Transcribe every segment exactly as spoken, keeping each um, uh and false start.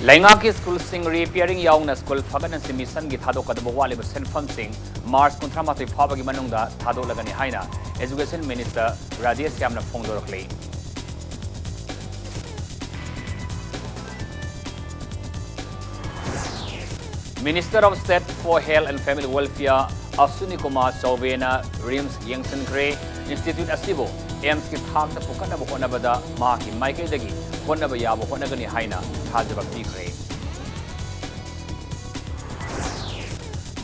ꯂꯩꯉꯥꯛꯀꯤ ꯁ꯭ꯀꯨꯜꯁꯤꯡ ꯔꯤꯄꯤꯌꯥꯔꯤꯡ ꯌꯥꯎꯅ ꯁ꯭ꯀꯨꯜ ꯐꯒꯠꯅꯁꯤ ꯃꯤꯁꯟꯒꯤ ꯊꯥꯗꯣꯛꯀꯗꯕ ꯋꯥꯠꯂꯤꯕ ꯁꯦꯟꯐꯝꯁꯤꯡ ꯃꯥꯔꯆ ꯀꯨꯟꯊ꯭ꯔꯥ ꯃꯥꯊꯣꯏ ꯐꯥꯎꯕꯒꯤ ꯃꯅꯨꯡꯗ ꯊꯥꯗꯣꯛꯂꯒꯅꯤ ꯍꯥꯏꯅ ꯑꯦꯖꯨꯀꯦꯁꯟ ꯃꯤꯅꯤꯁꯇꯔ ꯔꯥꯙꯦ ꯁ꯭ꯌꯥꯝꯅ ꯐꯣꯡꯗꯣꯔꯛꯂꯤ꯫ Minister of State for Health and Family Welfare Ashwini Kumar ꯆꯧꯕꯦꯅ ꯔꯤꯝꯁ ꯌꯦꯡꯁꯤꯟꯈ꯭ꯔꯦ꯫ ꯏꯟꯁꯇꯤꯇ꯭ꯌꯨꯠ ꯑꯁꯤꯕꯨ ꯑꯦꯝꯁꯀꯤ ꯊꯥꯛꯇ ꯄꯨꯈꯠꯅꯕ ꯍꯣꯠꯅꯕꯗ ꯃꯍꯥꯛꯀꯤ ꯃꯥꯏꯀꯩꯗꯒꯤ ꯍꯣꯠꯅꯕ ꯌꯥꯕ ꯍꯣꯠꯅꯒꯅꯤ ꯍꯥꯏꯅ ꯊꯥꯖꯕ ꯄꯤꯈ꯭ꯔꯦ꯫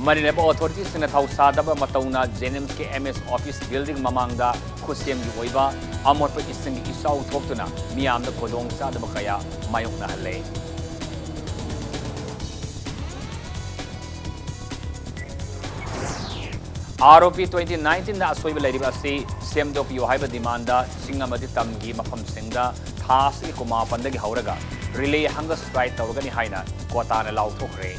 ꯃꯔꯤ ꯂꯩꯅꯕ ꯑꯣꯊꯣꯔꯤꯇꯤꯁꯤꯡꯅ ꯊꯧꯁꯥꯗꯕ ꯃꯇꯧꯅ ꯖꯦꯅꯤꯝꯁꯀꯤ ꯑꯦꯝ ꯑꯦꯁ ꯑꯣꯐꯤꯁ ꯕꯤꯜꯗꯤꯡ ꯃꯃꯥꯡꯗ ꯈꯨꯠꯁꯦꯝꯒꯤ ꯑꯣꯏꯕ ꯑꯃꯣꯠꯄ ꯏꯁꯤꯡꯒꯤ ꯏꯆꯥꯎ ꯊꯣꯛꯇꯨꯅ ꯃꯤꯌꯥꯝꯗ ꯈꯨꯗꯣꯡꯆꯥꯗꯕ ꯀꯌꯥ ꯃꯥꯌꯣꯛꯅꯍꯜꯂꯦ꯫ ꯑꯥꯔ ꯑꯣ ꯄꯤ twenty nineteen ꯗ ꯑꯁꯣꯏꯕ ꯂꯩꯔꯤꯕ ꯑꯁꯤ ꯁꯦꯝꯗꯣꯛꯄꯤꯌꯨ ꯍꯥꯏꯕ ꯗꯤꯃꯥꯟꯗ ꯆꯤꯡ ꯑꯃꯗꯤ ꯇꯝꯒꯤ ꯃꯐꯝꯁꯤꯡꯗ ꯊꯥ ꯑꯁꯤꯒꯤ ꯀꯨꯟꯃꯥꯄꯟꯗꯒꯤ ꯍꯧꯔꯒ ꯔꯤꯂꯦ ꯍꯪꯒꯔ ꯁ꯭ꯇ꯭ꯔꯥꯏꯛ ꯇꯧꯔꯒꯅꯤ ꯍꯥꯏꯅ ꯀꯣꯇꯥꯅ ꯂꯥꯎꯊꯣꯛꯈ꯭ꯔꯦ꯫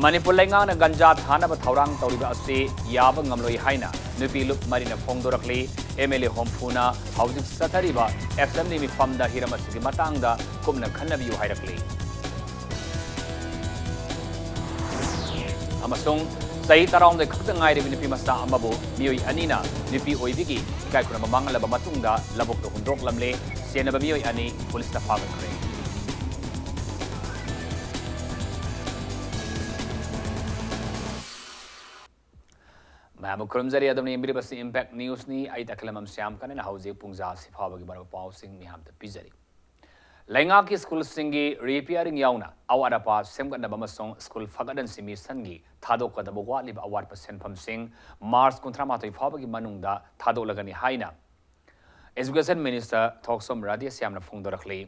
ꯃꯅꯤꯄꯨꯔ ꯂꯩꯉꯥꯛꯅ ꯒꯟꯖꯥ ꯊꯥꯅꯕ ꯊꯧꯔꯥꯡ ꯇꯧꯔꯤꯕ ꯑꯁꯤ ꯌꯥꯕ ꯉꯝꯂꯣꯏ ꯍꯥꯏꯅ ꯅꯨꯄꯤ ꯂꯨꯞ ꯃꯔꯤꯅ ꯐꯣꯡꯗꯣꯔꯛꯂꯤ꯫ ꯑꯦꯝ ꯑꯦꯜ ꯑꯦ ꯍꯨꯝꯐꯨꯅ ꯍꯧꯖꯤꯛ ꯆꯠꯊꯔꯤꯕ ꯑꯦꯁꯦꯝꯕ꯭ꯂꯤ ꯃꯤꯐꯝꯗ ꯍꯤꯔꯝ ꯑꯁꯤꯒꯤ ꯃꯇꯥꯡꯗ ꯀꯨꯞꯅ ꯈꯟꯅꯕꯤꯌꯨ ꯍꯥꯏꯔꯛꯂꯤ꯫ ꯑꯃꯁꯨꯡ ꯆꯍꯤ ꯇꯔꯥꯍꯨꯝꯗꯣꯏ ꯈꯛꯇ ꯉꯥꯏꯔꯤꯕ ꯅꯨꯄꯤ ꯃꯆꯥ ꯑꯃꯕꯨ ꯃꯤꯑꯣꯏ ꯑꯅꯤꯅ ꯅꯨꯄꯤ ꯑꯣꯏꯕꯤꯒꯤ ꯏꯀꯥꯏ ꯈꯨꯝꯅꯕ ꯃꯥꯡꯍꯜꯂꯕ ꯃꯇꯨꯡꯗ ꯂꯧꯕꯨꯛꯇ ꯍꯨꯟꯗꯣꯛꯂꯝꯂꯦ꯫ ꯆꯦꯟꯅꯕ ꯃꯤꯑꯣꯏ ꯑꯅꯤ ꯄꯨꯂꯤꯁꯅ ꯐꯥꯒꯠꯈ꯭ꯔꯦ꯫ ꯃꯌꯥꯝꯕꯨ ꯈꯨꯔꯨꯝꯖꯔꯤ꯫ ꯑꯗꯣꯝꯅ ꯌꯦꯡꯕꯤꯔꯤꯕꯁꯤ ꯏꯝꯄꯦꯛ ꯅ꯭ꯌꯨꯁꯅꯤ꯫ ꯑꯩ ꯇꯈꯦꯂꯝꯕꯝ ꯁ꯭ꯌꯥꯝ ꯀꯟꯅꯅ ꯍꯧꯖꯤꯛ ꯄꯨꯡ ꯖꯥ ꯑꯁꯤ ꯐꯥꯎꯕꯒꯤ ꯃꯔꯨꯑꯣꯏꯕ ꯄꯥꯎꯁꯤꯡ ꯃꯤꯌꯥꯝꯗ ꯄꯤꯖꯔꯤ꯫ ꯂꯩꯉꯥꯛꯀꯤ ꯁ꯭ꯀꯨꯜꯁꯤꯡꯒꯤ ꯔꯤꯄꯤꯌꯥꯔꯤꯡ ꯌꯥꯎꯅ ꯑꯋꯥꯠ ꯑꯄꯥ ꯁꯦꯝꯒꯠꯅꯕ ꯑꯃꯁꯨꯡ ꯁ꯭ꯀꯨꯜ ꯐꯒꯠꯍꯟꯁꯤ ꯃꯤꯁꯟꯒꯤ ꯊꯥꯗꯣꯛꯀꯗꯕ ꯋꯥꯠꯂꯤꯕ ꯑꯋꯥꯠꯄ ꯁꯦꯟꯐꯝꯁꯤꯡ ꯃꯥꯔꯆ ꯀꯨꯟꯊ꯭ꯔꯥ ꯃꯥꯊꯣꯏ ꯐꯥꯎꯕꯒꯤ ꯃꯅꯨꯡꯗ ꯊꯥꯗꯣꯛꯂꯒꯅꯤ ꯍꯥꯏꯅ ꯑꯦꯖꯨꯀꯦꯁꯟ ꯃꯤꯅꯤꯁꯇꯔ ꯊꯣꯛꯆꯣꯝ ꯔꯥꯙꯦꯁ꯭ꯌꯥꯝꯅ ꯐꯣꯡꯗꯣꯔꯛꯂꯤ꯫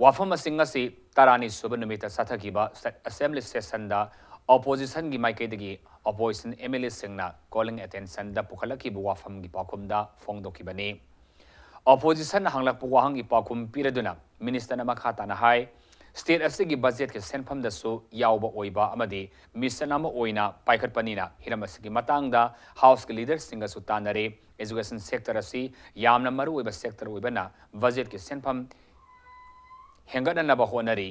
ꯋꯥꯐꯝ ꯑꯁꯤꯡ ꯑꯁꯤ ꯇꯔꯥꯅꯤ ꯁꯨꯕ ꯅꯨꯃꯤꯠꯇ ꯆꯠꯊꯈꯤꯕ ꯁꯦ-, ꯑꯦꯁꯦꯝꯕ꯭ꯂꯤ ꯁꯦꯁꯟꯗ ꯑꯣꯄꯣꯖꯤꯁꯟꯒꯤ ꯃꯥꯏꯀꯩꯗꯒꯤ ꯑꯣꯄꯣꯖꯤꯁꯟ ꯑꯦꯝ ꯑꯦꯜ ꯑꯦꯁꯤꯡꯅ ꯀꯣꯂꯤꯡ ꯑꯦꯇꯦꯟꯁꯟꯗ ꯄꯨꯈꯠꯂꯛꯈꯤꯕ ꯋꯥꯐꯝꯒꯤ ꯄꯥꯎꯈꯨꯝꯗ ꯐꯣꯡꯗꯣꯛꯈꯤꯕꯅꯤ꯫ ꯑꯣꯄꯣꯖꯤꯁꯟꯅ ꯍꯪꯂꯛꯄ ꯋꯥꯍꯪꯒꯤ ꯄꯥꯎꯈꯨꯝ ꯄꯤꯔꯗꯨꯅ ꯃꯤꯅꯤꯁꯇꯔꯅ ꯃꯈꯥ ꯇꯥꯅ ꯍꯥꯏ, State ꯑꯁꯤꯒꯤ budgetꯀꯤ ꯁꯦꯟꯐꯝꯗꯁꯨ ꯌꯥꯎꯕ ꯑꯣꯏꯕ ꯑꯃꯗꯤ mission ꯑꯃ ꯑꯣꯏꯅ ꯄꯥꯏꯈꯠꯄꯅꯤꯅ ꯍꯤꯔꯝ ꯑꯁꯤꯒꯤ ꯃꯇꯥꯡꯗ Houseꯀꯤ leaderꯁꯤꯡꯒꯁꯨ ꯇꯥꯟꯅꯔꯦ꯫ Education sector ꯑꯁꯤ ꯌꯥꯝꯅ ꯃꯔꯨꯑꯣꯏꯕ sector ꯑꯣꯏꯕꯅ budgetꯀꯤ ꯁꯦꯟꯐꯝ ꯍꯦꯟꯒꯠꯅꯅꯕ ꯍꯣꯠꯅꯔꯤ꯫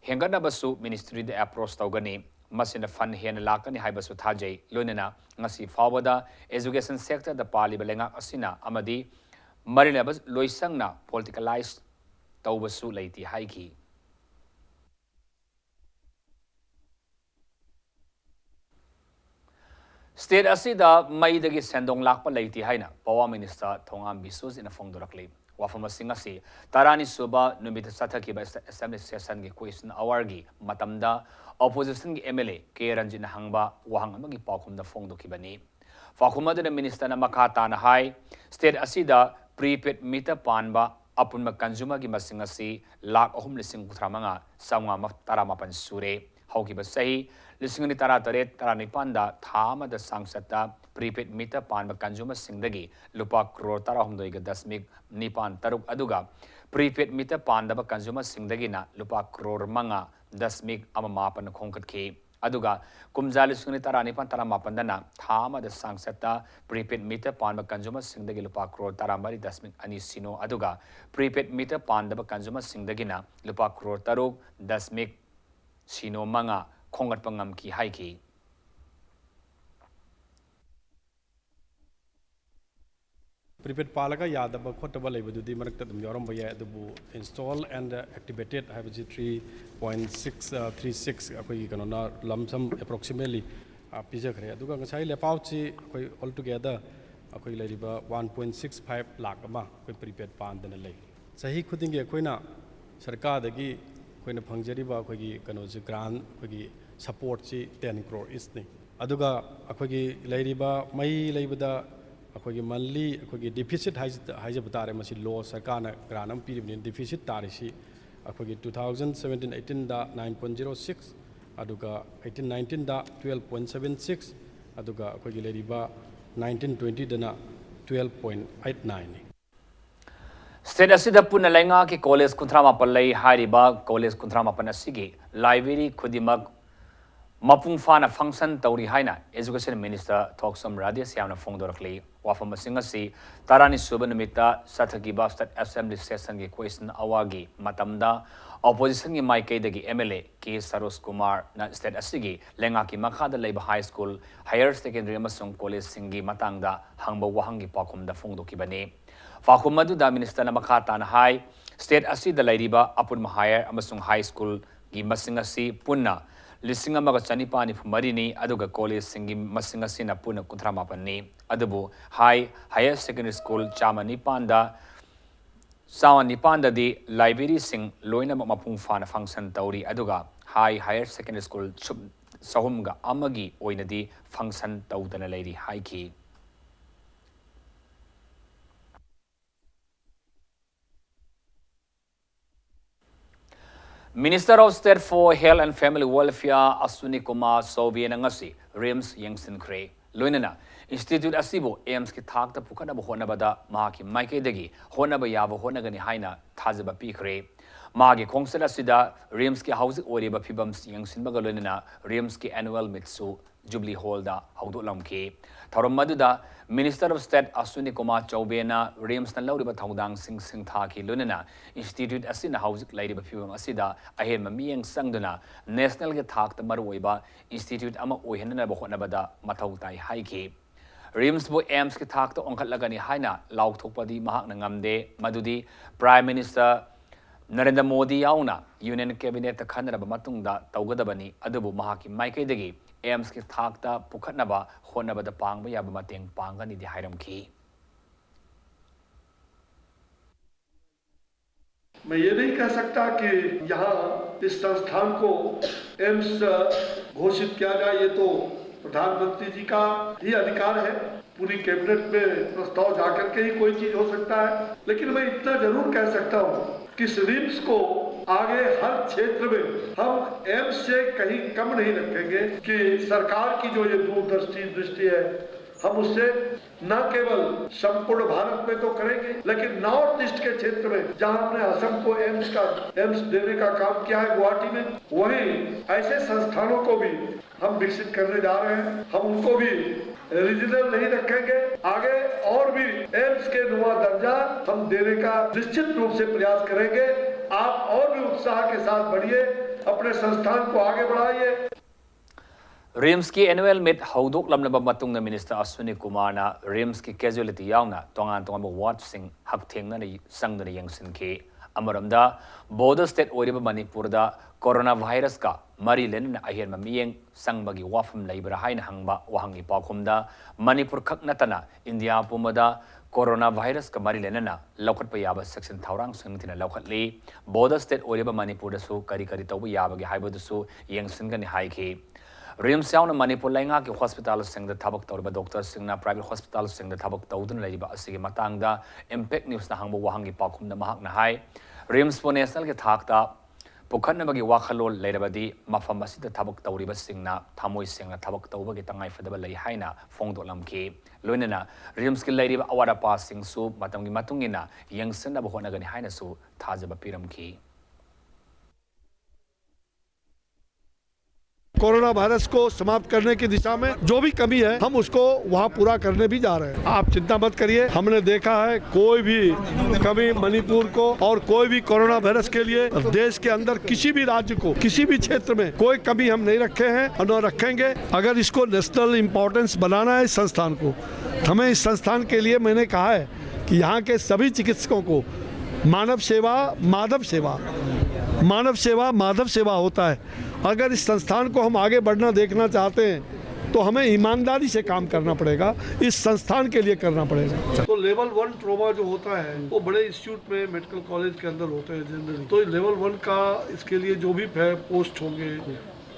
ꯍꯦꯟꯒꯠꯅꯕꯁꯨ ministryꯗ approach ꯇꯧꯒꯅꯤ꯫ ꯃꯁꯤꯅ fund ꯍꯦꯟꯅ ꯂꯥꯛꯀꯅꯤ ꯍꯥꯏꯕꯁꯨ ꯊꯥꯖꯩ꯫ ꯂꯣꯏꯅꯅ ꯉꯁꯤ ꯐꯥꯎꯕꯗ education sectorꯗ ꯄꯥꯜꯂꯤꯕ ꯂꯩꯉꯥꯛ ꯑꯁꯤꯅ ꯑꯃꯗꯤ ꯃꯔꯤ ꯂꯩꯅꯕ ꯂꯣꯏꯁꯪꯅ politicalize ꯇꯧꯕꯁꯨ ꯂꯩꯇꯦ ꯍꯥꯏꯈꯤ꯫ State ꯑꯁꯤꯗ ꯃꯩꯗꯒꯤ ꯁꯦꯟꯗꯣꯡ ꯂꯥꯛꯄ ꯂꯩꯇꯦ ꯍꯥꯏꯅ Power Minister ꯊꯣꯉꯥꯝ ꯕꯤꯁ꯭ꯋꯖꯤꯠꯅ ꯐꯣꯡꯗꯣꯔꯛꯂꯤ꯫ ꯋꯥꯐꯝ ꯑꯁꯤ ꯉꯁꯤ ꯇꯔꯥꯅꯤ ꯁꯨꯕ ꯅꯨꯃꯤꯠꯇ ꯆꯠꯊꯈꯤꯕ Assembly sessionꯒꯤ question hourꯒꯤ ꯃꯇꯝꯗ oppositionꯒꯤ MLA ꯀꯦ ꯔꯟꯖꯤꯠꯅ ꯍꯪꯕ ꯋꯥꯍꯪ ꯑꯃꯒꯤ ꯄꯥꯎꯈꯨꯝꯗ ꯐꯣꯡꯗꯣꯛꯈꯤꯕꯅꯤ꯫ ꯄꯥꯎꯈꯨꯝ ꯑꯗꯨꯗ ministerꯅ ꯃꯈꯥ ꯇꯥꯅ ꯍꯥꯏ, state ꯑꯁꯤꯗ prepaid meter ꯄꯥꯟꯕ ꯑꯄꯨꯟꯕ consumerꯒꯤ ꯃꯁꯤꯡ ꯑꯁꯤ ꯂꯥꯈ ꯑꯍꯨꯝ ꯂꯤꯁꯤꯡ ꯍꯨꯝꯐꯨꯇꯔꯥ ꯃꯉꯥ ꯆꯥꯝꯃꯉꯥ ꯇꯔꯥꯃꯥꯄꯟ ꯁꯨꯔꯦ꯫ ꯍꯧꯈꯤꯕ ꯆꯍꯤ ꯂꯤꯁꯤꯡ ꯑꯅꯤ ꯇꯔꯥꯇꯔꯦꯠ ꯇꯔꯥꯅꯤꯄꯥꯟꯗ ꯊꯥ ꯑꯃꯗ ꯆꯥꯡꯆꯠꯇ prepaid meter ꯄꯥꯟꯕ consumerꯁꯤꯡꯗꯒꯤ ꯂꯨꯄꯥ ꯀ꯭ꯔꯣꯔ ꯇꯔꯥꯍꯨꯝꯗꯣꯏꯒ ꯗꯁꯃꯤꯛ ꯅꯤꯄꯥꯟ ꯇꯔꯨꯛ, ꯑꯗꯨꯒ prepaid meter ꯄꯥꯟꯗꯕ consumerꯁꯤꯡꯗꯒꯤꯅ ꯂꯨꯄꯥ ꯀ꯭ꯔꯣꯔ ꯃꯉꯥ ꯗꯁꯃꯤꯛ ꯑꯃ ꯃꯥꯄꯟ ꯈꯣꯝꯒꯠꯈꯤ꯫ ꯑꯗꯨꯒ ꯀꯨꯝꯖꯥ ꯂꯤꯁꯤꯡ ꯑꯅꯤ ꯇꯔꯥꯅꯤꯄꯥꯟ ꯇꯔꯥꯃꯥꯄꯟꯗꯅ ꯊꯥ ꯑꯃꯗ ꯆꯥꯡꯆꯠꯇ prepaid meter ꯄꯥꯟꯕ consumerꯁꯤꯡꯗꯒꯤ ꯂꯨꯄꯥ ꯀ꯭ꯔꯣꯔ ꯇꯔꯥꯃꯔꯤ ꯗꯁꯃꯤꯛ ꯑꯅꯤ ꯁꯤꯅꯣ, ꯑꯗꯨꯒ prepaid meter ꯄꯥꯟꯗꯕ consumerꯁꯤꯡꯗꯒꯤꯅ ꯂꯨꯄꯥ ꯀ꯭ꯔꯣꯔ ꯇꯔꯨꯛ ꯗꯁꯃꯤꯛ ꯁꯤꯅꯣ ꯃꯉꯥ ꯈꯣꯝꯒꯠꯄ ꯉꯝꯈꯤ ꯍꯥꯏꯈꯤ꯫ Prepaid ꯄꯥꯜꯂꯒ ꯌꯥꯗꯕ ꯈꯣꯠꯇꯕ ꯂꯩꯕꯗꯨꯗꯤ ꯃꯔꯛꯇ ꯑꯗꯨꯝ ꯌꯥꯎꯔꯝꯕ ꯌꯥꯏ, ꯑꯗꯨꯕꯨ install and activated ꯍꯥꯏꯕꯁꯤ three point six, ꯑ, three six ꯑꯩꯈꯣꯏꯒꯤ ꯀꯩꯅꯣꯅ lump sum approximately, ꯑ, ꯄꯤꯖꯈ꯭ꯔꯦ꯫ ꯑꯗꯨꯒ ꯉꯁꯥꯏ ꯂꯦꯞꯑꯥꯎꯠꯁꯤ ꯑꯩꯈꯣꯏ altogether ꯑꯩꯈꯣꯏ ꯂꯩꯔꯤꯕ one point six five lakh ꯑꯃ ꯑꯩꯈꯣꯏ prepaid ꯄꯥꯟꯗꯅ ꯂꯩ꯫ ꯆꯍꯤ ꯈꯨꯗꯤꯡꯒꯤ ꯑꯩꯈꯣꯏꯅ ꯁꯔꯀꯥꯔꯗꯒꯤ ꯑꯩꯈꯣꯏꯅ ꯐꯪꯖꯔꯤꯕ ꯑꯩꯈꯣꯏꯒꯤ ꯀꯩꯅꯣꯁꯤ grant, ꯑꯩꯈꯣꯏꯒꯤ supportꯁꯤ ten crore eachꯅꯤ꯫ ꯑꯗꯨꯒ ꯑꯩꯈꯣꯏꯒꯤ ꯂꯩꯔꯤꯕ ꯃꯩ ꯂꯩꯕꯗ ꯑꯩꯈꯣꯏꯒꯤ monthly ꯑꯩꯈꯣꯏꯒꯤ deficit ꯍꯥꯏꯖ-, ꯍꯥꯏꯖꯕ ꯇꯥꯔꯦ, ꯃꯁꯤ loss ꯁꯔꯀꯥꯔꯅ grant ꯑꯃ ꯄꯤꯔꯤꯕꯅꯤꯅ deficit ꯇꯥꯔꯤꯁꯤ ꯑꯩꯈꯣꯏꯒꯤ two thousand seventeen eighteenꯗ nine point zero six, ꯑꯗꯨꯒ eighteen nineteenꯗ twelve point seven six, ꯑꯗꯨꯒ ꯑꯩꯈꯣꯏꯒꯤ ꯂꯩꯔꯤꯕ nineteen twentyꯗꯅ twelve point eight nineꯅꯤ꯫ ꯁ꯭ꯇꯦꯠ ꯑꯁꯤꯗ ꯄꯨꯟꯅ ꯂꯩꯉꯥꯛꯀꯤ ꯀꯣꯂꯦꯖ ꯀꯨꯟꯊ꯭ꯔꯥ ꯃꯥꯄꯟ ꯂꯩ꯫ ꯍꯥꯏꯔꯤꯕ ꯀꯣꯂꯦꯖ ꯀꯨꯟꯊ꯭ꯔꯥ ꯃꯥꯄꯟ ꯑꯁꯤꯒꯤ ꯂꯥꯏꯕ꯭ꯔꯦꯔꯤ ꯈꯨꯗꯤꯡꯃꯛ ꯃꯄꯨꯡ ꯐꯥꯅ ꯐꯪꯁꯟ ꯇꯧꯔꯤ ꯍꯥꯏꯅ Education Minister ꯊꯣꯛꯆꯣꯝ ꯔꯥꯙꯦꯁ꯭ꯌꯥꯝꯅ ꯐꯣꯡꯗꯣꯔꯛꯂꯤ꯫ ꯋꯥꯐꯝꯁꯤꯡ ꯑꯁꯤ ꯇꯔꯥꯅꯤ ꯁꯨꯕ ꯅꯨꯃꯤꯠꯇ ꯆꯠꯊꯈꯤꯕ State Assembly Sessionꯒꯤ Question Hourꯒꯤ ꯃꯇꯝꯗ Oppositionꯒꯤ ꯃꯥꯏꯀꯩꯗꯒꯤ MLA ꯀꯦ ꯁꯔꯣꯖ ꯀꯨꯃꯥꯔꯅ ꯁ꯭ꯇꯦꯠ ꯑꯁꯤꯒꯤ ꯂꯩꯉꯥꯛꯀꯤ ꯃꯈꯥꯗ ꯂꯩꯕ high school, higher secondary ꯑꯃꯁꯨꯡ ꯀꯣꯂꯦꯖꯁꯤꯡꯒꯤ ꯃꯇꯥꯡꯗ ꯍꯪꯕ ꯋꯥꯍꯪꯒꯤ ꯄꯥꯎꯈꯨꯝꯗ ꯐꯣꯡꯗꯣꯛꯈꯤꯕꯅꯤ꯫ ꯄꯥꯎꯈꯨꯝ ꯑꯗꯨꯗ Ministerꯅ ꯃꯈꯥ ꯇꯥꯅ ꯍꯥꯏ, ꯁ꯭ꯇꯦꯠ ꯑꯁꯤꯗ ꯂꯩꯔꯤꯕ ꯑꯄꯨꯟꯕ higher ꯑꯃꯁꯨꯡ high schoolꯒꯤ ꯃꯁꯤꯡ ꯑꯁꯤ ꯄꯨꯟꯅ ꯂꯤꯁꯤꯡ ꯑꯃꯒ ꯆꯅꯤꯄꯥꯟ ꯅꯤꯐꯨ ꯃꯔꯤꯅꯤ, ꯑꯗꯨꯒ ꯀꯣꯂꯦꯖꯁꯤꯡꯒꯤ ꯃꯁꯤꯡ ꯑꯁꯤꯅ ꯄꯨꯟꯅ ꯀꯨꯟꯊ꯭ꯔꯥ ꯃꯥꯄꯟꯅꯤ꯫ ꯑꯗꯨꯕꯨ high, higher secondary school ꯆꯥꯝꯃ ꯅꯤꯄꯥꯟꯗ, ꯆꯥꯝꯃ ꯅꯤꯄꯥꯟꯗꯗꯤ ꯂꯥꯏꯕ꯭ꯔꯦꯔꯤꯁꯤꯡ ꯂꯣꯏꯅꯃꯛ ꯃꯄꯨꯡ ꯐꯥꯅ function ꯇꯧꯔꯤ, ꯑꯗꯨꯒ high, higher secondary school soup-, ꯆꯍꯨꯝꯒ ꯑꯃꯒꯤ ꯑꯣꯏꯅꯗꯤ function ꯇꯧꯗꯅ ꯂꯩꯔꯤ ꯍꯥꯏꯈꯤ꯫ Minister of State for Health and Family Welfare Ashwini Kumar Choubeyꯅ ꯉꯁꯤ RIMS ꯌꯦꯡꯁꯤꯟꯈ꯭ꯔꯦ꯫ ꯂꯣꯏꯅꯅ institute ꯑꯁꯤꯕꯨ AIIMSꯀꯤ ꯊꯥꯛꯇ ꯄꯨꯈꯠꯅꯕ ꯍꯣꯠꯅꯕꯗ ꯃꯍꯥꯛꯀꯤ ꯃꯥꯏꯀꯩꯗꯒꯤ ꯍꯣꯠꯅꯕ ꯌꯥꯕ ꯍꯣꯠꯅꯒꯅꯤ ꯍꯥꯏꯅ ꯊꯥꯖꯕ ꯄꯤꯈ꯭ꯔꯦ꯫ ꯃꯥꯒꯤ ꯈꯣꯡꯆꯠ ꯑꯁꯤꯗ RIMSꯀꯤ ꯍꯧꯖꯤꯛ ꯑꯣꯏꯔꯤꯕ ꯐꯤꯕꯝ ꯌꯦꯡꯁꯤꯟꯕꯒ ꯂꯣꯏꯅꯅ RIMSꯀꯤ annual meetꯁꯨ Jubilee Hallꯗ ꯍꯧꯗꯣꯛꯂꯝꯈꯤ꯫ ꯊꯧꯔꯝ ꯑꯗꯨꯗ Minister of State Ashwini Kumar Choubeyꯅ RIMSꯅ ꯂꯧꯔꯤꯕ ꯊꯧꯗꯥꯡꯁꯤꯡ ꯁꯤꯡꯊꯥꯈꯤ, ꯂꯣꯏꯅꯅ institute ꯑꯁꯤꯅ ꯍꯧꯖꯤꯛ ꯂꯩꯔꯤꯕ ꯐꯤꯕꯝ ꯑꯁꯤꯗ ꯑꯍꯦꯟꯕ ꯃꯤꯠꯌꯦꯡ ꯆꯪꯗꯨꯅ nationalꯒꯤ ꯊꯥꯛꯇ ꯃꯔꯨꯑꯣꯏꯕ institute ꯑꯃ ꯑꯣꯏꯍꯟꯅꯅꯕ ꯍꯣꯠꯅꯕꯗ ꯃꯊꯧ ꯇꯥꯏ ꯍꯥꯏꯈꯤ꯫ RIMSꯄꯨ AIIMSꯀꯤ ꯊꯥꯛꯇ ꯑꯣꯟꯈꯠꯂꯒꯅꯤ ꯍꯥꯏꯅ ꯂꯥꯎꯊꯣꯛꯄꯗꯤ ꯃꯍꯥꯛꯅ ꯉꯝꯗꯦ, ꯃꯗꯨꯗꯤ Prime Minister ꯅꯔꯦꯟꯗ꯭ꯔ ꯃꯣꯗꯤ ꯌꯥꯎꯅ Union Cabinetꯇ ꯈꯟꯅꯔꯕ ꯃꯇꯨꯡꯗ ꯇꯧꯒꯗꯕꯅꯤ, ꯑꯗꯨꯕꯨ ꯃꯍꯥꯛꯀꯤ ꯃꯥꯏꯀꯩꯗꯒꯤ AIIMSꯀꯤ ꯊꯥꯛꯇ ꯄꯨꯈꯠꯅꯕ ꯍꯣꯠꯅꯕꯗ ꯄꯥꯡꯕ ꯌꯥꯕ ꯃꯇꯦꯡ ꯄꯥꯡꯒꯅꯤꯗꯤ ꯍꯥꯏꯔꯝꯈꯤ꯫ मैं ये नहीं कह सकता कि यहाँ इस संस्थान को AIIMS घोषित किया जाए, ये तो प्रधानमंत्री जी का ही अधिकार है। पूरी cabinet में प्रस्ताव जाकर के ही कोई चीज हो सकता है, लेकिन मैं इतना जरूर कह सकता हूँ कि इस RIMS को आगे हर क्षेत्र में हम AIIMS से कहीं कम नहीं रखेंगे। कि सरकार की जो ये दूरदृष्टि दृष्टि है, हम उससे न केवल संपूर्ण भारत में तो करेंगे, लेकिन नॉर्थ ईस्ट के क्षेत्र में, जहां हमने असम को एम्स का एम्स देने का काम किया है गुवाहाटी में, वहीं ऐसे संस्थानों को भी हम विकसित करने जा रहे हैं। हम उनको भी रीजनल नहीं रखेंगे, आगे और भी एम्स के नुमा दर्जा हम देने का निश्चित रूप से प्रयास करेंगे। आप और भी उत्साह के साथ बढ़िए, अपने संस्थान को आगे बढ़ाइए। ꯔꯤꯝꯁꯀꯤ ꯑꯦꯅꯨꯋꯦꯜ ꯃꯤꯠ ꯍꯧꯗꯣꯛꯂꯝꯂꯕ ꯃꯇꯨꯡꯗ ꯃꯤꯅꯤꯁꯇꯔ ꯑꯁ꯭ꯋꯤꯅꯤ ꯀꯨꯃꯥꯔꯅ ꯔꯤꯝꯁꯀꯤ ꯀꯦꯖꯨꯋꯦꯂꯤꯇꯤ ꯌꯥꯎꯅ ꯇꯣꯉꯥꯟ ꯇꯣꯉꯥꯟꯕ ꯋꯥꯔꯗꯁꯤꯡ ꯍꯛꯊꯦꯡꯅꯅ ꯆꯪꯗꯨꯅ ꯌꯦꯡꯁꯤꯟꯈꯤ꯫ ꯑꯃꯔꯣꯝꯗ, ꯕꯣꯔꯗꯔ ꯁ꯭ꯇꯦꯠ ꯑꯣꯏꯔꯤꯕ ꯃꯅꯤꯄꯨꯔꯗ ꯀꯣꯔꯣꯅꯥ ꯚꯥꯏꯔꯁꯀ ꯃꯔꯤ ꯂꯩꯅꯅ ꯑꯍꯦꯟꯕ ꯃꯤꯠꯌꯦꯡ ꯆꯪꯕꯒꯤ ꯋꯥꯐꯝ ꯂꯩꯕ꯭ꯔꯥ ꯍꯥꯏꯅ ꯍꯪꯕ ꯋꯥꯍꯪꯒꯤ ꯄꯥꯎꯈꯨꯝꯗ, ꯃꯅꯤꯄꯨꯔ ꯈꯛ ꯅꯠꯇꯅ ꯏꯟꯗꯤꯌꯥ ꯄꯨꯝꯕꯗ ꯀꯣꯔꯣꯅꯥ ꯚꯥꯏꯔꯁꯀ ꯃꯔꯤ ꯂꯩꯅꯅ ꯂꯧꯈꯠꯄ ꯌꯥꯕ ꯆꯦꯛꯁꯤꯟ ꯊꯧꯔꯥꯡꯁꯤꯡ ꯅꯤꯡꯊꯤꯅ ꯂꯧꯈꯠꯂꯤ꯫ ꯕꯣꯔꯗꯔ ꯁ꯭ꯇꯦꯠ ꯑꯣꯏꯔꯤꯕ ꯃꯅꯤꯄꯨꯔꯗꯁꯨ ꯀꯔꯤ ꯀꯔꯤ ꯇꯧꯕ ꯌꯥꯕꯒꯦ ꯍꯥꯏꯕꯗꯨꯁꯨ ꯌꯦꯡꯁꯤꯟꯒꯅꯤ ꯍꯥꯏꯈꯤ꯫ ꯔꯤꯝꯁ ꯌꯥꯎꯅ ꯃꯅꯤꯄꯨꯔ ꯂꯩꯉꯥꯛꯀꯤ ꯍꯣꯁꯄꯤꯇꯥꯜꯁꯤꯡꯗ ꯊꯕꯛ ꯇꯧꯔꯤꯕ ꯗꯣꯛꯇꯔꯁꯤꯡꯅ ꯄ꯭ꯔꯥꯏꯚꯦꯠ ꯍꯣꯁꯄꯤꯇꯥꯜꯁꯤꯡꯗ ꯊꯕꯛ ꯇꯧꯗꯨꯅ ꯂꯩꯔꯤꯕ ꯑꯁꯤꯒꯤ ꯃꯇꯥꯡꯗ ꯏꯝꯄꯦꯛ ꯅ꯭ꯌꯨꯁꯅ ꯍꯪꯕ ꯋꯥꯍꯪꯒꯤ ꯄꯥꯎꯈꯨꯝꯗ ꯃꯍꯥꯛꯅ ꯍꯥꯏ, ꯔꯤꯝꯁꯄꯨ ꯅꯦꯁꯅꯦꯜꯒꯤ ꯊꯥꯛꯇ ꯄꯨꯈꯠꯅꯕꯒꯤ ꯋꯥꯈꯜꯂꯣꯟ ꯂꯩꯔꯕꯗꯤ ꯃꯐꯝ ꯑꯁꯤꯗ ꯊꯕꯛ ꯇꯧꯔꯤꯕꯁꯤꯡꯅ ꯊꯃꯣꯏ ꯁꯦꯡꯅ ꯊꯕꯛ ꯇꯧꯕꯒꯤ ꯇꯉꯥꯏꯐꯗꯕ ꯂꯩ ꯍꯥꯏꯅ ꯐꯣꯡꯗꯣꯛꯂꯝꯈꯤ꯫ ꯂꯣꯏꯅꯅ ꯔꯤꯝꯁꯀꯤ ꯂꯩꯔꯤꯕ ꯑꯋꯥꯠ ꯑꯄꯥꯁꯤꯡꯁꯨ ꯃꯇꯝꯒꯤ ꯃꯇꯨꯡ ꯏꯟꯅ ꯌꯦꯡꯁꯤꯟꯅꯕ ꯍꯣꯠꯅꯒꯅꯤ ꯍꯥꯏꯅꯁꯨ ꯊꯥꯖꯕ ꯄꯤꯔꯝꯈꯤ꯫ कोरोना वायरस को समाप्त करने की दिशा में जो भी कमी है, हम उसको वहां पूरा करने भी जा रहे हैं। आप चिंता मत करिए, हमने देखा है कोई भी कमी मणिपुर को और कोई भी कोरोना वायरस के लिए देश के अंदर किसी भी राज्य को, किसी भी क्षेत्र में कोई कमी हम नहीं रखे हैं और न रखेंगे। अगर इसको नेशनल इंपॉर्टेंस बनाना है इस संस्थान को, हमें इस संस्थान के लिए मैंने कहा है कि यहाँ के सभी चिकित्सकों को मानव सेवा माधव सेवा, मानव सेवा माधव सेवा होता है। अगर इस संस्थान को हम आगे बढ़ना देखना चाहते हैं तो हमें ईमानदारी से काम करना पड़ेगा, इस संस्थान के लिए करना पड़ेगा। तो लेवल वन ट्रोमा जो होता है वो बड़े इंस्टीट्यूट में मेडिकल कॉलेज के अंदर होते हैं जनरली। तो लेवल वन का इसके लिए जो भी है पोस्ट होंगे,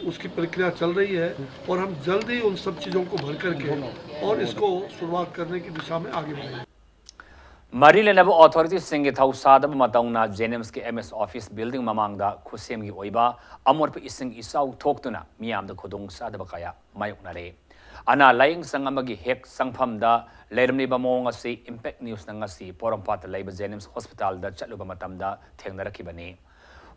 उसकी प्रक्रिया चल रही है और हम जल्द ही उन सब चीज़ों को भर करके और इसको शुरुआत करने की दिशा में आगे बढ़ेंगे। ꯃꯔꯤ ꯂꯩꯅꯕ ꯑꯣꯊꯣꯔꯤꯇꯤꯁꯤꯡꯒꯤ ꯊꯧꯁꯥꯗꯕ ꯃꯇꯧꯅ ꯖꯦꯅꯤꯝꯁꯀꯤ ꯑꯦꯝ ꯑꯦꯁ ꯑꯣꯐꯤꯁ ꯕꯤꯜꯗꯤꯡ ꯃꯃꯥꯡꯗ ꯈꯨꯠꯁꯦꯝꯒꯤ ꯑꯣꯏꯕ ꯑꯃꯣꯠꯄ ꯏꯁꯤꯡ ꯏꯆꯥꯎ ꯊꯣꯛꯇꯨꯅ ꯃꯤꯌꯥꯝꯗ ꯈꯨꯗꯣꯡꯆꯥꯗꯕ ꯀꯌꯥ ꯃꯥꯌꯣꯛꯅꯔꯦ꯫ ꯑꯅꯥ ꯂꯥꯌꯦꯡ ꯁꯪ ꯑꯃꯒꯤ ꯍꯦꯛ ꯆꯪꯐꯝꯗ ꯂꯩꯔꯝꯂꯤꯕ ꯃꯑꯣꯡ ꯑꯁꯤ Impact Newsꯅ ꯉꯁꯤ ꯄꯣꯔꯣꯝꯄꯥꯠꯇ ꯂꯩꯕ JNIMS hospitalꯗ ꯆꯠꯂꯨꯕ ꯃꯇꯝꯗ ꯊꯦꯡꯅꯔꯛꯈꯤꯕꯅꯤ꯫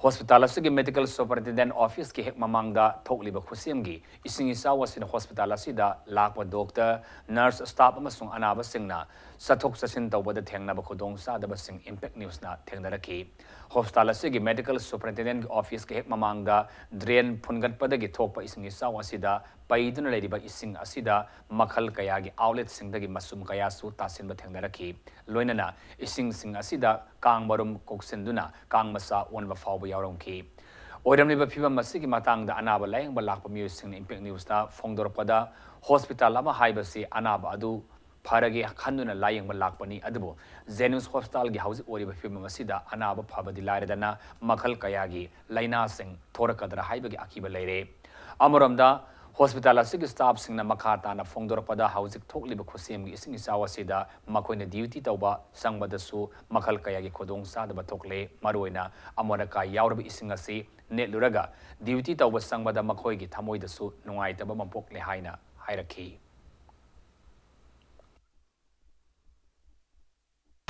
Hospital ꯑꯁꯤꯒꯤ Medical Superintendent Officeꯀꯤ ꯍꯦꯛ ꯃꯃꯥꯡꯗ ꯊꯣꯛꯂꯤꯕ ꯈꯨꯠꯁꯦꯝꯒꯤ ꯏꯁꯤꯡ ꯏꯆꯥꯎ ꯑꯁꯤꯅ hospital ꯑꯁꯤꯗ ꯂꯥꯛꯄ doctor, nurse, staff ꯑꯃꯁꯨꯡ ꯑꯅꯥꯕꯁꯤꯡꯅ ꯆꯠꯊꯣꯛ ꯆꯠꯁꯤꯟ ꯇꯧꯕꯗ ꯊꯦꯡꯅꯕ ꯈꯨꯗꯣꯡꯆꯥꯗꯕꯁꯤꯡ Impact Newsꯅ ꯊꯦꯡꯅꯔꯛꯈꯤ꯫ Hospital ꯑꯁꯤꯒꯤ Medical Superintendentꯀꯤ officeꯀꯤ ꯍꯦꯛ ꯃꯃꯥꯡꯗ drain ꯐꯨꯟꯒꯠꯄꯗꯒꯤ ꯊꯣꯛꯄ ꯏꯁꯤꯡ ꯏꯆꯥꯎ ꯑꯁꯤꯗ ꯄꯩꯗꯨꯅ ꯂꯩꯔꯤꯕ ꯏꯁꯤꯡ ꯑꯁꯤꯗ ꯃꯈꯜ ꯀꯌꯥꯒꯤ outletꯁꯤꯡꯗꯒꯤ ꯃꯆꯨꯝ ꯀꯌꯥꯁꯨ ꯇꯥꯁꯤꯟꯕ ꯊꯦꯡꯅꯔꯛꯈꯤ꯫ ꯂꯣꯏꯅꯅ ꯏꯁꯤꯡꯁꯤꯡ ꯑꯁꯤꯗ ꯀꯥꯡ ꯃꯔꯨꯝ ꯀꯣꯛꯁꯤꯟꯗꯨꯅ ꯀꯥꯡ ꯃꯆꯥ ꯑꯣꯟꯕ ꯐꯥꯎꯕ ꯌꯥꯎꯔꯝꯈꯤ꯫ ꯑꯣꯏꯔꯝꯂꯤꯕ ꯐꯤꯚꯝ ꯑꯁꯤꯒꯤ ꯃꯇꯥꯡꯗ ꯑꯅꯥꯕ ꯂꯥꯌꯦꯡꯕ ꯂꯥꯛꯄ ꯃꯤꯑꯣꯏꯁꯤꯡꯅ Impact Newsꯇ ꯐꯣꯡꯗꯣꯔꯛꯄꯗ, hospital ꯑꯃ ꯍꯥꯏꯕꯁꯤ ꯑꯅꯥꯕ ꯑꯗꯨ ꯐꯔꯒꯦ ꯈꯟꯗꯨꯅ ꯂꯥꯌꯦꯡꯕ ꯂꯥꯛꯄꯅꯤ, ꯑꯗꯨꯕꯨ JNIMS hospitalꯒꯤ ꯍꯧꯖꯤꯛ ꯑꯣꯏꯔꯤꯕ ꯐꯤꯚꯝ ꯑꯁꯤꯗ ꯑꯅꯥꯕ ꯐꯕꯗꯤ ꯂꯥꯏꯔꯗꯅ ꯃꯈꯜ ꯀꯌꯥꯒꯤ ꯂꯥꯏꯅꯥꯁꯤꯡ ꯊꯣꯔꯛꯀꯗ꯭ꯔꯥ ꯍꯥꯏꯕꯒꯤ ꯑꯀꯤꯕ ꯂꯩꯔꯦ꯫ ꯑꯃꯔꯣꯝꯗ, hospital ꯑꯁꯤꯒꯤ staffꯁꯤꯡꯅ ꯃꯈꯥ ꯇꯥꯅ ꯐꯣꯡꯗꯣꯔꯛꯄꯗ, ꯍꯧꯖꯤꯛ ꯊꯣꯛꯂꯤꯕ ꯈꯨꯠꯁꯦꯝꯒꯤ ꯏꯁꯤꯡ ꯏꯆꯥꯎ ꯑꯁꯤꯗ ꯃꯈꯣꯏꯅ duty ꯇꯧꯕ ꯆꯪꯕꯗꯁꯨ ꯃꯈꯜ ꯀꯌꯥꯒꯤ ꯈꯨꯗꯣꯡꯆꯥꯗꯕ ꯊꯣꯛꯂꯦ꯫ ꯃꯔꯨꯑꯣꯏꯅ ꯑꯃꯣꯠ ꯑꯀꯥꯏ ꯌꯥꯎꯔꯕ ꯏꯁꯤꯡ ꯑꯁꯤ ꯅꯦꯠꯂꯨꯔꯒ duty ꯇꯧꯕ ꯆꯪꯕꯗ ꯃꯈꯣꯏꯒꯤ ꯊꯃꯣꯏꯗꯁꯨ ꯅꯨꯡꯉꯥꯏꯇꯕ ꯑꯃ ꯄꯣꯛꯂꯦ ꯍꯥꯏꯅ ꯍꯥꯏꯔꯛꯈꯤ꯫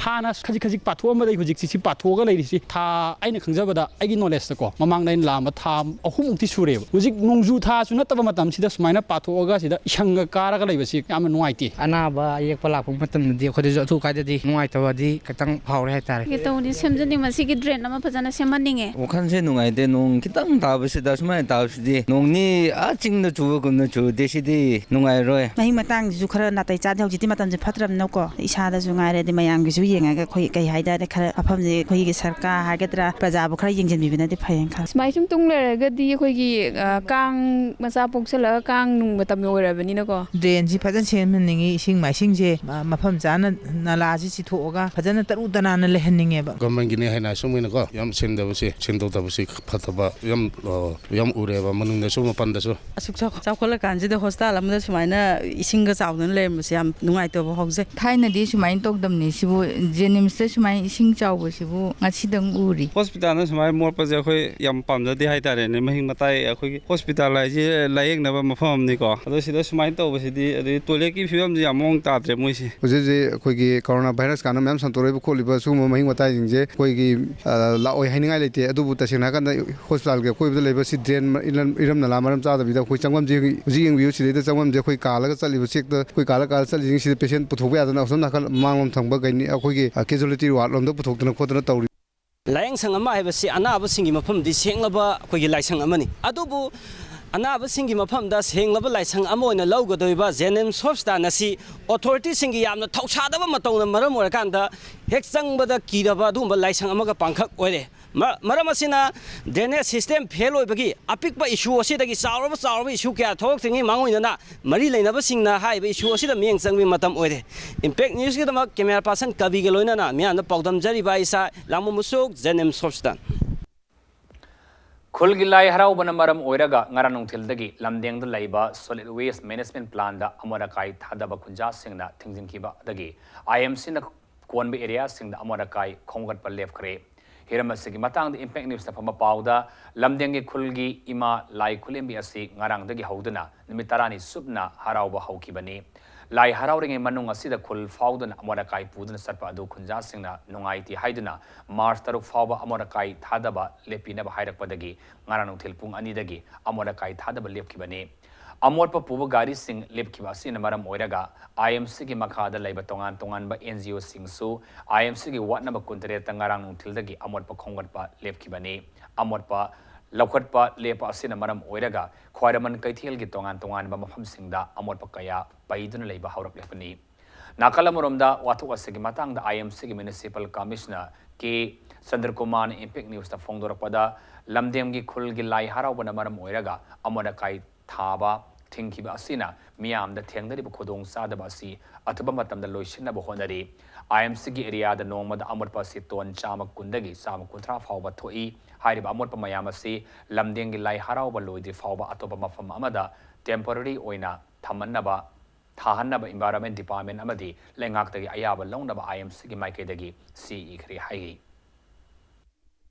ꯍꯥꯟꯅ ꯈꯖꯤꯛ ꯈꯖꯤꯛ ꯄꯥꯊꯣꯛꯑꯝꯕꯗꯒꯤ ꯍꯧꯖꯤꯛꯁꯤ ꯁꯤ ꯄꯥꯊꯣꯛꯑꯒ ꯂꯩꯔꯤꯁꯤ, ꯊꯥ, ꯑꯩꯅ ꯈꯪꯖꯕꯗ, ꯑꯩꯒꯤ knowledgeꯇꯀꯣ, ꯃꯃꯥꯡꯗ ꯑꯩꯅ ꯂꯥꯛꯑꯝꯕ ꯊꯥ ꯑꯍꯨꯝꯃꯨꯛꯇꯤ ꯁꯨꯔꯦꯕ꯫ ꯍꯧꯖꯤꯛ ꯅꯣꯡꯖꯨ ꯊꯥꯁꯨ ꯅꯠꯇꯕ ꯃꯇꯝꯁꯤꯗ ꯁꯨꯃꯥꯏꯅ ꯄꯥꯊꯣꯛꯑꯒ ꯁꯤꯗ ꯏꯁꯪꯒ ꯀꯥꯔꯒ ꯂꯩꯕꯁꯤ ꯌꯥꯝꯅ ꯅꯨꯡꯉꯥꯏꯇꯦ꯫ ꯑꯅꯥꯕ ꯑꯌꯦꯛꯄ ꯂꯥꯛꯄ ꯃꯇꯝꯗꯗꯤ ꯑꯩꯈꯣꯏꯗꯁꯨ ꯑꯊꯨ ꯀꯥꯏꯗꯗꯤ ꯅꯨꯡꯉꯥꯏꯇꯕꯗꯤ ꯈꯤꯇꯪ ꯐꯥꯎꯔꯦ ꯍꯥꯏꯇꯥꯔꯦ꯫ ꯀꯩ ꯇꯧꯅꯤ, ꯁꯦꯝꯖꯅꯤꯡꯕ, ꯁꯤꯒꯤ drain ꯑꯃ ꯐꯖꯅ ꯁꯦꯝꯍꯟꯅꯤꯡꯉꯦ꯫ ꯋꯥꯈꯜꯁꯦ ꯅꯨꯡꯉꯥꯏꯇꯦ, ꯅꯣꯡ ꯈꯤꯇꯪ ꯇꯥꯕꯁꯤꯗ ꯁꯨꯃꯥꯏꯅ ꯇꯥꯕꯁꯤꯗꯤ, ꯅꯣꯡꯅꯤ ꯑꯥ ꯆꯤꯡꯗ ꯆꯨꯕꯒꯨꯝꯅ ꯆꯨꯗꯦ, ꯁꯤꯗꯤ ꯅꯨꯡꯉꯥꯏꯔꯣꯏ꯫ ꯃꯍꯤꯛ ꯃꯇꯥꯡꯁꯤꯁꯨ ꯈꯔ ꯅꯥꯇꯩ ꯆꯥꯗꯦ ꯍꯧꯖꯤꯛꯇꯤ, ꯃꯇꯝꯁꯦ ꯐꯠꯇ꯭ꯔꯕꯅꯤꯅꯀꯣ꯫ ꯏꯁꯥꯗꯁꯨ ꯉꯥꯏꯔꯦ, ꯑꯗꯩ ꯃꯌꯥꯝꯒꯤꯁꯨ ꯌꯦꯡꯉꯒ ꯑꯩꯈꯣꯏ, ꯀꯩ ꯍꯥꯏꯇꯥꯔꯦ, ꯈꯔ ꯃꯐꯝꯁꯦ ꯑꯩꯈꯣꯏꯒꯤ ꯁꯔꯀꯥꯔ ꯍꯥꯏꯒꯗ꯭ꯔꯥ, ꯄ꯭ꯔꯖꯥꯕꯨ ꯈꯔ ꯌꯦꯡꯁꯤꯟꯕꯤꯕꯅꯗꯤ ꯐꯩꯌꯦꯅ ꯈꯜꯂꯦ꯫ ꯁꯨꯃꯥꯏ ꯁꯨꯝ ꯇꯨꯡ ꯂꯩꯔꯒꯗꯤ ꯑꯩꯈꯣꯏꯒꯤ, ꯑ, ꯀꯥꯡ ꯃꯆꯥ ꯄꯣꯛꯁꯜꯂꯒ ꯀꯥꯡ ꯅꯨꯡ ꯃꯇꯝ ꯑꯣꯏꯔꯕꯅꯤꯅꯀꯣ꯫ Drainꯁꯤ ꯐꯖꯅ ꯁꯦꯝꯍꯟꯅꯤꯡꯉꯤ, ꯏꯁꯤꯡ ꯃꯥꯏꯁꯤꯡꯁꯦ, ꯑ, ꯃꯐꯝ ꯆꯥꯅ ꯅꯂꯥꯁꯤ ꯆꯤꯊꯣꯛꯑꯒ ꯐꯖꯅ ꯇꯔꯨ ꯇꯅꯥꯟꯅ ꯂꯩꯍꯟꯅꯤꯡꯉꯦꯕ꯫ Governmentꯀꯤꯅꯦ ꯍꯥꯏꯅ ꯁꯨꯝ ꯑꯣꯏꯅꯀꯣ, ꯌꯥꯝ ꯁꯦꯝꯗꯕꯁꯤ, ꯁꯦꯝꯗꯣꯛꯇꯕꯁꯤ ꯐꯠꯇꯕ ꯌꯥꯝ, ꯑ, ꯌꯥꯝ ꯎꯔꯦꯕ, ꯃꯅꯨꯡꯗꯁꯨ ꯃꯄꯥꯟꯗꯁꯨ꯫ ꯑꯁꯨꯛ ꯆꯥꯎ-, ꯆꯥꯎꯈꯠꯂꯀꯥꯟꯁꯤꯗ hospital ꯑꯃꯗ ꯁꯨꯃꯥꯏꯅ ꯏꯁꯤꯡꯒ ꯆꯥꯎꯗꯅ ꯂꯩꯔꯝꯕꯁꯦ ꯌꯥꯝ ꯅꯨꯡꯉꯥꯏꯇꯕ ꯐꯥꯎꯖꯩ꯫ ꯊꯥꯏꯅꯗꯤ ꯁꯨꯃꯥꯏꯅ ꯇꯧꯗꯕꯅꯤ, ꯁꯤꯕꯨ ꯖꯦꯅꯤꯝꯁꯇ ꯁꯨꯃꯥꯏꯅ ꯏꯁꯤꯡ ꯆꯥꯎꯕꯁꯤꯕꯨ ꯉꯁꯤꯗꯪ ꯎꯔꯤ꯫ ꯍꯣꯁꯄꯤꯇꯥꯜꯅ ꯁꯨꯃꯥꯏꯅ ꯃꯣꯠꯄꯁꯦ ꯑꯩꯈꯣꯏ ꯌꯥꯝ ꯄꯥꯝꯖꯗꯦ ꯍꯥꯏꯇꯥꯔꯦꯅꯦ꯫ ꯃꯍꯤꯛ ꯃꯇꯥꯏ, ꯑꯩꯈꯣꯏꯒꯤ ꯍꯣꯁꯄꯤꯇꯥꯜ ꯍꯥꯏꯁꯦ ꯂꯥꯏꯌꯦꯡꯅꯕ ꯃꯐꯝ ꯑꯃꯅꯤꯀꯣ, ꯑꯗꯣ ꯁꯤꯗ ꯁꯨꯃꯥꯏꯅ ꯇꯧꯕꯁꯤꯗꯤ, ꯑꯗꯩ ꯇꯣꯏꯂꯦꯠꯀꯤ ꯐꯤꯕꯝꯁꯤ ꯌꯥꯝ ꯃꯑꯣꯡ ꯇꯥꯗ꯭ꯔꯦ ꯃꯣꯏꯁꯤ꯫ ꯍꯧꯖꯤꯛ ꯍꯧꯖꯤꯛ ꯑꯩꯈꯣꯏꯒꯤ ꯀꯣꯔꯣꯅꯥ ꯚꯥꯏꯔꯁ ꯀꯥꯟꯅ ꯃꯌꯥꯝ ꯁꯟꯗꯣꯔꯛꯏꯕ ꯈꯣꯠꯂꯤꯕ ꯁꯤꯒꯨꯝꯕ ꯃꯍꯤꯛ ꯃꯇꯥꯏꯁꯤꯡꯁꯦ ꯑꯩꯈꯣꯏꯒꯤ, ꯑ, ꯂꯥꯛꯑꯣꯏ ꯍꯥꯏꯅꯤꯡꯉꯥꯏ ꯂꯩꯇꯦ꯫ ꯑꯗꯨꯕꯨ ꯇꯁꯦꯡꯅ ꯍꯥꯏꯔꯀꯥꯟꯗ ꯍꯣꯁꯄꯤꯇꯥꯜꯒꯤ ꯑꯀꯣꯏꯕꯗ ꯂꯩꯕ ꯁꯤ ꯗ꯭ꯔꯦꯟ, ꯏꯔꯝ, ꯏꯔꯝ ꯅꯂꯥ ꯃꯔꯝ ꯆꯥꯗꯕꯤꯗ ꯑꯩꯈꯣꯏ ꯆꯪꯐꯝꯁꯦ ꯍꯧꯖꯤꯛ ꯌꯦꯡꯕꯤꯌꯨ, ꯁꯤꯗꯩꯗ ꯆꯪꯐꯝꯁꯦ ꯑꯩꯈꯣꯏ ꯀꯥꯜꯂꯒ ꯆꯠꯂꯤꯕ ꯆꯦꯛꯇ, ꯑꯩꯈꯣꯏ ꯀꯥꯜꯂ ꯀꯥꯜꯂ ꯆꯠꯂꯤꯁꯤꯡꯁꯤꯗ ꯄꯦꯁꯦꯟ ꯄꯨꯊꯣꯛꯄ ꯌꯥꯗꯅ ꯑꯁꯣꯝ ꯅꯥꯀꯜ ꯃꯥꯡꯂꯣꯝ ꯊꯪꯕ ꯒꯩꯅꯤ, ꯑꯩꯈꯣꯏꯒꯤ, ꯑ, ꯀꯦꯖꯨꯋꯦꯂꯤꯇꯤ ꯋꯥꯔꯗ ꯂꯣꯝꯗ ꯄꯨꯊꯣꯛꯇꯅ ꯈꯣꯠꯇꯅ ꯇꯧꯔꯤ꯫ ꯂꯥꯏꯌꯦꯡꯁꯪ ꯑꯃ ꯍꯥꯏꯕꯁꯤ ꯑꯅꯥꯕꯁꯤꯡꯒꯤ ꯃꯐꯝꯗꯤ ꯁꯦꯡꯂꯕ ꯑꯩꯈꯣꯏꯒꯤ ꯂꯥꯏꯁꯪ ꯑꯃꯅꯤ꯫ ꯑꯗꯨꯕꯨ ꯑꯅꯥꯕꯁꯤꯡꯒꯤ ꯃꯐꯝꯗ ꯁꯦꯡꯂꯕ ꯂꯥꯏꯁꯪ ꯑꯃ ꯑꯣꯏꯅ ꯂꯧꯒꯗꯧꯔꯤꯕ ꯖꯦꯅꯤꯝꯁ ꯍꯣꯁꯄꯤꯇꯥꯜ ꯑꯁꯤ ꯑꯣꯊꯣꯔꯤꯇꯤꯁꯤꯡꯒꯤ ꯌꯥꯝꯅ ꯊꯧꯁꯥꯗꯕ ꯃꯇꯧꯅ ꯃꯔꯝ ꯑꯣꯏꯔꯀꯥꯟꯗ ꯍꯦꯛ ꯆꯪꯕꯗ ꯀꯤꯔꯕ ꯑꯗꯨꯒꯨꯝꯕ ꯂꯥꯏꯁꯪ ꯑꯃꯒ ꯄꯥꯡꯈꯛ ꯑꯣꯏꯔꯦ꯫ ꯃ-, ꯃꯔꯝ ꯑꯁꯤꯅ ꯗ꯭ꯔꯦꯅꯦꯖ ꯁꯤꯁꯇꯦꯝ ꯐꯦꯜ ꯑꯣꯏꯕꯒꯤ ꯑꯄꯤꯛꯄ ꯏꯁꯨ ꯑꯁꯤꯗꯒꯤ ꯆꯥꯎꯔꯕ ꯆꯥꯎꯔꯕ ꯏꯁꯨ ꯀꯌꯥ ꯊꯣꯛꯂꯛꯇ꯭ꯔꯤꯉꯩ ꯃꯥꯡꯑꯣꯏꯅꯅ ꯃꯔꯤ ꯂꯩꯅꯕꯁꯤꯡꯅ ꯍꯥꯏꯔꯤꯕ ꯏꯁꯨ ꯑꯁꯤꯗ ꯃꯤꯠꯌꯦꯡ ꯆꯪꯕꯒꯤ ꯃꯇꯝ ꯑꯣꯏꯔꯦ꯫ ꯏꯝꯄꯦꯛ ꯅ꯭ꯌꯨꯁꯀꯤꯗꯃꯛ ꯀꯦꯃꯦꯔꯥ ꯄꯥꯔꯁꯟ ꯀꯕꯤꯒ ꯂꯣꯏꯅꯅ ꯃꯤꯌꯥꯝꯗ ꯄꯥꯎꯗꯝꯖꯔꯤꯕ ꯑꯩ ꯏꯁꯥ ꯂꯥꯡꯃꯣ ꯃꯨꯁꯨꯛ, ꯖꯦꯅꯤꯝꯁ ꯍꯣꯁꯄꯤꯇꯥꯜ꯫ ꯈꯨꯜꯒꯤ ꯂꯥꯏ ꯍꯔꯥꯎꯕꯅ ꯃꯔꯝ ꯑꯣꯏꯔꯒ ꯉꯔꯥꯡ ꯅꯨꯡꯊꯤꯜꯗꯒꯤ ꯂꯝꯗꯦꯡꯗ ꯂꯩꯕ solid waste management plantꯗ ꯑꯃꯣꯠ ꯑꯀꯥꯏ ꯊꯥꯗꯕ ꯈꯨꯟꯖꯥꯁꯤꯡꯅ ꯊꯤꯡꯖꯤꯟꯈꯤꯕꯗꯒꯤ IMCꯅ ꯀꯣꯟꯕ areaꯁꯤꯡꯗ ꯑꯃꯣꯠ ꯑꯀꯥꯏ ꯈꯣꯝꯒꯠꯄ ꯂꯦꯞꯈ꯭ꯔꯦ꯫ ꯍꯤꯔꯝ ꯑꯁꯤꯒꯤ ꯃꯇꯥꯡꯗ Impact Newsꯅ ꯐꯪꯕ ꯄꯥꯎꯗ, ꯂꯝꯗꯦꯡꯒꯤ ꯈꯨꯜꯒꯤ ꯏꯃꯥ ꯂꯥꯏ ꯈꯨꯂꯦꯝꯕꯤ ꯑꯁꯤ ꯉꯔꯥꯡꯗꯒꯤ ꯍꯧꯗꯨꯅ ꯅꯨꯃꯤꯠ ꯇꯔꯥꯅꯤ ꯆꯨꯞꯅ ꯍꯔꯥꯎꯕ ꯍꯧꯈꯤꯕꯅꯤ꯫ ꯂꯥꯏ ꯍꯔꯥꯎꯔꯤꯉꯩ ꯃꯅꯨꯡ ꯑꯁꯤꯗ ꯈꯨꯜ ꯐꯥꯎꯗꯨꯅ ꯑꯃꯣꯠ ꯑꯀꯥꯏ ꯄꯨꯗꯨꯅ ꯆꯠꯄ ꯑꯗꯨ ꯈꯨꯟꯖꯥꯁꯤꯡꯅ ꯅꯨꯡꯉꯥꯏꯇꯦ ꯍꯥꯏꯗꯨꯅ ꯃꯥꯔꯆ ꯇꯔꯨꯛ ꯐꯥꯎꯕ ꯑꯃꯣꯠ ꯑꯀꯥꯏ ꯊꯥꯗꯕ ꯂꯦꯞꯄꯤꯅꯕ ꯍꯥꯏꯔꯛꯄꯗꯒꯤ ꯉꯔꯥꯡ ꯅꯨꯡꯊꯤꯜ ꯄꯨꯡ ꯑꯅꯤꯗꯒꯤ ꯑꯃꯣꯠ ꯑꯀꯥꯏ ꯊꯥꯗꯕ ꯂꯦꯞꯈꯤꯕꯅꯤ꯫ ꯑꯃꯣꯠꯄ ꯄꯨꯕ ꯒꯥꯔꯤꯁꯤꯡ ꯂꯦꯞꯈꯤꯕ ꯑꯁꯤꯅ ꯃꯔꯝ ꯑꯣꯏꯔꯒ IMCꯒꯤ ꯃꯈꯥꯗ ꯂꯩꯕ ꯇꯣꯉꯥꯟ ꯇꯣꯉꯥꯟꯕ NGOꯁꯤꯡꯁꯨ IMCꯒꯤ ward number ꯀꯨꯟꯇꯔꯦꯠꯇ ꯉꯔꯥꯡ ꯅꯨꯡꯊꯤꯜꯗꯒꯤ ꯑꯃꯣꯠꯄ ꯈꯣꯝꯒꯠꯄ ꯂꯦꯞꯈꯤꯕꯅꯤ꯫ ꯑꯃꯣꯠꯄ ꯂꯧꯈꯠꯄ ꯂꯦꯞꯄ ꯑꯁꯤꯅ ꯃꯔꯝ ꯑꯣꯏꯔꯒ ꯈ꯭ꯋꯥꯏꯔꯝꯕꯟ ꯀꯩꯊꯦꯜꯒꯤ ꯇꯣꯉꯥꯟ ꯇꯣꯉꯥꯟꯕ ꯃꯐꯝꯁꯤꯡꯗ ꯑꯃꯣꯠꯄ ꯀꯌꯥ ꯄꯩꯗꯨꯅ ꯂꯩꯕ ꯍꯧꯔꯛꯂꯤꯕꯅꯤ꯫ ꯅꯥꯀꯜ ꯑꯃꯔꯣꯝꯗ ꯋꯥꯊꯣꯛ ꯑꯁꯤꯒꯤ ꯃꯇꯥꯡꯗ IMCꯒꯤ Municipal Commissioner ꯀꯦ ꯆꯟꯗ꯭ꯔꯀꯨꯃꯥꯔꯅ Impact Newsꯇ ꯐꯣꯡꯗꯣꯔꯛꯄꯗ, ꯂꯝꯗꯦꯡꯒꯤ ꯈꯨꯜꯒꯤ ꯂꯥꯏ ꯍꯔꯥꯎꯕꯅ ꯃꯔꯝ ꯑꯣꯏꯔꯒ ꯑꯃꯣꯠ ꯑꯀꯥꯏ ꯊꯥꯕ ꯊꯤꯡꯈꯤꯕ ꯑꯁꯤꯅ ꯃꯤꯌꯥꯝꯗ ꯊꯦꯡꯅꯔꯤꯕ ꯈꯨꯗꯣꯡꯆꯥꯗꯕ ꯑꯁꯤ ꯑꯊꯨꯕ ꯃꯇꯝꯗ ꯂꯣꯏꯁꯤꯟꯅꯕ ꯍꯣꯠꯅꯔꯤ꯫ IMCꯒꯤ areaꯗ ꯅꯣꯡꯃꯗ ꯑꯃꯣꯠꯄ ꯑꯁꯤ ꯇꯣꯟ ꯆꯥꯝꯃ ꯀꯨꯟꯗꯒꯤ ꯆꯥꯝꯃ ꯀꯨꯟꯊ꯭ꯔꯥ ꯐꯥꯎꯕ ꯊꯣꯛꯏ꯫ ꯍꯥꯏꯔꯤꯕ ꯑꯃꯣꯠꯄ ꯃꯌꯥꯝ ꯑꯁꯤ ꯂꯝꯗꯦꯡꯒꯤ ꯂꯥꯏ ꯍꯔꯥꯎꯕ ꯂꯣꯏꯗ꯭ꯔꯤ ꯐꯥꯎꯕ ꯑꯇꯣꯞꯄ ꯃꯐꯝ ꯑꯃꯗ temporary ꯑꯣꯏꯅ ꯊꯝꯃꯟꯅꯕ ꯊꯥꯍꯟꯅꯕ Environment Department ꯑꯃꯗꯤ ꯂꯩꯉꯥꯛꯇꯒꯤ ꯑꯌꯥꯕ ꯂꯧꯅꯕ I M Cꯒꯤ ꯃꯥꯏꯀꯩꯗꯒꯤ ꯆꯦ ꯏꯈ꯭ꯔꯦ ꯍꯥꯏꯔꯤ꯫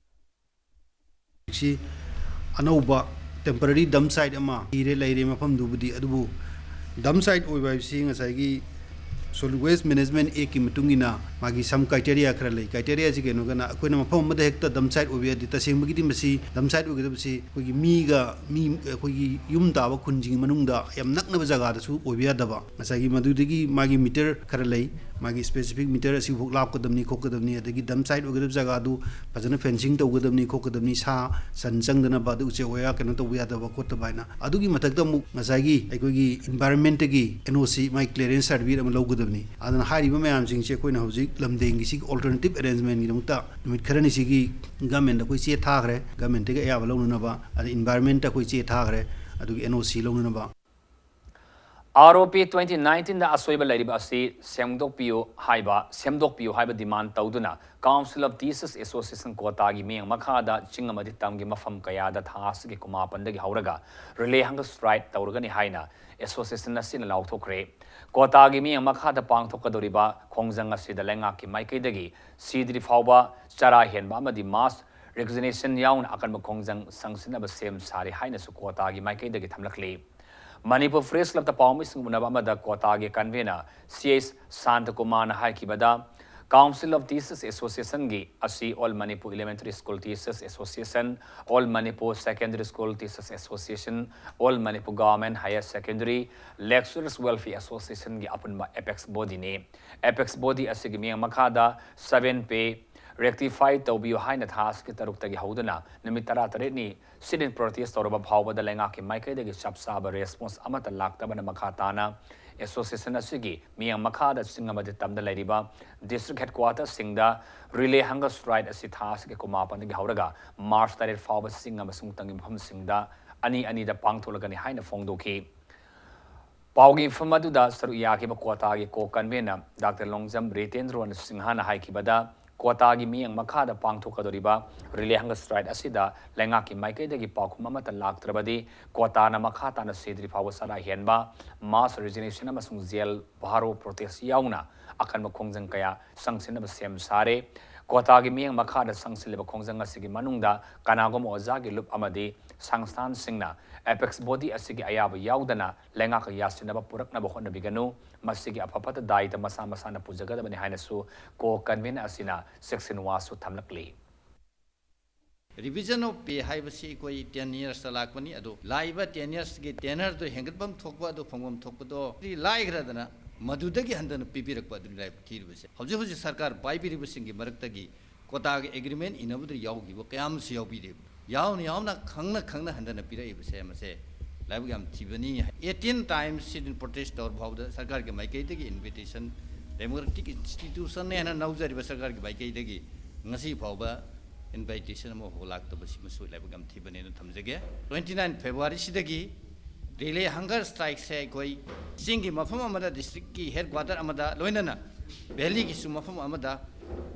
ꯁꯤ ꯑꯅꯧꯕ temporary dump site ꯑꯃ ꯏꯔꯦ ꯂꯩꯔꯦ ꯃꯐꯝꯗꯨꯕꯨꯗꯤ, ꯑꯗꯨꯕꯨ dump site ꯑꯣꯏꯕ ꯍꯥꯏꯕꯁꯤ ꯉꯁꯥꯏꯒꯤ Solid Waste Management Actꯀꯤ ꯃꯇꯨꯡ ꯏꯟꯅ ꯃꯥꯒꯤ some criteria ꯈꯔ ꯂꯩ꯫ Criteriaꯁꯤ ꯀꯩꯅꯣꯒꯅ ꯑꯩꯈꯣꯏꯅ ꯃꯐꯝ ꯑꯃꯗ ꯍꯦꯛꯇ dump site ꯑꯣꯏꯕ ꯌꯥꯗꯦ꯫ ꯇꯁꯦꯡꯕꯒꯤꯗꯤ ꯃꯁꯤ dump site ꯑꯣꯏꯒꯗꯕꯁꯤ ꯑꯩꯈꯣꯏꯒꯤ ꯃꯤꯒ ꯃꯤ ꯑꯩꯈꯣꯏꯒꯤ ꯌꯨꯝ ꯇꯥꯕ ꯈꯨꯟꯁꯤꯡꯒꯤ ꯃꯅꯨꯡꯗ ꯌꯥꯝ ꯅꯛꯅꯕ ꯖꯒꯥꯗꯁꯨ ꯑꯣꯏꯕ ꯌꯥꯗꯕ꯫ ꯉꯁꯥꯏꯒꯤ ꯃꯗꯨꯗꯒꯤ ꯃꯥꯒꯤ meter ꯈꯔ ꯂꯩ, ꯃꯥꯒꯤ specific meter ꯑꯁꯤꯐꯥꯎ ꯂꯥꯞꯀꯗꯕꯅꯤ ꯈꯣꯠꯀꯗꯕꯅꯤ, ꯑꯗꯒꯤ dump site ꯑꯣꯏꯒꯗꯕ ꯖꯒꯥꯗꯨ ꯐꯖꯅ fencing ꯇꯧꯒꯗꯕꯅꯤ ꯈꯣꯠꯀꯗꯕꯅꯤ, ꯁꯥ ꯁꯟ ꯆꯪꯗꯅꯕ, ꯑꯗꯨ ꯎꯆꯦꯛ ꯋꯥꯌꯥ ꯀꯩꯅꯣ ꯇꯧꯕ ꯌꯥꯗꯕ ꯈꯣꯠꯇꯕ ꯍꯥꯏꯅ꯫ ꯑꯗꯨꯒꯤ ꯃꯊꯛꯇ ꯑꯃꯨꯛ ꯉꯁꯥꯏꯒꯤ ꯑꯩꯈꯣꯏꯒꯤ Environmentꯀꯤ N O C, ꯃꯥꯒꯤ clearance certificate ꯑꯃ ꯂꯧꯒꯗꯕꯅꯤ꯫ ꯑꯗꯨꯅ ꯍꯥꯏꯔꯤꯕ ꯃꯌꯥꯝꯁꯤꯡꯁꯦ ꯑꯩꯈꯣꯏꯅ ꯍꯧꯖꯤꯛ ꯂꯝꯗꯦꯡꯒꯤ ꯁꯤꯒꯤ alternative arrangementꯀꯤꯗꯃꯛꯇ ꯅꯨꯃꯤꯠ ꯈꯔꯅꯤ ꯁꯤꯒꯤ governmentꯇ ꯑꯩꯈꯣꯏ ꯆꯦ ꯊꯥꯈ꯭ꯔꯦ, governmentꯇꯒꯤ ꯑꯌꯥꯕ ꯂꯧꯅꯅꯕ, ꯑꯗ Environmentꯇ ꯑꯩꯈꯣꯏ ꯆꯦ ꯊꯥꯈ꯭ꯔꯦ, ꯑꯗꯨꯒꯤ N O C ꯂꯧꯅꯅꯕ꯫ R O P twenty nineteenꯗ ꯑꯁꯣꯏꯕ ꯂꯩꯔꯤꯕ ꯑꯁꯤ ꯁꯦꯝꯗꯣꯛꯄꯤꯌꯨ ꯍꯥꯏꯕ, ꯁꯦꯝꯗꯣꯛꯄꯤꯌꯨ ꯍꯥꯏꯕ demand ꯇꯧꯗꯨꯅ Council of Teachers Association ꯀ꯭ꯋꯥꯇꯥꯒꯤ ꯃꯤꯠꯌꯦꯡ ꯃꯈꯥꯗ ꯆꯤꯡ ꯑꯃꯗꯤ ꯇꯝꯒꯤ ꯃꯐꯝ ꯀꯌꯥꯗ ꯊꯥ ꯑꯁꯤꯒꯤ ꯀꯨꯟꯃꯥꯄꯟꯗꯒꯤ ꯍꯧꯔꯒ relay hunger strike ꯇꯧꯔꯒꯅꯤ ꯍꯥꯏꯅ association ꯑꯁꯤꯅ ꯂꯥꯎꯊꯣꯛꯈ꯭ꯔꯦ꯫ ꯀ꯭ꯋꯥꯇꯥꯒꯤ ꯃꯤꯠꯌꯦꯡ ꯃꯈꯥꯗ ꯄꯥꯡꯊꯣꯛꯀꯗꯧꯔꯤꯕ ꯈꯣꯡꯖꯪ ꯑꯁꯤꯗ ꯂꯩꯉꯥꯛꯀꯤ ꯃꯥꯏꯀꯩꯗꯒꯤ ꯁꯤꯗ꯭ꯔꯤ ꯐꯥꯎꯕ ꯆꯔꯥ ꯍꯦꯟꯕ ꯑꯃꯗꯤ mass resignation ꯌꯥꯎꯅ ꯑꯀꯟꯕ ꯈꯣꯡꯖꯪ ꯆꯪꯁꯤꯟꯅꯕ ꯁꯦꯝ ꯁꯥꯔꯤ ꯍꯥꯏꯅꯁꯨ ꯀ꯭ꯋꯥꯇꯥꯒꯤ ꯃꯥꯏꯀꯩꯗꯒꯤ ꯊꯝꯂꯛꯂꯤ꯫ ꯃꯅꯤꯄꯨꯔ Press Clubꯇ ꯄꯥꯎꯃꯤꯁꯤꯡ ꯎꯅꯕ ꯑꯃꯗ ꯀ꯭ꯋꯥꯇꯥꯒꯤ convener C H ꯁꯥꯟꯇꯀꯨꯃꯥꯔꯅ ꯍꯥꯏꯈꯤꯕꯗ, Council of Teachers Associationꯒꯤ ꯑꯁꯤ All Manipur Elementary School Teachers Association, All Manipur Secondary School Teachers Association, All Manipur Government Higher Secondary Lecturers Welfare Associationꯒꯤ ꯑꯄꯨꯟꯕ apex bodyꯅꯤ꯫ Apex body ꯑꯁꯤꯒꯤ ꯃꯤꯠꯌꯦꯡ ꯃꯈꯥꯗ seven pay rectify ꯇꯧꯕꯤꯌꯨ ꯍꯥꯏꯅ ꯊꯥ ꯑꯁꯤꯒꯤ ꯇꯔꯨꯛꯇꯒꯤ ꯍꯧꯗꯨꯅ ꯅꯨꯃꯤꯠ ꯇꯔꯥꯇꯔꯦꯠꯅꯤ sit-in protest ꯇꯧꯔꯕ ꯐꯥꯎꯕꯗ ꯂꯩꯉꯥꯛꯀꯤ ꯃꯥꯏꯀꯩꯗꯒꯤ ꯆꯞ ꯆꯥꯕ response ꯑꯃꯠꯇ ꯂꯥꯛꯇꯕꯅ ꯃꯈꯥ ꯇꯥꯅ association ꯑꯁꯤꯒꯤ ꯃꯤꯠꯌꯦꯡ ꯃꯈꯥꯗ ꯆꯤꯡ ꯑꯃꯗꯤ ꯇꯝꯗ ꯂꯩꯔꯤꯕ district headquarterꯁꯤꯡꯗ relay hunger strike ꯑꯁꯤ ꯊꯥ ꯑꯁꯤꯒꯤ ꯀꯨꯟꯃꯥꯄꯟꯗꯒꯤ ꯍꯧꯔꯒ March ꯇꯔꯦꯠ ꯐꯥꯎꯕ ꯆꯤꯡ ꯑꯃꯁꯨꯡ ꯇꯝꯒꯤ ꯃꯐꯝꯁꯤꯡꯗ ꯑꯅꯤ ꯑꯅꯤꯗ ꯄꯥꯡꯊꯣꯛꯂꯒꯅꯤ ꯍꯥꯏꯅ ꯐꯣꯡꯗꯣꯛꯈꯤ꯫ ꯄꯥꯎꯒꯤ ꯃꯤꯐꯝ ꯑꯗꯨꯗ ꯁꯔꯨꯛ ꯌꯥꯈꯤꯕ ꯀ꯭ꯋꯥꯇꯥꯒꯤ co-convener Doctor ꯂꯣꯡꯖꯝ ꯔꯤꯇꯦꯟꯗ꯭ꯔꯣꯅ ꯁꯤꯡꯍꯅ ꯍꯥꯏꯈꯤꯕꯗ, ꯀ꯭ꯋꯥꯇꯥꯒꯤ ꯃꯤꯠꯌꯦꯡ ꯃꯈꯥꯗ ꯄꯥꯡꯊꯣꯛꯀꯗꯧꯔꯤꯕ ꯔꯤꯂꯦ ꯍꯪꯒꯔ ꯁ꯭ꯇ꯭ꯔꯥꯏꯛ ꯑꯁꯤꯗ ꯂꯩꯉꯥꯛꯀꯤ ꯃꯥꯏꯀꯩꯗꯒꯤ ꯄꯥꯎꯈꯨꯝ ꯑꯃꯠꯇ ꯂꯥꯛꯇ꯭ꯔꯕꯗꯤ ꯀ꯭ꯋꯥꯇꯥꯅ ꯃꯈꯥ ꯇꯥꯅ ꯁꯤꯗ꯭ꯔꯤ ꯐꯥꯎꯕ ꯆꯔꯥ ꯍꯦꯟꯕ, ꯃꯥꯁ ꯔꯤꯖꯤꯒꯅꯦꯁꯟ ꯑꯃꯁꯨꯡ ꯖꯦꯜ ꯚꯥꯔꯣ ꯄ꯭ꯔꯣꯇꯦꯁ ꯌꯥꯎꯅ ꯑꯀꯟꯕ ꯈꯣꯡꯖꯪ ꯀꯌꯥ ꯆꯪꯁꯤꯟꯅꯕ ꯁꯦꯝ ꯁꯥꯔꯦ꯫ ꯀ꯭ꯋꯥꯇꯥꯒꯤ ꯃꯤꯠꯌꯦꯡ ꯃꯈꯥꯗ ꯆꯪꯁꯤꯜꯂꯤꯕ ꯈꯣꯡꯖꯪ ꯑꯁꯤꯒꯤ ꯃꯅꯨꯡꯗ ꯀꯅꯥꯒꯨꯝꯕ ꯑꯣꯖꯥꯒꯤ ꯂꯨꯞ ꯑꯃꯗꯤ ꯁꯪꯁꯊꯥꯟꯁꯤꯡꯅ ꯑꯦꯄꯦꯛꯁ ꯕꯣꯗꯤ ꯑꯁꯤꯒꯤ ꯑꯌꯥꯕ ꯌꯥꯎꯗꯅ ꯂꯩꯉꯥꯛꯀ ꯌꯥꯁꯤꯟꯅꯕ ꯄꯨꯔꯛꯅꯕ ꯍꯣꯠꯅꯕꯤꯒꯅꯨ꯫ ꯃꯁꯤꯒꯤ ꯑꯐ ꯐꯠꯇ ꯗꯥꯏꯇ ꯃꯁꯥ ꯃꯁꯥꯅ ꯄꯨꯖꯒꯗꯕꯅꯤ ꯍꯥꯏꯅꯁꯨ ꯀꯣ ꯀꯟꯚꯦꯅꯔ ꯑꯁꯤꯅ ꯁꯦꯛꯁꯟ ꯋꯥꯁꯨ ꯊꯝꯂꯛꯂꯤ꯫ Revision of pay ꯍꯥꯏꯕꯁꯤ ꯑꯩꯈꯣꯏ ten yearsꯇ ꯂꯥꯛꯄꯅꯤ꯫ ꯑꯗꯣ ꯂꯥꯛꯏꯕ ten yearsꯀꯤ tenureꯗꯨ ꯍꯦꯟꯒꯠꯐꯝ ꯊꯣꯛꯄ, ꯑꯗꯨ ꯐꯪꯐꯝ ꯊꯣꯛꯄꯗꯣ ꯁꯤ ꯂꯥꯏꯈ꯭ꯔꯗꯅ ꯃꯗꯨꯗꯒꯤ ꯍꯟꯊꯅ ꯄꯤꯕꯤꯔꯛꯄ ꯑꯗꯨꯅꯤ ꯂꯥꯏꯕꯛ ꯊꯤꯔꯤꯕꯁꯦ꯫ ꯍꯧꯖꯤꯛ ꯍꯧꯖꯤꯛ ꯁꯔꯀꯥꯔ ꯄꯥꯏꯕꯤꯔꯤꯕꯁꯤꯡꯒꯤ ꯃꯔꯛꯇꯒꯤ ꯀ꯭ꯋꯥꯇꯥꯒꯤ ꯑꯦꯒ꯭ꯔꯤꯃꯦꯟ ꯏꯅꯕꯗ ꯌꯥꯎꯈꯤꯕ ꯀꯌꯥ ꯑꯃꯁꯨ ꯌꯥꯎꯕꯤꯔꯦꯕ꯫ ꯌꯥꯎꯅ ꯌꯥꯎꯅ ꯈꯪꯅ ꯈꯪꯅ ꯍꯟꯊꯅ ꯄꯤꯔꯛꯏꯕꯁꯦ ꯃꯁꯦ ꯂꯥꯏꯕꯛ ꯌꯥꯝ ꯊꯤꯕꯅꯤ꯫ Eighteen times sit-in protest ꯇꯧꯔ ꯐꯥꯎꯕꯗ ꯁꯔꯀꯥꯔꯒꯤ ꯃꯥꯏꯀꯩꯗꯒꯤ invitation, democratic institutionꯅꯦ ꯍꯥꯏꯅ ꯂꯧꯖꯔꯤꯕ ꯁꯔꯀꯥꯔꯒꯤ ꯃꯥꯏꯀꯩꯗꯒꯤ ꯉꯁꯤ ꯐꯥꯎꯕ invitation ꯑꯃꯐꯥꯎ ꯂꯥꯛꯇꯕꯁꯤꯃꯁꯨ ꯂꯥꯏꯕꯛ ꯌꯥꯝ ꯊꯤꯕꯅꯦꯅ ꯊꯝꯖꯒꯦ꯫ Twenty nine Februaryꯁꯤꯗꯒꯤ relay hunger strikeꯁꯦ ꯑꯩꯈꯣꯏ ꯆꯤꯡꯒꯤ ꯃꯐꯝ ꯑꯃꯗ, districtꯀꯤ headquarter ꯑꯃꯗ, ꯂꯣꯏꯅꯅ valleyꯒꯤꯁꯨ ꯃꯐꯝ ꯑꯃꯗ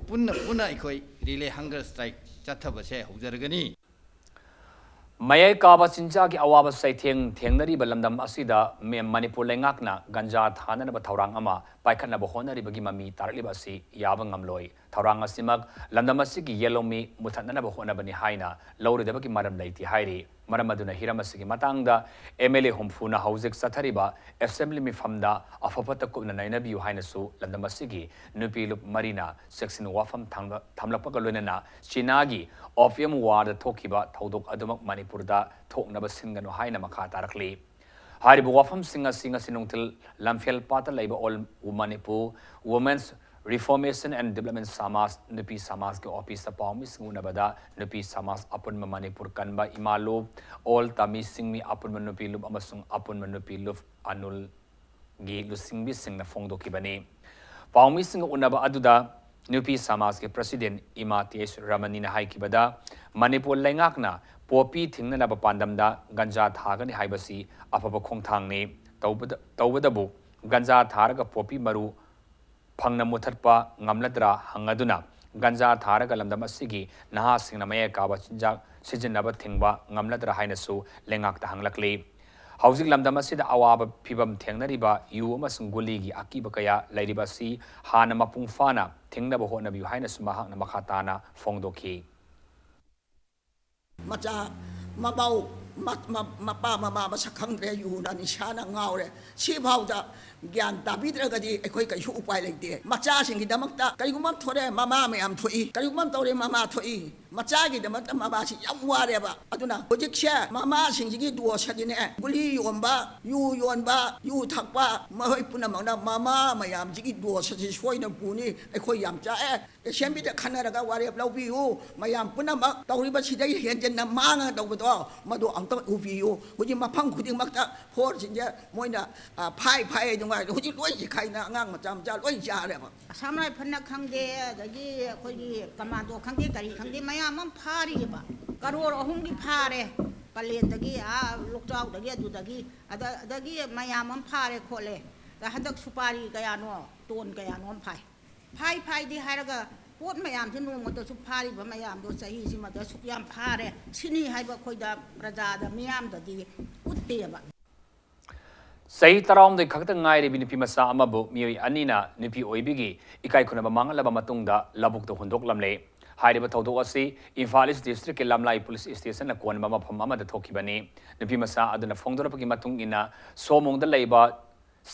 ꯄꯨꯟꯅ ꯄꯨꯟꯅ ꯑꯩꯈꯣꯏ relay hunger strike ꯆꯠꯊꯕꯁꯦ ꯍꯧꯖꯔꯒꯅꯤ꯫ ꯃꯌꯥꯏ ꯀꯥꯕ ꯆꯤꯟꯖꯥꯛꯀꯤ ꯑꯋꯥꯕ ꯆꯩꯊꯦꯡ ꯊꯦꯡꯅꯔꯤꯕ ꯂꯝꯗꯝ ꯑꯁꯤꯗ ꯃꯦ-, ꯃꯅꯤꯄꯨꯔ ꯂꯩꯉꯥꯛꯅ ꯒꯟꯖꯥ ꯊꯥꯅꯅꯕ ꯊꯧꯔꯥꯡ ꯑꯃ ꯄꯥꯏꯈꯠꯅꯕ ꯍꯣꯠꯅꯔꯤꯕꯒꯤ ꯃꯃꯤ ꯇꯥꯔꯛꯂꯤꯕ ꯑꯁꯤ ꯌꯥꯕ ꯉꯝꯂꯣꯏ꯫ ꯊꯧꯔꯥꯡ ꯑꯁꯤꯃꯛ ꯂꯝꯗꯝ ꯑꯁꯤꯒꯤ ꯌꯦꯜꯍꯧꯃꯤ ꯃꯨꯊꯠꯅꯅꯕ ꯍꯣꯠꯅꯕꯅꯤ ꯍꯥꯏꯅ ꯂꯧꯔꯣꯏꯗꯕꯒꯤ ꯃꯔꯝ ꯂꯩꯇꯦ ꯍꯥꯏꯔꯤ꯫ ꯃꯔꯝ ꯑꯗꯨꯅ ꯍꯤꯔꯝ ꯑꯁꯤꯒꯤ ꯃꯇꯥꯡꯗ MLA ꯍꯨꯝꯐꯨꯅ ꯍꯧꯖꯤꯛ ꯆꯠꯊꯔꯤꯕ assembly ꯃꯤꯐꯝꯗ ꯑꯐ ꯐꯠꯇ ꯀꯨꯞꯅ ꯅꯩꯅꯕꯤꯌꯨ ꯍꯥꯏꯅꯁꯨ ꯂꯝꯗꯝ ꯑꯁꯤꯒꯤ ꯅꯨꯄꯤ ꯂꯨꯞ ꯃꯔꯤꯅ ꯆꯦꯛꯁꯤꯟ ꯋꯥꯐꯝ ꯊꯝꯂ-, ꯊꯝꯂꯛꯄꯒ ꯂꯣꯏꯅꯅ ꯆꯤꯅꯥꯒꯤ opium warꯗ ꯊꯣꯛꯈꯤꯕ ꯊꯧꯗꯣꯛ ꯑꯗꯨꯃꯛ ꯃꯅꯤꯄꯨꯔꯗ ꯊꯣꯛꯅꯕ ꯁꯤꯟꯒꯅꯨ ꯍꯥꯏꯅ ꯃꯈꯥ ꯇꯥꯔꯛꯂꯤ꯫ ꯍꯥꯏꯔꯤꯕ ꯋꯥꯐꯝꯁꯤꯡ ꯑꯁꯤ ꯉꯁꯤ ꯅꯨꯡꯊꯤꯜ ꯂꯝꯐꯦꯜ ꯄꯥꯠꯇ ꯂꯩꯕ All Manipur Women's Reformation and Development ꯁꯃꯥꯖ ꯅꯨꯄꯤ ꯁꯃꯥꯖꯀꯤ ꯑꯣꯐꯤꯁꯇ ꯄꯥꯎꯃꯤꯁꯤꯡ ꯎꯅꯕꯗ ꯅꯨꯄꯤ ꯁꯃꯥꯖ ꯑꯄꯨꯟꯕ ꯃꯅꯤꯄꯨꯔ ꯀꯟꯕ ꯏꯃꯥ ꯂꯨꯞ, All ꯇꯥꯃꯤ ꯁꯤꯡꯃꯤ ꯑꯄꯨꯟꯕ ꯅꯨꯄꯤ ꯂꯨꯞ ꯑꯃꯁꯨꯡ ꯑꯄꯨꯟꯕ ꯅꯨꯄꯤ ꯂꯨꯞ ꯑꯅꯨꯜ ꯒꯤ ꯂꯨꯆꯤꯡꯕꯤꯁꯤꯡꯅ ꯐꯣꯡꯗꯣꯛꯈꯤꯕꯅꯤ꯫ ꯄꯥꯎꯃꯤꯁꯤꯡꯒ ꯎꯅꯕ ꯑꯗꯨꯗ ꯅꯨꯄꯤ ꯁꯃꯥꯖꯀꯤ president ꯏꯃꯥ ꯇꯤ ꯑꯩꯆ ꯔꯃꯅꯤꯅ ꯍꯥꯏꯈꯤꯕꯗ, ꯃꯅꯤꯄꯨꯔ ꯂꯩꯉꯥꯛꯅ poppy ꯊꯤꯡꯅꯅꯕ ꯄꯥꯟꯗꯝꯗ ꯒꯟꯖꯥ ꯊꯥꯒꯅꯤ ꯍꯥꯏꯕꯁꯤ ꯑꯐꯕ ꯈꯣꯡꯊꯥꯡꯅꯤ꯫ ꯇꯧꯕꯗ-, ꯇꯧꯕꯗꯕꯨ ꯒꯟꯖꯥ ꯊꯥꯔꯒ poppy ꯃꯔꯨ ꯐꯪꯅ ꯃꯨꯊꯠꯄ ꯉꯝꯂꯗ꯭ꯔꯥ ꯍꯪꯂꯗꯨꯅ ꯒꯟꯖꯥ ꯊꯥꯔꯒ ꯂꯝꯗꯝ ꯑꯁꯤꯒꯤ ꯅꯍꯥꯁꯤꯡꯅ ꯃꯌꯥꯏ ꯀꯥꯕ ꯆꯤꯟꯖꯥꯛ ꯁꯤꯖꯤꯟꯅꯕ ꯊꯤꯡꯕ ꯉꯝꯂꯗ꯭ꯔꯥ ꯍꯥꯏꯅꯁꯨ ꯂꯩꯉꯥꯛꯇ ꯍꯪꯂꯛꯂꯤ꯫ ꯍꯧꯖꯤꯛ ꯂꯝꯗꯝ ꯑꯁꯤꯗ ꯑꯋꯥꯕ ꯐꯤꯚꯝ ꯊꯦꯡꯅꯔꯤꯕ ꯌꯨ ꯑꯃꯁꯨꯡ ꯒꯨꯂꯤꯒꯤ ꯑꯀꯤꯕ ꯀꯌꯥ ꯂꯩꯔꯤꯕ ꯑꯁꯤ ꯍꯥꯟꯅ ꯃꯄꯨꯡ ꯐꯥꯅ ꯊꯤꯡꯅꯕ ꯍꯣꯠꯅꯕꯤꯌꯨ ꯍꯥꯏꯅꯁꯨ ꯃꯍꯥꯛꯅ ꯃꯈꯥ ꯇꯥꯅ ꯐꯣꯡꯗꯣꯛꯈꯤ꯫ ꯃꯆꯥ ꯃꯃꯧ ꯃ- ꯃ- ꯃꯄꯥ ꯃꯃꯥ ꯃꯁꯛ ꯈꯪꯗ꯭ꯔꯦ, ꯌꯨꯅ ꯅꯤꯁꯥꯅ ꯉꯥꯎꯔꯦ꯫ ꯁꯤꯐꯥꯎꯗ ꯒ꯭ꯌꯥꯟ ꯇꯥꯕꯤꯗ꯭ꯔꯒꯗꯤ ꯑꯩꯈꯣꯏ ꯀꯩꯁꯨ ꯎꯄꯥꯏ ꯂꯩꯇꯦ꯫ ꯃꯆꯥꯁꯤꯡꯒꯤꯗꯃꯛꯇ ꯀꯔꯤꯒꯨꯝꯕ ꯑꯃ ꯊꯣꯛꯑꯦ, ꯃꯃꯥ ꯃꯌꯥꯝ ꯊꯣꯛꯏ, ꯀꯔꯤꯒꯨꯝꯕ ꯑꯃ ꯇꯧꯔꯦ, ꯃꯃꯥ ꯊꯣꯛꯏ꯫ ꯃꯆꯥꯒꯤꯗꯃꯛꯇ ꯃꯃꯥꯁꯤ ꯌꯥꯝ ꯋꯥꯔꯦꯕ꯫ ꯑꯗꯨꯅ ꯍꯧꯖꯤꯛꯁꯦ ꯃꯃꯥꯁꯤꯡꯁꯤꯒꯤ ꯗꯣꯁ ꯑꯁꯤꯅꯦ, ꯒꯨꯂꯤ ꯌꯣꯟꯕ, ꯌꯨ ꯌꯣꯟꯕ, ꯌꯨ ꯊꯛꯄ, ꯃꯈꯣꯏ ꯄꯨꯝꯅꯃꯛꯅ ꯃꯃꯥ ꯃꯌꯥꯝꯁꯤꯒꯤ ꯗꯣꯁ ꯑꯁꯤ ꯁꯣꯏꯗꯅ ꯄꯨꯅꯤ꯫ ꯑꯩꯈꯣꯏ ꯌꯥꯝ ꯆꯥꯛꯑꯦ꯫ ꯑꯦꯁꯦꯝꯕ꯭ꯂꯤꯗ ꯈꯟꯅꯔꯒ ꯋꯥꯔꯦꯞ ꯂꯧꯕꯤꯌꯨ꯫ ꯃꯌꯥꯝ ꯄꯨꯝꯅꯃꯛ ꯇꯧꯔꯤꯕꯁꯤꯗꯩ ꯍꯦꯟꯖꯤꯟꯅ ꯃꯥꯡꯉ ꯇꯧꯕꯗꯣ, ꯃꯗꯨ ꯑꯝꯇ ꯎꯕꯤꯌꯨ꯫ ꯍꯧꯖꯤꯛ ꯃꯐꯝ ꯈꯨꯗꯤꯡꯃꯛꯇ ꯐꯣꯔꯁꯤꯡꯁꯦ ꯃꯣꯏꯅ, ꯑ, ꯐꯥꯏ ꯐꯥꯏ ꯅꯨꯡꯉꯥꯏ꯫ ꯍꯧꯖꯤꯛ ꯂꯣꯏ ꯆꯤꯈꯥꯏꯅ ꯑꯉꯥꯡ ꯃꯆꯥ ꯃꯆꯥ ꯂꯣꯏ ꯆꯥꯔꯦꯕ꯫ ꯑꯁꯥꯝ ꯔꯥꯏꯐꯜꯅ ꯈꯪꯗꯦ, ꯑꯗꯒꯤ ꯑꯩꯈꯣꯏꯒꯤ ꯀꯃꯥꯟꯗꯣ ꯈꯪꯗꯦ, ꯀꯔꯤ ꯈꯪꯗꯦ, ꯃꯌꯥꯝ ꯑꯃ ꯐꯥꯔꯤꯑꯕ꯫ ꯀꯔꯣꯔ ꯑꯍꯨꯝꯒꯤ ꯐꯥꯔꯦ, ꯄꯂꯦꯟꯗꯒꯤ, ꯑꯥ, ꯂꯣꯛꯆꯥꯎꯗꯒꯤ, ꯑꯗꯨꯗꯒꯤ, ꯑꯗ-, ꯑꯗꯒꯤ ꯃꯌꯥꯝ ꯑꯃ ꯐꯥꯔꯦ ꯈꯣꯠꯂꯦ꯫ ꯑꯗ ꯍꯟꯗꯛ ꯁꯨꯄꯥꯔꯤ ꯀꯌꯥꯅꯣ, ꯇꯣꯟ ꯀꯌꯥꯅꯣ ꯑꯃ ꯐꯥꯏ꯫ ꯐꯥꯏ ꯐꯥꯏꯗꯤ ꯍꯥꯏꯔꯒ ꯄꯣꯠ ꯃꯌꯥꯝꯁꯦ ꯅꯣꯡꯃꯇꯁꯨ ꯐꯥꯔꯤꯕ ꯃꯌꯥꯝꯗꯣ ꯆꯍꯤꯁꯤꯃꯗ ꯁꯨꯛ ꯌꯥꯝ ꯐꯥꯔꯦ, ꯁꯤꯅꯤ ꯍꯥꯏꯕ ꯑꯩꯈꯣꯏꯗ, ꯄ꯭ꯔꯖꯥꯗ, ꯃꯤꯌꯥꯝꯗꯗꯤ ꯎꯠꯇꯦꯕ꯫ ꯆꯍꯤ ꯇꯔꯥꯍꯨꯝꯗꯣꯏ ꯈꯛꯇ ꯉꯥꯏꯔꯤꯕꯤ ꯅꯨꯄꯤ ꯃꯆꯥ ꯑꯃꯕꯨ ꯃꯤꯑꯣꯏ ꯑꯅꯤꯅ ꯅꯨꯄꯤ ꯑꯣꯏꯕꯤꯒꯤ ꯏꯀꯥꯏ ꯈꯨꯝꯅꯕ ꯃꯥꯡꯍꯜꯂꯕ ꯃꯇꯨꯡꯗ ꯂꯧꯕꯨꯛꯇ ꯍꯨꯟꯗꯣꯛꯂꯝꯂꯦ꯫ ꯍꯥꯏꯔꯤꯕ ꯊꯧꯗꯣꯛ ꯑꯁꯤ ꯏꯝꯐꯥꯜ ꯏꯁ ꯗꯤꯁꯇ꯭ꯔꯤꯛꯀꯤ ꯂꯝꯂꯥꯏ ꯄꯨꯂꯤꯁ ꯁ꯭ꯇꯦꯁꯟꯅ ꯀꯣꯟꯕ ꯃꯐꯝ ꯑꯃꯗ ꯊꯣꯛꯈꯤꯕꯅꯤ꯫ ꯅꯨꯄꯤ ꯃꯆꯥ ꯑꯗꯨꯅ ꯐꯣꯡꯗꯣꯔꯛꯄꯒꯤ ꯃꯇꯨꯡ ꯏꯟꯅ, ꯁꯣꯃꯣꯡꯗ ꯂꯩꯕ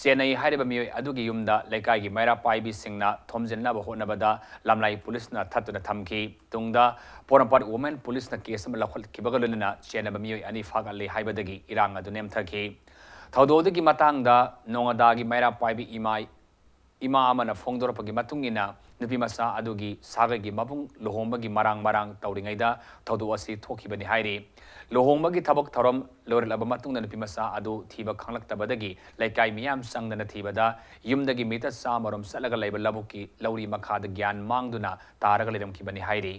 ꯆꯦꯟꯅꯩ ꯍꯥꯏꯔꯤꯕ ꯃꯤꯑꯣꯏ ꯑꯗꯨꯒꯤ ꯌꯨꯝꯗ ꯂꯩꯀꯥꯏꯒꯤ ꯃꯩꯔꯥ ꯄꯥꯏꯕꯤꯁꯤꯡꯅ ꯊꯣꯝꯖꯤꯟꯅꯕ ꯍꯣꯠꯅꯕꯗ ꯂꯝꯂꯥꯏ ꯄꯨꯂꯤꯁꯅ ꯊꯠꯇꯨꯅ ꯊꯝꯈꯤ꯫ ꯇꯨꯡꯗ ꯄꯣꯔꯣꯝꯄꯥꯠ ꯋꯨꯃꯦꯟ ꯄꯨꯂꯤꯁꯅ ꯀꯦꯁ ꯑꯃ ꯂꯧꯈꯠꯈꯤꯕꯒ ꯂꯣꯏꯅꯅ ꯆꯦꯟꯅꯕ ꯃꯤꯑꯣꯏ ꯑꯅꯤ ꯐꯥꯒꯠꯂꯦ ꯍꯥꯏꯕꯗꯒꯤ ꯏꯔꯥꯡ ꯑꯗꯨ ꯅꯦꯝꯊꯈꯤ꯫ ꯊꯧꯗꯣꯛ ꯑꯗꯨꯒꯤ ꯃꯇꯥꯡꯗ ꯅꯣꯉꯥꯗꯥꯒꯤ ꯃꯩꯔꯥ ꯄꯥꯏꯕꯤ ꯏꯃꯥ, ꯏꯃꯥ ꯑꯃꯅ ꯐꯣꯡꯗꯣꯔꯛꯄꯒꯤ ꯃꯇꯨꯡ ꯏꯟꯅ, ꯅꯨꯄꯤ ꯃꯆꯥ ꯑꯗꯨꯒꯤ ꯁꯥꯒꯩꯒꯤ ꯃꯕꯨꯡ ꯂꯨꯍꯣꯡꯕꯒꯤ ꯃꯔꯥꯡ ꯃꯔꯥꯡ ꯇꯧꯔꯤꯉꯩꯗ ꯊꯧꯗꯣꯛ ꯑꯁꯤ ꯊꯣꯛꯈꯤꯕꯅꯤ ꯍꯥꯏꯔꯤ꯫ ꯂꯨꯍꯣꯡꯕꯒꯤ ꯊꯕꯛ ꯊꯧꯔꯝ ꯂꯣꯏꯔꯛꯂꯕ ꯃꯇꯨꯡꯗ ꯅꯨꯄꯤ ꯃꯆꯥ ꯑꯗꯨ ꯊꯤꯕ ꯈꯪꯂꯛꯇꯕꯗꯒꯤ ꯂꯩꯀꯥꯏ ꯃꯤꯌꯥꯝ ꯆꯪꯗꯅ ꯊꯤꯕꯗ ꯌꯨꯝꯗꯒꯤ ꯃꯤꯇꯔ ꯆꯥꯝꯃꯔꯣꯝ ꯆꯠꯂꯒ ꯂꯩꯕ ꯂꯧꯕꯨꯛꯀꯤ ꯂꯧꯔꯤ ꯃꯈꯥꯗ ꯒ꯭ꯌꯥꯟ ꯃꯥꯡꯗꯨꯅ ꯇꯥꯔꯒ ꯂꯩꯔꯝꯈꯤꯕꯅꯤ ꯍꯥꯏꯔꯤ꯫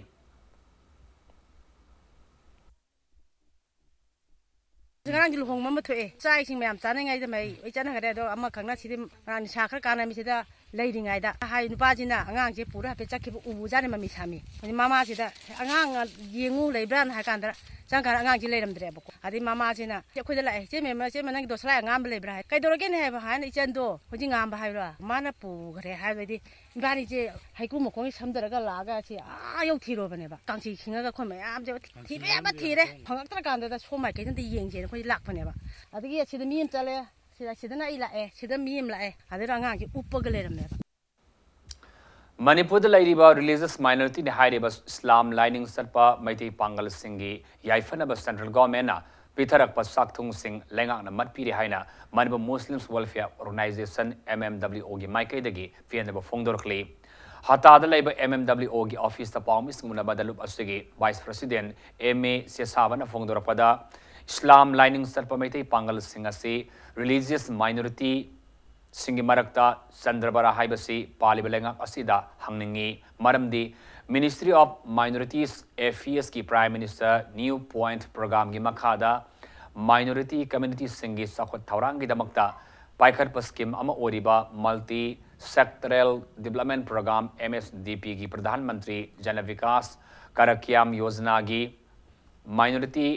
ꯉꯔꯥꯡꯗꯤ ꯂꯨꯍꯣꯡꯕ ꯑꯃ ꯊꯣꯛꯑꯦ꯫ ꯆꯥꯛ ꯏꯁꯤꯡ ꯃꯌꯥꯝ ꯆꯥꯅꯉꯥꯏꯗ ꯃꯩ ꯂꯣꯏ ꯆꯠꯅꯈ꯭ꯔꯦ꯫ ꯑꯗꯣ ꯑꯃꯈꯛꯅ ꯁꯤꯗꯤ ꯅꯤꯁꯥ ꯈꯔ ꯀꯥꯟꯅꯃꯤꯁꯤꯗ ꯂꯩꯔꯤꯉꯩꯗ ꯍꯥꯏ ꯅꯨꯄꯥꯁꯤꯅ ꯑꯉꯥꯡꯁꯦ ꯄꯨꯔ ꯍꯥꯏꯐꯦꯠ ꯆꯠꯈꯤꯕ ꯎꯕꯖꯥꯠꯅꯤ ꯃꯃꯤ ꯁꯥꯃꯤ꯫ ꯑꯗꯩ ꯃꯃꯥꯁꯤꯗ, "ꯑꯉꯥꯡ ꯌꯦꯡꯉꯨ ꯂꯩꯕ꯭ꯔꯥꯅ?" ꯍꯥꯏ ꯀꯥꯟꯗ ꯆꯪꯀꯥꯟꯗ ꯑꯉꯥꯡꯁꯤ ꯂꯩꯔꯝꯗ꯭ꯔꯦꯕꯀꯣ꯫ ꯑꯗꯩ ꯃꯃꯥꯁꯤꯅ ꯑꯩꯈꯣꯏꯗ ꯂꯥꯛꯑꯦ, "ꯏꯆꯦ ꯃꯦꯝꯃ, ꯏꯆꯦ ꯃꯦꯝꯃ, ꯅꯪꯒꯤ ꯗꯣꯁꯔꯥ ꯉꯥꯝꯕ ꯂꯩꯕ꯭ꯔꯥ?" ꯍꯥꯏ, "ꯀꯩꯗꯧꯔꯒꯦꯅꯦ?" ꯍꯥꯏꯕ ꯍꯥꯏꯅ, "ꯏꯆꯟꯗꯣ ꯍꯧꯖꯤꯛ ꯉꯥꯝꯕ ꯍꯥꯏꯕ꯭ꯔꯥ?" ꯃꯥꯅ ꯄꯨꯈ꯭ꯔꯦ ꯍꯥꯏꯕꯗꯤ ꯏꯕꯥꯅꯤꯁꯦ ꯍꯩꯀ꯭ꯔꯨ ꯃꯈꯣꯡꯒꯤ ꯁꯝꯗꯔꯒ ꯂꯥꯛꯑꯒ ꯁꯤ ꯑꯥ ꯌꯧ ꯊꯤꯔꯨꯕꯅꯦꯕ꯫ ꯀꯥꯡꯆꯤ ꯈꯤꯡꯉꯒ ꯑꯩꯈꯣꯏ ꯃꯌꯥꯝꯁꯦ ꯊꯤꯕ ꯌꯥꯕ ꯊꯤꯔꯦ, ꯐꯪꯉꯛꯇ꯭ꯔꯀꯥꯟꯗꯗ ꯁꯣꯝ ꯃꯥꯏꯀꯩꯗ ꯑꯝꯇ ꯌꯦꯡꯁꯦꯅ ꯑꯩꯈꯣꯏꯁꯦ ꯂꯥꯛꯄꯅꯦꯕ꯫ ꯑꯗꯒꯤ ꯑꯁꯤꯗ ꯃꯤ ꯑꯃ ꯆꯠꯂꯦ, ꯁꯤꯗ, ꯁꯤꯗꯅ ꯑꯩ ꯂꯥꯛꯑꯦ, ꯁꯤꯗ ꯃꯤ ꯑꯃ ꯂꯥꯛꯑꯦ, ꯑꯗꯨꯗ ꯑꯉꯥꯡꯁꯦ ꯎꯞꯄꯒ ꯂꯩꯔꯝꯃꯦꯕ꯫ ꯃꯅꯤꯄꯨꯔꯗ ꯂꯩꯔꯤꯕ religious minority ꯅꯤ ꯍꯥꯏꯔꯤꯕ ꯏꯁꯂꯥꯝ ꯂꯥꯏꯅꯤꯡ ꯆꯠꯄ ꯃꯩꯇꯩ ꯄꯥꯡꯒꯜꯁꯤꯡꯒꯤ ꯌꯥꯏꯐꯅꯕ central government ꯅ ꯄꯤꯊꯔꯛꯄ ꯆꯥꯛꯊꯨꯡꯁꯤꯡ ꯂꯩꯉꯥꯛꯅ ꯃꯠꯄꯤꯔꯦ ꯍꯥꯏꯅ Manipur Muslims Welfare Organization, M M W O ꯒꯤ ꯃꯥꯏꯀꯩꯗꯒꯤ ꯄꯦꯟꯗꯕ ꯐꯣꯡꯗꯣꯔꯛꯂꯤ꯫ ꯍꯇꯥꯗ ꯂꯩꯕ M M W O ꯒꯤ office ꯇ ꯄꯥꯎꯃꯤꯁꯤꯡ ꯎꯅꯕꯗ ꯂꯨꯞ ꯑꯁꯤꯒꯤ vice president M A ꯆꯦꯁꯥꯕꯅ ꯐꯣꯡꯗꯣꯔꯛꯄꯗ, ꯏꯁꯂꯥꯝ ꯂꯥꯏꯅꯤꯡ ꯆꯠꯄ ꯃꯩꯇꯩ ꯄꯥꯡꯒꯜꯁꯤꯡ ꯑꯁꯤ religious minority ꯁꯤꯡꯒꯤ ꯃꯔꯛꯇ ꯆꯟꯗ꯭ꯔꯕꯔꯥ ꯍꯥꯏꯕꯁꯤ ꯄꯥꯜꯂꯤꯕ ꯂꯩꯉꯥꯛ ꯑꯁꯤꯗ ꯍꯪꯅꯤꯡꯏ꯫ ꯃꯔꯝꯗꯤ Ministry of Minorities Affairs ꯀꯤ Prime Minister New Point Program ꯒꯤ ꯃꯈꯥꯗ minority community ꯁꯤꯡꯒꯤ ꯆꯥꯎꯈꯠ ꯊꯧꯔꯥꯡꯒꯤꯗꯃꯛꯇ ꯄꯥꯏꯈꯠꯄ scheme ꯑꯃ ꯑꯣꯏꯔꯤꯕ Multi Sectoral Development Program, M S D P ꯒꯤ ꯄ꯭ꯔꯙꯥꯟ ꯃꯟꯇ꯭ꯔꯤ ꯖꯅ ꯕꯤꯀꯥꯁ ꯀꯥꯔꯛꯌꯥꯝ ꯌꯣꯖꯅꯥꯒꯤ minority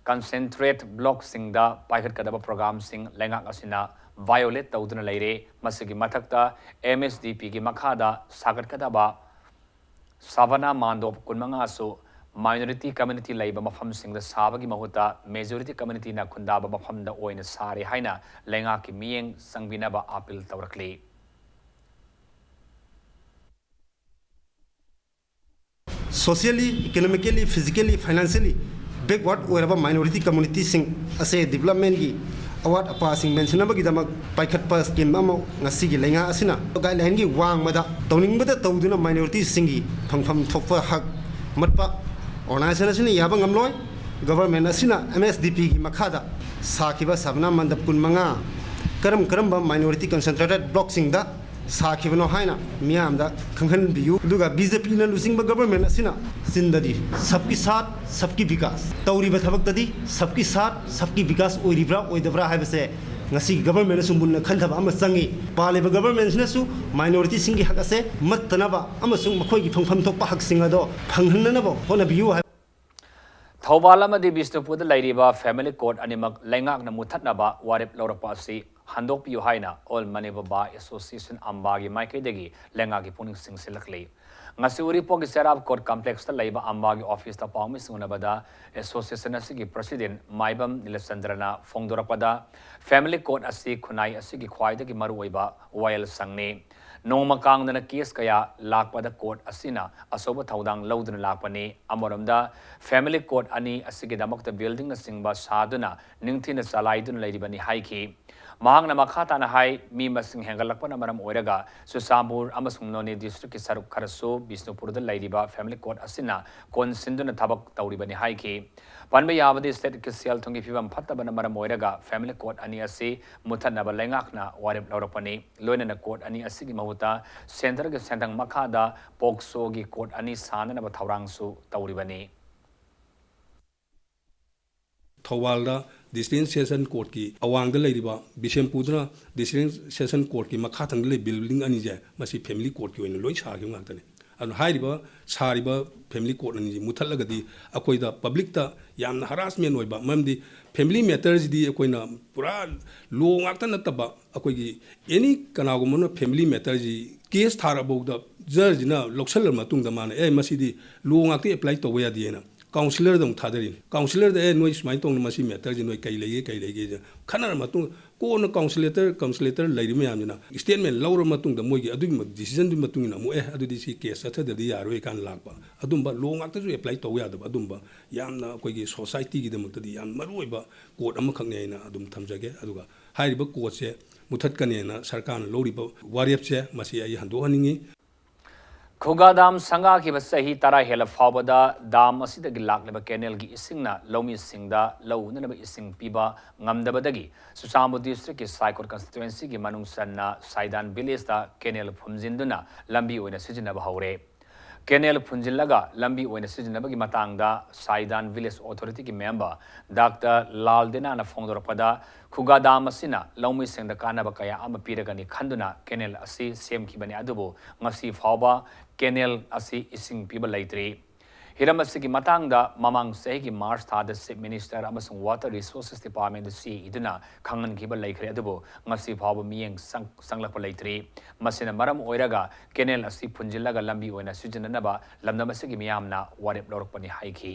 concentrate block ꯁꯤꯡꯗ ꯄꯥꯏꯈꯠꯀꯗꯕ program ꯁꯤꯡ ꯂꯩꯉꯥꯛ ꯑꯁꯤꯅ violate ꯇꯧꯗꯨꯅ ꯂꯩꯔꯦ꯫ ꯃꯁꯤꯒꯤ ꯃꯊꯛꯇ M S D P ꯒꯤ ꯃꯈꯥꯗ ꯁꯥꯒꯠꯀꯗꯕ ꯁꯥꯕꯅꯥ ꯃꯥꯟꯗꯣꯞ ꯀꯨꯟꯃꯉꯥꯁꯨ minority community ꯂꯩꯕ ꯃꯐꯝꯁꯤꯡꯗ ꯁꯥꯕꯒꯤ ꯃꯍꯨꯠꯇ majority community ꯅ ꯈꯨꯟꯗꯥꯕ ꯃꯐꯝꯗ ꯑꯣꯏꯅ ꯁꯥꯔꯦ ꯍꯥꯏꯅ ꯂꯩꯉꯥꯛꯀꯤ ꯃꯤꯠꯌꯦꯡ ꯆꯪꯕꯤꯅꯕ appeal ꯇꯧꯔꯛꯂꯤ꯫ Socially, economically, physically, financially backward ꯑꯣꯏꯔꯕ minority community ꯁꯤꯡ ꯑꯁꯦ development ꯒꯤ ꯑꯋꯥꯠ ꯑꯄꯥꯁꯤꯡ ꯃꯦꯟꯁꯤꯟꯅꯕꯒꯤꯗꯃꯛ ꯄꯥꯏꯈꯠꯄ scheme ꯑꯃ ꯉꯁꯤꯒꯤ ꯂꯩꯉꯥꯛ ꯑꯁꯤꯅ guideline ꯒꯤ ꯋꯥꯡꯃꯗ ꯇꯧꯅꯤꯡꯕꯗ ꯇꯧꯗꯨꯅ minority ꯁꯤꯡꯒꯤ ꯐꯪꯐꯝ ꯊꯣꯛꯄ ꯍꯛ ꯃꯠꯄ organization ꯑꯁꯤꯅ ꯌꯥꯕ ꯉꯝꯂꯣꯏ꯫ Government ꯑꯁꯤꯅ M S D P ꯒꯤ ꯃꯈꯥꯗ ꯁꯥꯈꯤꯕ ꯁꯥꯕꯅꯥ ꯃꯟꯗꯞ ꯀꯨꯟꯃꯉꯥ ꯀꯔꯝ ꯀꯔꯝꯕ minority concentrated block ꯁꯤꯡꯗ ꯁꯥꯈꯤꯕꯅꯣ ꯍꯥꯏꯅ ꯃꯤꯌꯥꯝꯗ ꯈꯪꯍꯟꯕꯤꯌꯨ꯫ ꯑꯗꯨꯒ B J P ꯅ ꯂꯨꯆꯤꯡꯕ government ꯑꯁꯤꯅ ꯆꯤꯟꯗꯗꯤ "Sabki saath, sabki vikas" ꯇꯧꯔꯤꯕ ꯊꯕꯛꯇꯗꯤ "Sabki saath, sabki vikas" ꯑꯣꯏꯔꯤꯕ꯭ꯔꯥ ꯑꯣꯏꯗꯕ꯭ꯔꯥ ꯍꯥꯏꯕꯁꯦ ꯉꯁꯤꯒꯤ ꯒꯚꯔꯟꯃꯦꯟꯅꯁꯨ ꯃꯨꯟꯅ ꯈꯟꯊꯕ ꯑꯃ ꯆꯪꯏ꯫ ꯄꯥꯜꯂꯤꯕ ꯒꯚꯔꯟꯃꯦꯟꯁꯤꯅꯁꯨ ꯃꯥꯏꯅꯣꯔꯤꯇꯤꯁꯤꯡꯒꯤ ꯍꯛ ꯑꯁꯦ ꯃꯠꯇꯅꯕ ꯑꯃꯁꯨꯡ ꯃꯈꯣꯏꯒꯤ ꯐꯪꯐꯝ ꯊꯣꯛꯄ ꯍꯛꯁꯤꯡ ꯑꯗꯣ ꯐꯪꯍꯟꯅꯅꯕ ꯍꯣꯠꯅꯕꯤꯌꯨ ꯍꯥꯏꯕ꯫ ꯊꯧꯕꯥꯜ ꯑꯃꯗꯤ ꯕꯤꯁꯅꯨꯄꯨꯔꯗ ꯂꯩꯔꯤꯕ ꯐꯦꯃꯤꯂꯤ ꯀꯣꯔꯠ ꯑꯅꯤꯃꯛ ꯂꯩꯉꯥꯛꯅ ꯃꯨꯊꯠꯅꯕ ꯋꯥꯔꯦꯞ ꯂꯧꯔꯛꯄ ꯑꯁꯤ ꯍꯟꯗꯣꯛꯄꯤꯌꯨ ꯍꯥꯏꯅ ꯑꯣꯜ ꯃꯅꯤꯄꯨꯔ ꯕꯥꯔ ꯑꯦꯁꯣꯁꯤꯌꯦꯁꯟ, ꯑꯝꯕꯥꯒꯤ ꯃꯥꯏꯀꯩꯗꯒꯤ ꯂꯩꯉꯥꯛꯀꯤ ꯄꯨꯛꯅꯤꯡ ꯆꯤꯡꯁꯤꯜꯂꯛꯂꯤ꯫ ꯉꯁꯤ ꯎꯔꯤꯄꯣꯛꯀꯤ ꯆꯦꯔꯥꯞ ꯀꯣꯔꯠ ꯀꯝꯄ꯭ꯂꯦꯛꯁꯇ ꯂꯩꯕ ꯑꯝꯕꯥꯒꯤ ꯑꯣꯐꯤꯁꯇ ꯄꯥꯎꯃꯤꯁꯤꯡ ꯎꯅꯕꯗ ꯑꯦꯁꯣꯁꯤꯌꯦꯁꯟ ꯑꯁꯤꯒꯤ ꯄ꯭ꯔꯁꯤꯗꯦꯟ ꯃꯥꯏꯕꯝ ꯅꯤꯂꯆꯟꯗ꯭ꯔꯅ ꯐꯣꯡꯗꯣꯔꯛꯄꯗ, ꯐꯦꯃꯤꯂꯤ ꯀꯣꯔꯠ ꯑꯁꯤ ꯈꯨꯟꯅꯥꯏ ꯑꯁꯤꯒꯤ ꯈ꯭ꯋꯥꯏꯗꯒꯤ ꯃꯔꯨꯑꯣꯏꯕ ꯋꯥꯌꯦꯜꯁꯪꯅꯤ꯫ ꯅꯣꯡꯃ ꯀꯥꯡꯗꯅ ꯀꯦꯁ ꯀꯌꯥ ꯂꯥꯛꯄꯗ ꯀꯣꯔꯠ ꯑꯁꯤꯅ ꯑꯆꯧꯕ ꯊꯧꯗꯥꯡ ꯂꯧꯗꯨꯅ ꯂꯥꯛꯄꯅꯤ꯫ ꯑꯃꯔꯣꯝꯗ, ꯐꯦꯃꯤꯂꯤ ꯀꯣꯔꯠ ꯑꯅꯤ ꯑꯁꯤꯒꯤꯗꯃꯛꯇ ꯕꯤꯜꯗꯤꯡꯅꯆꯤꯡꯕ ꯁꯥꯗꯨꯅ ꯅꯤꯡꯊꯤꯅ ꯆꯂꯥꯏꯗꯨꯅ ꯂꯩꯔꯤꯕꯅꯤ ꯍꯥꯏꯈꯤ꯫ ꯃꯍꯥꯛꯅ ꯃꯈꯥ ꯇꯥꯅ ꯍꯥꯏ, ꯃꯤ ꯃꯁꯤꯡ ꯍꯦꯟꯒꯠꯂꯛꯄꯅ ꯃꯔꯝ ꯑꯣꯏꯔꯒ ꯆꯨꯔꯆꯥꯟꯄꯨꯔ ꯑꯃꯁꯨꯡ ꯅꯣꯅꯦ ꯗꯤꯁꯇ꯭ꯔꯤꯛꯀꯤ ꯁꯔꯨꯛ ꯈꯔꯁꯨ ꯕꯤꯁꯅꯨꯄꯨꯔꯗ ꯂꯩꯔꯤꯕ ꯐꯦꯃꯤꯂꯤ ꯀꯣꯔꯠ ꯑꯁꯤꯅ ꯀꯣꯟꯁꯤꯟꯗꯨꯅ ꯊꯕꯛ ꯇꯧꯔꯤꯕꯅꯤ ꯍꯥꯏꯈꯤ꯫ ꯄꯟꯕ ꯌꯥꯕꯗꯤ, ꯁ꯭ꯇꯦꯠꯀꯤ ꯁꯦꯜ ꯊꯨꯝꯒꯤ ꯐꯤꯕꯝ ꯐꯠꯇꯕꯅ ꯃꯔꯝ ꯑꯣꯏꯔꯒ ꯐꯦꯃꯤꯂꯤ ꯀꯣꯔꯠ ꯑꯅꯤ ꯑꯁꯤ ꯃꯨꯊꯠꯅꯕ ꯂꯩꯉꯥꯛꯅ ꯋꯥꯔꯦꯞ ꯂꯧꯔꯛꯄꯅꯤ꯫ ꯂꯣꯏꯅꯅ ꯀꯣꯔꯠ ꯑꯅꯤ ꯑꯁꯤꯒꯤ ꯃꯍꯨꯠꯇ ꯁꯦꯟꯇꯔꯒꯤ ꯁꯦꯟꯊꯪ ꯃꯈꯥꯗ ꯄꯣꯛꯁꯣꯒꯤ ꯀꯣꯔꯠ ꯑꯅꯤ ꯁꯥꯅꯅꯕ ꯊꯧꯔꯥꯡꯁꯨ ꯇꯧꯔꯤꯕꯅꯤ꯫ ꯊꯧꯕꯥꯜꯗ ꯗꯤꯁꯇ꯭ꯔꯤꯛ ꯁꯦꯁꯟ ꯀꯣꯔꯠꯀꯤ ꯑꯋꯥꯡꯗ ꯂꯩꯔꯤꯕ, ꯕꯤꯁꯦꯝꯄꯨꯔꯗꯅ ꯗꯤꯁꯇ꯭ꯔꯤꯛ ꯁꯦꯁꯟ ꯀꯣꯔꯠꯀꯤ ꯃꯈꯥ ꯊꯪꯕꯗ ꯂꯩꯕ ꯕꯤꯜꯗꯤꯡ ꯑꯅꯤꯁꯦ, ꯃꯁꯤ ꯐꯦꯃꯤꯂꯤ ꯀꯣꯔꯠꯀꯤ ꯑꯣꯏꯅ ꯂꯣꯏ ꯁꯥꯈꯤꯕ ꯉꯥꯛꯇꯅꯤ꯫ ꯑꯗꯨꯅ ꯍꯥꯏꯔꯤꯕ, ꯁꯥꯔꯤꯕ ꯐꯦꯃꯤꯂꯤ ꯀꯣꯔꯠ ꯑꯅꯤꯁꯤ ꯃꯨꯊꯠꯂꯒꯗꯤ ꯑꯩꯈꯣꯏꯗ, ꯄꯕ꯭ꯂꯤꯛꯇ ꯌꯥꯝꯅ ꯍꯔꯥꯁꯃꯦꯟ ꯑꯣꯏꯕ, ꯃꯔꯝꯗꯤ ꯐꯦꯃꯤꯂꯤ ꯃꯦꯇꯔꯁꯤꯗꯤ ꯑꯩꯈꯣꯏꯅ ꯄꯨꯔꯥ ꯂꯣ ꯉꯥꯛꯇ ꯅꯠꯇꯕ, ꯑꯩꯈꯣꯏꯒꯤ ꯑꯦꯅꯤ ꯀꯅꯥꯒꯨꯝꯕ ꯑꯃꯅ ꯐꯦꯃꯤꯂꯤ ꯃꯦꯇꯔꯁꯤ ꯀꯦꯁ ꯊꯥꯔꯛꯐꯥꯎꯗ ꯖꯖꯁꯤꯅ ꯂꯧꯁꯜꯂ ꯃꯇꯨꯡꯗ ꯃꯥꯅ, "ꯑꯦ, ꯃꯁꯤꯗꯤ ꯂꯣ ꯉꯥꯛꯇ ꯑꯦꯄ꯭ꯂꯥꯏ ꯇꯧꯕ ꯌꯥꯗꯦꯅ" ꯀꯥꯎꯟꯁꯤꯂꯔꯗ ꯑꯃꯨꯛ ꯊꯥꯗꯔꯤꯅꯤ꯫ ꯀꯥꯎꯟꯁꯤꯂꯔꯗ, "ꯑꯦ, ꯅꯣꯏ ꯁꯨꯃꯥꯏꯅ ꯇꯧꯅ ꯃꯁꯤ ꯃꯦꯇꯔꯁꯤ ꯅꯣꯏ ꯀꯩ ꯂꯩꯒꯦ, ꯀꯩ ꯂꯩꯒꯦ?" ꯈꯟꯅꯔ ꯃꯇꯨꯡ, ꯀꯣꯟꯅ ꯀꯥꯎꯟꯁꯤꯂꯦꯇꯔ, ꯀꯥꯎꯟꯁꯤꯂꯦꯇꯔ ꯂꯩꯔꯤꯕ ꯃꯌꯥꯝꯁꯤꯅ ꯁ꯭ꯇꯦꯠꯃꯦꯟ ꯂꯧꯔ ꯃꯇꯨꯡꯗ ꯃꯣꯏꯒꯤ ꯑꯗꯨꯒꯤ ꯗꯤꯁꯤꯖꯟꯗꯨꯒꯤ ꯃꯇꯨꯡ ꯏꯟꯅ ꯑꯃꯨꯛ, "ꯑꯦ, ꯑꯗꯨꯗꯤ ꯁꯤ ꯀꯦꯁ ꯆꯠꯊꯗ꯭ꯔꯗꯤ ꯌꯥꯔꯣꯏ" ꯀꯥꯏꯅ ꯂꯥꯛꯄ꯫ ꯑꯗꯨꯝꯕ ꯂꯣ ꯉꯥꯛꯇꯁꯨ ꯑꯦꯄ꯭ꯂꯥꯏ ꯇꯧꯕ ꯌꯥꯗꯕ, ꯑꯗꯨꯝꯕ ꯌꯥꯝꯅ ꯑꯩꯈꯣꯏꯒꯤ ꯁꯣꯁꯥꯏꯇꯤꯒꯤꯗꯃꯛꯇꯗꯤ ꯌꯥꯝ ꯃꯔꯨꯑꯣꯏꯕ ꯀꯣꯔꯠ ꯑꯃꯈꯛꯅꯦ ꯍꯥꯏꯅ ꯑꯗꯨꯝ ꯊꯝꯖꯒꯦ꯫ ꯑꯗꯨꯒ ꯍꯥꯏꯔꯤꯕ ꯀꯣꯔꯠꯁꯦ ꯃꯨꯊꯠꯀꯅꯦꯅ ꯁꯔꯀꯥꯔꯅ ꯂꯧꯔꯤꯕ ꯋꯥꯔꯦꯞꯁꯦ, ꯃꯁꯤ ꯑꯩ ꯍꯟꯗꯣꯛꯍꯟꯅꯤꯡꯉꯤ꯫ ꯈꯨꯒꯥ ꯗꯥꯝ ꯁꯪꯒꯥꯈꯤꯕ ꯆꯍꯤ ꯇꯔꯥ ꯍꯦꯜꯂ ꯐꯥꯎꯕꯗ ꯗꯥꯝ ꯑꯁꯤꯗꯒꯤ ꯂꯥꯛꯂꯤꯕ ꯀꯦꯅꯦꯜꯒꯤ ꯏꯁꯤꯡꯅ ꯂꯧꯃꯤꯁꯤꯡꯗ ꯂꯧ ꯎꯅꯅꯕ ꯏꯁꯤꯡ ꯄꯤꯕ ꯉꯝꯗꯕꯗꯒꯤ ꯆꯨꯔꯆꯥꯟꯄꯨꯔ ꯗꯤꯁꯇ꯭ꯔꯤꯛꯀꯤ ꯁꯥꯏꯀꯣꯠ ꯀꯟꯁꯇꯤꯇ꯭ꯋꯦꯟꯁꯤꯒꯤ ꯃꯅꯨꯡ ꯆꯟꯅ ꯁꯥꯏꯗꯥꯟ ꯚꯤꯂꯦꯖꯇ ꯀꯦꯅꯦꯜ ꯐꯨꯝꯖꯤꯟꯗꯨꯅ ꯂꯝꯕꯤ ꯑꯣꯏꯅ ꯁꯤꯖꯤꯟꯅꯕ ꯍꯧꯔꯦ꯫ ꯀꯦꯅꯦꯜ ꯐꯨꯟꯖꯤꯜꯂꯒ ꯂꯝꯕꯤ ꯑꯣꯏꯅ ꯁꯤꯖꯤꯟꯅꯕꯒꯤ ꯃꯇꯥꯡꯗ ꯁꯥꯏꯗꯥꯟ ꯚꯤꯂꯦꯖ ꯑꯣꯊꯣꯔꯤꯇꯤꯒꯤ ꯃꯦꯝꯕꯔ ꯗꯥꯛꯇꯔ ꯂꯥꯜ ꯗꯦꯅꯥꯅ ꯐꯣꯡꯗꯣꯔꯛꯄꯗ, ꯈꯨꯒꯥ ꯗꯥꯝ ꯑꯁꯤꯅ ꯂꯧꯃꯤꯁꯤꯡꯗ ꯀꯥꯟꯅꯕ ꯀꯌꯥ ꯑꯃ ꯄꯤꯔꯒꯅꯤ ꯈꯟꯗꯨꯅ ꯀꯦꯅꯦꯜ ꯑꯁꯤ ꯁꯦꯝꯈꯤꯕꯅꯤ, ꯑꯗꯨꯕꯨ ꯉꯁꯤ ꯐꯥꯎꯕ ꯀꯦꯅꯦꯜ ꯑꯁꯤ ꯏꯁꯤꯡ ꯄꯤꯕ ꯂꯩꯇ꯭ꯔꯤ꯫ ꯍꯤꯔꯝ ꯑꯁꯤꯒꯤ ꯃꯇꯥꯡꯗ ꯃꯃꯥꯡ ꯆꯍꯤꯒꯤ ꯃꯥꯔꯆ ꯊꯥꯗ ꯆꯤꯐ ꯃꯤꯅꯤꯁꯇꯔ ꯑꯃꯁꯨꯡ ꯋꯥꯇꯔ ꯔꯤꯁꯣꯔꯁꯦꯁ ꯗꯤꯄꯥꯔꯠꯃꯦꯟꯗ ꯆꯦ ꯏꯗꯨꯅ ꯈꯪꯍꯟꯈꯤꯕ ꯂꯩꯈ꯭ꯔꯦ, ꯑꯗꯨꯕꯨ ꯉꯁꯤ ꯐꯥꯎꯕ ꯃꯤꯠꯌꯦꯡ ꯆꯪ-, ꯆꯪꯂꯛꯄ ꯂꯩꯇ꯭ꯔꯤ꯫ ꯃꯁꯤꯅ ꯃꯔꯝ ꯑꯣꯏꯔꯒ ꯀꯦꯅꯦꯜ ꯑꯁꯤ ꯐꯨꯟꯖꯤꯜꯂꯒ ꯂꯝꯕꯤ ꯑꯣꯏꯅ ꯁꯤꯖꯤꯟꯅꯅꯕ ꯂꯝꯗꯝ ꯑꯁꯤꯒꯤ ꯃꯤꯌꯥꯝꯅ ꯋꯥꯔꯦꯞ ꯂꯧꯔꯛꯄꯅꯤ ꯍꯥꯏꯈꯤ꯫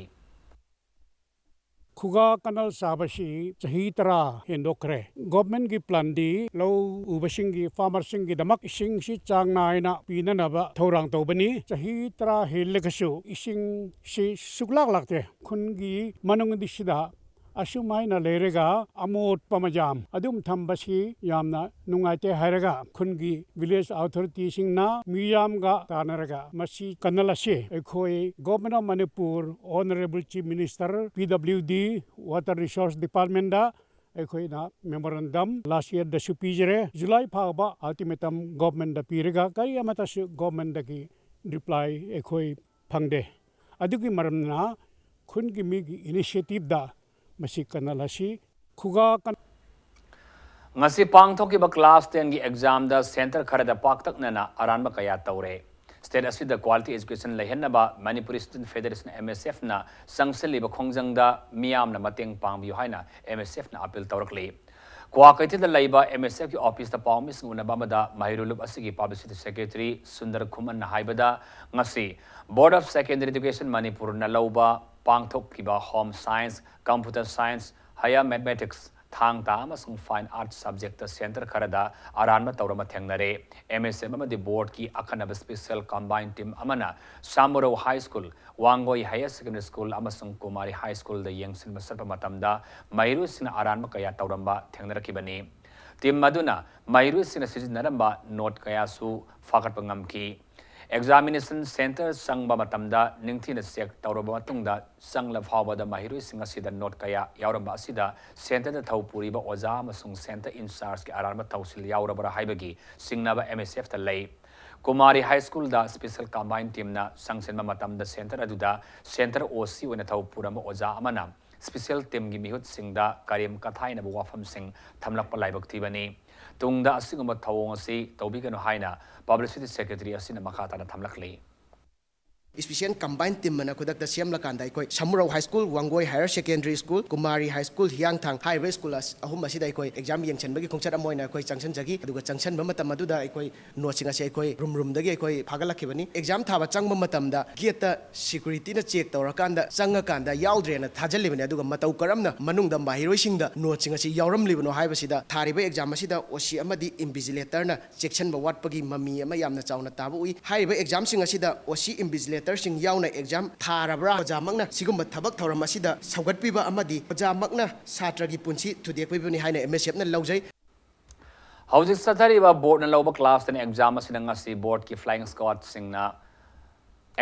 ꯈꯨꯒꯥ ꯀꯅꯜ ꯁꯥꯕꯁꯤ ꯆꯍꯤ ꯇꯔꯥ ꯍꯦꯟꯗꯣꯛꯈ꯭ꯔꯦ꯫ ꯒꯣꯚꯔꯟꯃꯦꯟꯠꯀꯤ ꯄ꯭ꯂꯥꯟꯗꯤ ꯂꯧ ꯎꯕꯁꯤꯡꯒꯤ, ꯐꯥꯔꯃꯔꯁꯤꯡꯒꯤꯗꯃꯛ ꯏꯁꯤꯡꯁꯤ ꯆꯥꯡ ꯅꯥꯏꯅ ꯄꯤꯅꯅꯕ ꯊꯧꯔꯥꯡ ꯇꯧꯕꯅꯤ꯫ ꯆꯍꯤ ꯇꯔꯥ ꯍꯦꯜꯂꯒꯁꯨ ꯏꯁꯤꯡꯁꯤ ꯁꯨꯛꯂꯥꯛ ꯂꯥꯛꯇꯦ꯫ ꯈꯨꯟꯒꯤ ꯃꯅꯨꯡꯗꯤ ꯁꯤꯗ ꯑꯁꯨꯃꯥꯏꯅ ꯂꯩꯔꯒ ꯑꯃꯣꯠꯄ ꯃꯌꯥꯝ ꯑꯗꯨꯝ ꯊꯝꯕꯁꯤ ꯌꯥꯝꯅ ꯅꯨꯡꯉꯥꯏꯇꯦ ꯍꯥꯏꯔꯒ ꯈꯨꯟꯒꯤ ꯚꯤꯂꯦꯖ ꯑꯣꯊꯣꯔꯤꯇꯤꯁꯤꯡꯅ ꯃꯤꯌꯥꯝꯒ ꯇꯥꯟꯅꯔꯒ ꯃꯁꯤ ꯀꯅꯜ ꯑꯁꯤ ꯑꯩꯈꯣꯏ Government of Manipur, Honourable Chief Minister, P W D, Water Resource Departmentꯗ ꯑꯩꯈꯣꯏꯅ memorandum last yearꯗꯁꯨ ꯄꯤꯖꯔꯦ꯫ ꯖꯨꯂꯥꯏ ꯐꯥꯎꯕ ultimatum governmentꯗ ꯄꯤꯔꯒ ꯀꯔꯤ ꯑꯃꯠꯇꯁꯨ governmentꯗꯒꯤ reply ꯑꯩꯈꯣꯏ ꯐꯪꯗꯦ꯫ ꯑꯗꯨꯒꯤ ꯃꯔꯝꯅ ꯈꯨꯟꯒꯤ ꯃꯤꯒꯤ initiativeꯗ ꯃꯁꯤ ꯀꯅꯜ ꯑꯁꯤ ꯈꯨꯒꯥ ꯀꯟ- ꯉꯁꯤ ꯄꯥꯡꯊꯣꯛꯈꯤꯕ class tenꯒꯤ examꯗ centre ꯈꯔꯗ ꯄꯥꯛꯇꯛꯅꯅ ꯑꯔꯥꯟꯕ ꯀꯌꯥ ꯇꯧꯔꯦ꯫ State ꯑꯁꯤꯗ quality education ꯂꯩꯍꯟꯅꯕ Manipuri Student Federation, M S Fꯅ ꯆꯪꯁꯤꯜꯂꯤꯕ ꯈꯣꯡꯖꯪꯗ ꯃꯤꯌꯥꯝꯅ ꯃꯇꯦꯡ ꯄꯥꯡꯕꯤꯌꯨ ꯍꯥꯏꯅ M S Fꯅ appeal ꯇꯧꯔꯛꯂꯤ꯫ ꯀ꯭ꯋꯥꯀꯩꯊꯦꯜꯗ ꯂꯩꯕ M S Fꯀꯤ officeꯇ ꯄꯥꯎꯃꯤꯁꯤꯡ ꯎꯅꯕ ꯑꯃꯗ ꯃꯍꯩꯔꯣꯏ ꯂꯨꯞ ꯑꯁꯤꯒꯤ publicity secretary ꯁꯨꯟꯗꯔ ꯈꯨꯃꯟꯅ ꯍꯥꯏꯕꯗ, ꯉꯁꯤ Board of Secondary Education ꯃꯅꯤꯄꯨꯔꯅ ꯂꯧꯕ ꯄꯥꯡꯊꯣꯛꯈꯤꯕ home science, computer science, higher mathematics, ꯊꯥꯡ ꯇꯥ ꯑꯃꯁꯨꯡ fine arts subjectꯇ centre ꯈꯔꯗ ꯑꯔꯥꯟꯕ ꯇꯧꯔꯝꯕ ꯊꯦꯡꯅꯔꯦ꯫ M S F ꯑꯃꯗꯤ boardꯀꯤ ꯑꯈꯟꯅꯕ special combined team ꯑꯃꯅ ꯁꯥꯃꯨꯔꯧ High School, Wangoi Higher Secondary School ꯑꯃꯁꯨꯡ ꯀꯨꯃꯥꯔꯤ High Schoolꯗ ꯌꯦꯡꯁꯤꯟꯕ ꯆꯠꯄ ꯃꯇꯝꯗ ꯃꯍꯩꯔꯣꯏꯁꯤꯡꯅ ꯑꯔꯥꯟꯕ ꯀꯌꯥ ꯇꯧꯔꯝꯕ ꯊꯦꯡꯅꯔꯛꯈꯤꯕꯅꯤ꯫ Team ꯑꯗꯨꯅ ꯃꯍꯩꯔꯣꯏꯁꯤꯡꯅ ꯁꯤꯖꯤꯟꯅꯔꯝꯕ note ꯀꯌꯥꯁꯨ ꯐꯥꯒꯠꯄ ꯉꯝꯈꯤ꯫ Examination centre ꯆꯪꯕ ꯃꯇꯝꯗ ꯅꯤꯡꯊꯤꯅ check ꯇꯧꯔꯕ ꯃꯇꯨꯡꯗ, ꯆꯪꯂ ꯐꯥꯎꯕꯗ ꯃꯍꯩꯔꯣꯏꯁꯤꯡ ꯑꯁꯤꯗ note ꯀꯌꯥ ꯌꯥꯎꯔꯝꯕ ꯑꯁꯤꯗ centreꯗ ꯊꯧ ꯄꯨꯔꯤꯕ ꯑꯣꯖꯥ ꯑꯃꯁꯨꯡ centre in chargeꯀꯤ ꯑꯔꯥꯟꯕ ꯊꯧꯁꯤꯜ ꯌꯥꯎꯔꯕ꯭ꯔꯥ ꯍꯥꯏꯕꯒꯤ ꯆꯤꯡꯅꯕ M S Fꯇ ꯂꯩ꯫ ꯀꯨꯃꯥꯔꯤ ꯍꯥꯏ ꯁ꯭ꯀꯨꯜꯗ ꯁ꯭ꯄꯤꯁꯦꯜ ꯀꯝꯕꯥꯏꯟ ꯇꯤꯝꯅ ꯆꯪꯁꯤꯟꯕ ꯃꯇꯝꯗ ꯁꯦꯟꯇꯔ ꯑꯗꯨꯗ ꯁꯦꯟꯇꯔ ꯑꯣ ꯁꯤ ꯑꯣꯏꯅ ꯊꯕꯛ ꯄꯨꯔꯝꯕ ꯑꯣꯖꯥ ꯑꯃꯅ ꯁ꯭ꯄꯤꯁꯦꯜ ꯇꯤꯝꯒꯤ ꯃꯤꯍꯨꯠꯁꯤꯡꯗ ꯀꯔꯦꯝ ꯀꯊꯥꯏꯅꯕ ꯋꯥꯐꯝꯁꯤꯡ ꯊꯝꯂꯛꯄ ꯂꯥꯏꯕꯛ ꯊꯤꯕꯅꯤ꯫ ꯇꯨꯡꯗ ꯑꯁꯤꯒꯨꯝꯕ ꯊꯧꯑꯣꯡ ꯑꯁꯤ ꯇꯧꯕꯤꯒꯅꯨ ꯍꯥꯏꯅ ꯄꯕ꯭ꯂꯤꯁꯤꯇꯤ ꯁꯦꯀ꯭ꯔꯦꯇꯔꯤ ꯑꯁꯤꯅ ꯃꯈꯥ ꯇꯥꯅ ꯊꯝꯂꯛꯂꯤ꯫ ꯏꯁꯄꯤꯁꯦꯜ ꯀꯝꯕꯥꯏꯟ ꯇꯤꯝ ꯑꯅ ꯈꯨꯗꯛꯇ ꯁꯦꯝꯂꯀꯥꯟꯗ ꯑꯩꯈꯣꯏ Samurou high school, Wangoi higher secondary school, Kumari high school, Hiyangthang ꯍꯥꯏꯔꯤꯕ ꯁ꯭ꯀꯨꯜ ꯑꯁ-, ꯑꯍꯨꯝ ꯑꯁꯤꯗ ꯑꯩꯈꯣꯏ ꯑꯦꯛꯖꯥꯝ ꯌꯦꯡꯁꯤꯟꯕꯒꯤ ꯈꯣꯡꯆꯠ ꯑꯃ ꯑꯣꯏꯅ ꯑꯩꯈꯣꯏ ꯆꯪꯁꯤꯟꯖꯈꯤ꯫ ꯑꯗꯨꯒ ꯆꯪꯁꯤꯟꯕ ꯃꯇꯝ ꯑꯗꯨꯗ ꯑꯩꯈꯣꯏ ꯅꯣꯠꯁꯤꯡ ꯑꯁꯤ ꯑꯩꯈꯣꯏ ꯔꯨꯝ ꯔꯨꯝꯗꯒꯤ ꯑꯩꯈꯣꯏ ꯐꯥꯒꯠꯂꯛꯈꯤꯕꯅꯤ꯫ ꯑꯦꯛꯖꯥꯝ ꯊꯥꯕ ꯆꯪꯕ ꯃꯇꯝꯗ ꯒꯦꯠꯇ ꯁꯦꯀ꯭ꯌꯨꯔꯤꯇꯤꯅ ꯆꯦꯛ ꯇꯧꯔꯀꯥꯟꯗ ꯆꯪꯉꯀꯥꯟꯗ ꯌꯥꯎꯗ꯭ꯔꯦꯅ ꯊꯥꯖꯤꯜꯂꯤꯕꯅꯤ꯫ ꯑꯗꯨꯒ ꯃꯇꯧ ꯀꯔꯝꯅ ꯃꯅꯨꯡꯗ ꯃꯍꯩꯔꯣꯏꯁꯤꯡꯗ ꯅꯣꯠꯁꯤꯡ ꯑꯁꯤ ꯌꯥꯎꯔꯝꯂꯤꯕꯅꯣ ꯍꯥꯏꯕꯁꯤꯗ ꯊꯥꯔꯤꯕ ꯑꯦꯛꯖꯥꯝ ꯑꯁꯤꯗ ꯑꯣ ꯁꯤ ꯑꯃꯗꯤ ꯏꯟꯚꯤꯖꯤꯂꯦꯇꯔꯅ ꯆꯦꯛꯁꯤꯟꯕ ꯋꯥꯠꯄꯒꯤ ꯃꯃꯤ ꯑꯃ ꯌꯥꯝꯅ ꯆꯥꯎꯅ ꯇꯥꯕ ꯎꯏ꯫ ꯍꯥꯏꯔꯤꯕ ꯑꯦꯛꯖꯥꯝꯁꯤꯡ ꯑꯁꯤꯗ ꯑꯣ ꯁꯤ ꯏꯟꯚꯤꯖꯤꯂꯦꯇꯔꯁꯤꯡ ꯌꯥꯎꯅ ꯑꯦꯛꯖꯥꯝ ꯊꯥꯔꯕ꯭ꯔꯥ, ꯑꯣꯖꯥꯃꯛꯅ ꯁꯤꯒꯨꯝꯕ ꯊꯕꯛ ꯊꯧꯔꯝ ꯑꯁꯤꯗ ꯁꯧꯒꯠꯄꯤꯕ ꯑꯃꯗꯤ ꯑꯣꯖꯥꯃꯛꯅ ꯁꯥꯇ꯭ꯔꯒꯤ ꯄꯨꯟꯁꯤ ꯊꯨꯗꯦꯛꯄꯤꯕꯅꯤ ꯍꯥꯏꯅ ꯑꯦꯝ ꯑꯦꯁ ꯑꯦꯐꯅ ꯂꯧꯖꯩ꯫ ꯍꯧꯖꯤꯛ ꯆꯠꯊꯔꯤꯕ ꯕꯣꯔꯗꯅ ꯂꯧꯕ ꯀ꯭ꯂꯥꯁ ꯇꯦꯟ ꯑꯦꯛꯖꯥꯝ ꯑꯁꯤꯅ ꯉꯁꯤ ꯕꯣꯔꯗꯀꯤ ꯐ꯭ꯂꯥꯏꯌꯤꯡ ꯁ꯭ꯀ꯭ꯋꯥꯗꯁꯤꯡꯅ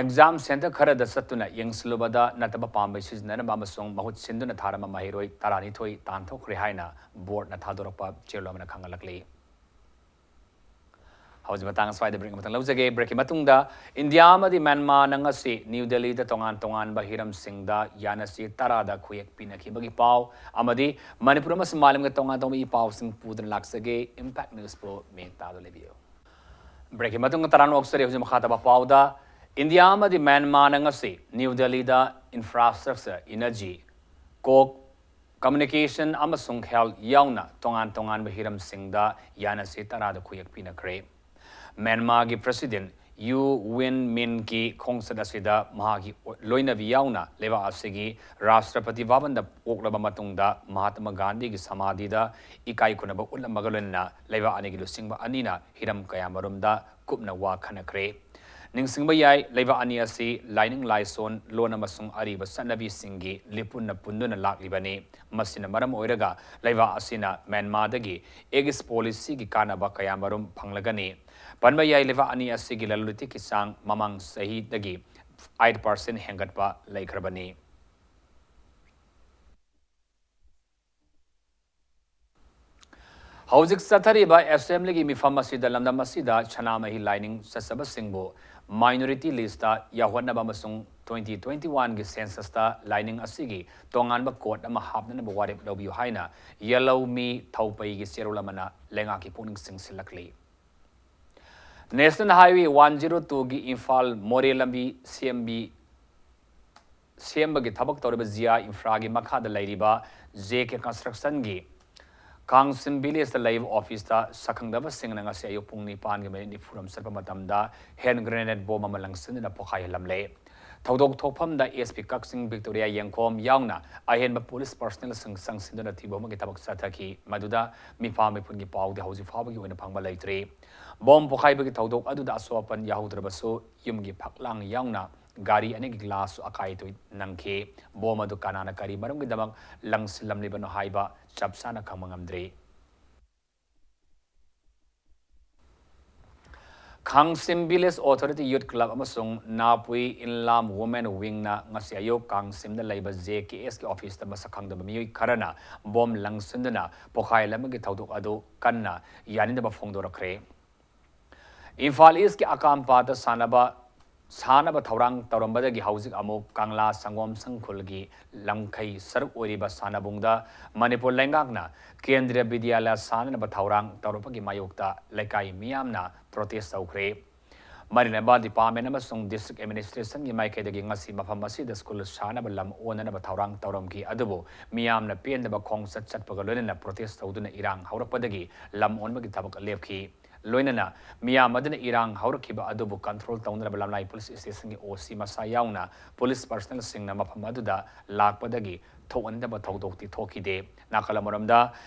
ꯑꯦꯛꯖꯥꯝ ꯁꯦꯟꯇꯔ ꯈꯔꯗ ꯆꯠꯇꯨꯅ ꯌꯦꯡꯁꯤꯜꯂꯨꯕꯗ ꯅꯠꯇꯕ ꯄꯥꯝꯕꯩ ꯁꯤꯖꯤꯟꯅꯅꯕ ꯑꯃꯁꯨꯡ ꯃꯍꯨꯠ ꯁꯤꯟꯗꯨꯅ ꯊꯥꯔꯝꯕ ꯃꯍꯩꯔꯣꯏ ꯇꯔꯥꯅꯤꯊꯣꯏ ꯇꯥꯟꯊꯣꯛꯈ꯭ꯔꯦ ꯍꯥꯏꯅ ꯕꯣꯔꯗꯅ ꯊꯥꯗꯣꯔꯛꯄ ꯆꯦꯔꯣꯜ ꯑꯃꯅ ꯈꯪꯍꯜꯂꯛꯂꯤ꯫ ꯍꯧꯖꯤꯛ ꯃꯇꯥꯡ ꯑꯁ꯭ꯋꯥꯏꯗ ꯕ꯭ꯔꯦꯛ ꯑꯃꯇꯪ ꯂꯧꯖꯒꯦ꯫ ꯕ꯭ꯔꯦꯛꯀꯤ ꯃꯇꯨꯡꯗ ꯏꯟꯗꯤꯌꯥ ꯑꯃꯗꯤ ꯃ꯭ꯌꯥꯟꯃꯥꯔꯅ ꯉꯁꯤ ꯅ꯭ꯌꯨ ꯗꯦꯜꯂꯤꯗ ꯇꯣꯉꯥꯟ ꯇꯣꯉꯥꯟꯕ ꯍꯤꯔꯝꯁꯤꯡꯗ ꯌꯥꯅꯁꯤ ꯇꯔꯥꯗ ꯈꯨꯌꯦꯛ ꯄꯤꯅꯈꯤꯕꯒꯤ ꯄꯥꯎ ꯑꯃꯗꯤ ꯃꯅꯤꯄꯨꯔ ꯑꯃꯁꯨꯡ ꯃꯥꯂꯦꯝꯒꯤ ꯇꯣꯉꯥꯟ ꯇꯣꯉꯥꯟꯕ ꯏ ꯄꯥꯎꯁꯤꯡ ꯄꯨꯗꯨꯅ ꯂꯥꯛꯆꯒꯦ꯫ ꯏꯝꯄꯦꯛ ꯅ꯭ꯌꯨꯁꯄꯨ ꯃꯤꯠꯌꯦꯡ ꯇꯥꯗꯨꯅ ꯂꯩꯕꯤꯌꯨ꯫ ꯕ꯭ꯔꯦꯛꯀꯤ ꯃꯇꯨꯡꯗ ꯇꯔꯥꯝꯅ ꯑꯣꯛꯆꯔꯤ꯫ ꯍꯧꯖꯤꯛ ꯃꯈꯥ ꯇꯥꯕ ꯄꯥꯎꯗ, ꯏꯟꯗꯤꯌꯥ ꯑꯃꯗꯤ ꯃ꯭ꯌꯥꯟꯃꯥꯔꯅ ꯉꯁꯤ ꯅ꯭ꯌꯨ ꯗꯦꯜꯂꯤꯗ ꯏꯟꯐ꯭ꯔꯥꯁ꯭ꯇ꯭ꯔꯛꯆꯔ, ꯏꯅꯔꯖꯤ, ꯀꯣꯛ, ꯀꯝꯃ꯭ꯌꯨꯅꯤꯀꯦꯁꯟ ꯑꯃꯁꯨꯡ ꯍꯦꯜꯊ ꯌꯥꯎꯅ ꯇꯣꯉꯥꯟ ꯇꯣꯉꯥꯟꯕ ꯍꯤꯔꯝꯁꯤꯡꯗ ꯌꯥꯅꯁꯤ ꯇꯔꯥꯗ ꯈꯨꯌꯦꯛ ꯄꯤꯅꯈ꯭ꯔꯦ꯫ ꯃ꯭ꯌꯥꯟꯃꯥꯔꯒꯤ ꯄ꯭ꯔꯦꯁꯤꯗꯦꯟꯠ ꯌꯨ ꯋꯤꯟ ꯃꯤꯟꯠꯀꯤ ꯈꯣꯡꯆꯠ ꯑꯁꯤꯗ ꯃꯍꯥꯛꯀꯤ ꯂꯣꯏꯅꯕꯤ ꯌꯥꯎꯅ ꯂꯩꯕꯥꯛ ꯑꯁꯤꯒꯤ ꯔꯥꯁꯇ꯭ꯔꯄꯇꯤ ꯚꯕꯟꯗ ꯑꯣꯛꯂꯕ ꯃꯇꯨꯡꯗ ꯃꯍꯥꯇꯃꯥ ꯒꯥꯟꯙꯤꯒꯤ ꯁꯃꯥꯙꯤꯗ ꯏꯀꯥꯏ ꯈꯨꯝꯅꯕ ꯎꯠꯂꯝꯕꯒ ꯂꯣꯏꯅꯅ ꯂꯩꯕꯥꯛ ꯑꯅꯤꯒꯤ ꯂꯨꯆꯤꯡꯕ ꯑꯅꯤꯅ ꯍꯤꯔꯝ ꯀꯌꯥꯃꯔꯨꯝꯗ ꯀꯨꯞꯅ ꯋꯥ ꯈꯟꯅꯈ꯭ꯔꯦ꯫ ꯅꯤꯡꯁꯤꯡꯕ ꯌꯥꯏ, ꯂꯩꯕꯥꯛ ꯑꯅꯤ ꯑꯁꯤ ꯂꯥꯏꯅꯤꯡ ꯂꯥꯏꯁꯣꯟ, ꯂꯣꯟ ꯑꯃꯁꯨꯡ ꯑꯔꯤꯕ ꯆꯠꯅꯕꯤꯁꯤꯡꯒꯤ ꯂꯤꯄꯨꯟꯅ ꯄꯨꯟꯗꯨꯅ ꯂꯥꯛꯂꯤꯕꯅꯤ꯫ ꯃꯁꯤꯅ ꯃꯔꯝ ꯑꯣꯏꯔꯒ ꯂꯩꯕꯥꯛ ꯑꯁꯤꯅ ꯃ꯭ꯌꯥꯟꯃꯥꯔꯗꯒꯤ ꯑꯦꯛꯁ ꯄꯣꯂꯤꯁꯤꯒꯤ ꯀꯥꯟꯅꯕ ꯀꯌꯥꯃꯔꯨꯝ ꯐꯪꯂꯒꯅꯤ꯫ ꯄꯟꯕ ꯌꯥꯏ, ꯂꯩꯕꯥꯛ ꯑꯅꯤ ꯑꯁꯤꯒꯤ ꯂꯂꯣꯟ ꯏꯇꯤꯛꯀꯤ ꯆꯥꯡ ꯃꯃꯥꯡ ꯆꯍꯤꯗꯒꯤ ꯑꯥꯏꯠ ꯄꯥꯔꯁꯦꯟꯠ ꯍꯦꯟꯒꯠꯄ ꯂꯩꯈ꯭ꯔꯕꯅꯤ꯫ ꯍꯧꯖꯤꯛ ꯆꯠꯊꯔꯤꯕ ꯑꯦꯁꯦꯝꯕ꯭ꯂꯤꯒꯤ ꯃꯤꯐꯝ ꯑꯁꯤꯗ ꯂꯝꯗꯝ ꯑꯁꯤꯗ ꯁꯅꯥꯃꯍꯤ ꯂꯥꯏꯅꯤꯡ ꯆꯠꯆꯕꯁꯤꯡꯕꯨ minority list ꯇ ꯌꯥꯎꯍꯟꯅꯕ ꯑꯃꯁꯨꯡ twenty twenty-one ꯒꯤ census ꯇ ꯂꯥꯏꯅꯤꯡ ꯑꯁꯤꯒꯤ ꯇꯣꯉꯥꯟꯕ code ꯑꯃ ꯍꯥꯞꯅꯅꯕ ꯋꯥꯔꯦꯞ ꯂꯧꯕꯤꯌꯨ ꯍꯥꯏꯅ ꯌꯦꯜꯍꯧꯃꯤ ꯊꯧꯄꯩꯒꯤ ꯆꯦꯔꯣꯜ ꯑꯃꯅ ꯂꯩꯉꯥꯛꯀꯤ ꯄꯨꯛꯅꯤꯡ ꯆꯤꯡꯁꯤꯜꯂꯛꯂꯤ꯫ National Highway one zero two ꯒꯤ ꯏꯝꯐꯥꯜ ꯃꯣꯔꯦ ꯂꯝꯕꯤ ꯁꯦꯝꯕꯤ ꯁꯦꯝꯕꯒꯤ ꯊꯕꯛ ꯇꯧꯔꯤꯕ ꯖꯤꯌꯥ ꯏꯟꯐ꯭ꯔꯥꯒꯤ ꯃꯈꯥꯗ ꯂꯩꯔꯤꯕ ꯖꯦ ꯀꯦ ꯀꯟꯁꯇ꯭ꯔꯛꯁꯟꯒꯤ ꯀꯥꯡꯁꯤꯝ ꯚꯤꯂꯦꯖꯇ ꯂꯩꯕ ꯑꯣꯐꯤꯁꯇ ꯁꯛꯈꯪꯗꯕꯁꯤꯡꯅ ꯉꯁꯤ ꯑꯌꯨꯛ ꯄꯨꯡ ꯅꯤꯄꯥꯟꯒꯤ ꯃꯤꯅꯤꯠ ꯅꯤꯐꯨꯔꯣꯝ ꯆꯠꯄ ꯃꯇꯝꯗ ꯍꯦꯟ ꯒ꯭ꯔꯦꯅꯦꯗ ꯕꯣꯝ ꯑꯃ ꯂꯪꯁꯤꯟꯗꯨꯅ ꯄꯣꯈꯥꯏꯍꯜꯂꯝꯂꯦ꯫ ꯊꯧꯗꯣꯛ ꯊꯣꯛꯐꯝꯗ ꯑꯦꯁ ꯄꯤ ꯀꯛꯆꯤꯡ ꯚꯤꯛꯇꯣꯔꯤꯌꯥ ꯌꯦꯡꯈꯣꯝ ꯌꯥꯎꯅ ꯑꯍꯦꯟꯕ ꯄꯨꯂꯤꯁ ꯄꯔꯁꯅꯦꯜꯁꯤꯡ ꯆꯪꯁꯤꯟꯗꯨꯅ ꯊꯤꯕ ꯑꯃꯒꯤ ꯊꯕꯛ ꯆꯠꯊꯈꯤ꯫ ꯃꯗꯨꯗ ꯃꯤꯄꯥ ꯃꯤꯄꯨꯟꯒꯤ ꯄꯥꯎꯗꯤ ꯍꯧꯖꯤꯛ ꯐꯥꯎꯕꯒꯤ ꯑꯣꯏꯅ ꯐꯪꯕ ꯂꯩꯇ꯭ꯔꯤ꯫ ꯕꯣꯝ ꯄꯣꯈꯥꯏꯕꯒꯤ ꯊꯧꯗꯣꯛ ꯑꯗꯨꯗ ꯑꯁꯣꯛ ꯑꯄꯟ ꯌꯥꯎꯍꯧꯗ꯭ꯔꯕꯁꯨ ꯌꯨꯝꯒꯤ ꯐꯛꯂꯥꯡ ꯌꯥꯎꯅ ꯒꯥꯔꯤ ꯑꯅꯤꯒꯤ ꯒ꯭ꯂꯥꯁꯁꯨ ꯑꯀꯥꯏ ꯑꯇꯣꯏ ꯅꯪꯈꯤ꯫ ꯕꯣꯝ ꯑꯗꯨ ꯀꯅꯥꯅ ꯀꯔꯤ ꯃꯔꯝꯒꯤꯗꯃꯛ ꯂꯪꯁꯤꯜꯂꯝꯂꯤꯕꯅꯣ ꯍꯥꯏꯕ ꯆꯞ ꯆꯥꯅ ꯈꯪꯕ ꯉꯝꯗ꯭ꯔꯤ꯫ ꯈꯥꯡꯁꯤꯝ ꯚꯤꯂꯦꯖ ꯑꯣꯊꯣꯔꯤꯇꯤ ꯌꯨꯠ ꯀ꯭ꯂꯕ ꯑꯃꯁꯨꯡ ꯅꯥꯄꯨꯏ ꯏꯟꯂꯥꯝ ꯋꯨꯃꯦꯟ ꯋꯤꯡꯅ ꯉꯁꯤ ꯑꯌꯨꯛ ꯀꯥꯡꯁꯤꯝꯗ ꯂꯩꯕ ꯖꯦ ꯀꯦ ꯑꯦꯁꯀꯤ ꯑꯣꯐꯤꯁꯇ ꯃꯁꯛ ꯈꯪꯗꯕ ꯃꯤꯑꯣꯏ ꯈꯔꯅ ꯕꯣꯝ ꯂꯪꯁꯤꯟꯗꯨꯅ ꯄꯣꯈꯥꯏꯍꯜꯂꯝꯕꯒꯤ ꯊꯧꯗꯣꯛ ꯑꯗꯨ ꯀꯟꯅ ꯌꯥꯅꯤꯡꯗꯕ ꯐꯣꯡꯗꯣꯔꯛꯈ꯭ꯔꯦ꯫ ꯏꯝꯐꯥꯜ ꯏꯁꯀꯤ ꯑꯀꯥꯝꯄꯥꯠꯇ ꯁꯥꯟꯅꯕ ꯁꯥꯟꯅꯕ ꯊꯧꯔꯥꯡ ꯇꯧꯔꯝꯕꯗꯒꯤ ꯍꯧꯖꯤꯛ ꯑꯃꯨꯛ ꯀꯪꯂꯥ ꯁꯪꯒꯣꯝ ꯁꯪꯈꯨꯜꯒꯤ ꯂꯝꯈꯩ ꯁꯔꯨꯛ ꯑꯣꯏꯔꯤꯕ ꯁꯥꯟꯅꯕꯨꯡꯗ ꯃꯅꯤꯄꯨꯔ ꯂꯩꯉꯥꯛꯅ ꯀꯦꯟꯗ꯭ꯔꯤꯌ ꯕꯤꯗ꯭ꯌꯥꯂꯌ ꯁꯥꯟꯅꯅꯕ ꯊꯧꯔꯥꯡ ꯇꯧꯔꯛꯄꯒꯤ ꯃꯥꯌꯣꯛꯇ ꯂꯩꯀꯥꯏ ꯃꯤꯌꯥꯝꯅ ꯄ꯭ꯔꯣꯇꯦꯁ ꯇꯧꯈ꯭ꯔꯦ꯫ ꯃꯔꯤ ꯂꯩꯅꯕ ꯗꯤꯄꯥꯔꯠꯃꯦꯟ ꯑꯃꯁꯨꯡ ꯗꯤꯁꯇ꯭ꯔꯤꯛ ꯑꯦꯗꯃꯤꯅꯤꯁꯇ꯭ꯔꯦꯁꯟꯒꯤ ꯃꯥꯏꯀꯩꯗꯒꯤ ꯉꯁꯤ ꯃꯐꯝ ꯑꯁꯤꯗ ꯁ꯭ꯀꯨꯜ ꯁꯥꯟꯅꯕ ꯂꯝ ꯑꯣꯟꯅꯅꯕ ꯊꯧꯔꯥꯡ ꯇꯧꯔꯝꯈꯤ꯫ ꯑꯗꯨꯕꯨ ꯃꯤꯌꯥꯝꯅ ꯄꯦꯟꯗꯕ ꯈꯣꯡꯆꯠ ꯆꯠꯄꯒ ꯂꯣꯏꯅꯅ ꯄ꯭ꯔꯣꯇꯦꯁ ꯇꯧꯗꯨꯅ ꯏꯔꯥꯡ ꯍꯧꯔꯛꯄꯗꯒꯤ ꯂꯝ ꯑꯣꯟꯕꯒꯤ ꯊꯕꯛ ꯂꯦꯞꯈꯤ꯫ ꯂꯣꯏꯅꯅ ꯃꯤꯌꯥꯝ ꯑꯗꯨꯅ ꯏꯔꯥꯡ ꯍꯧꯔꯛꯈꯤꯕ ꯑꯗꯨꯕꯨ ꯀꯟꯇ꯭ꯔꯣꯜ ꯇꯧꯅꯅꯕ ꯂꯝꯂꯥꯏ ꯄꯨꯂꯤꯁ ꯁ꯭ꯇꯦꯁꯟꯒꯤ ꯑꯣ ꯁꯤ ꯃꯁꯥ ꯌꯥꯎꯅ ꯄꯨꯂꯤꯁ ꯄꯔꯁꯅꯦꯜꯁꯤꯡꯅ ꯃꯐꯝ ꯑꯗꯨꯗ ꯂꯥꯛꯄꯗꯒꯤ ꯊꯣꯛꯍꯟꯗꯕ ꯊꯧꯗꯣꯛꯇꯤ ꯊꯣꯛꯈꯤꯗꯦ꯫ ꯅꯥꯀꯜ ꯑꯃꯔꯣꯝꯗ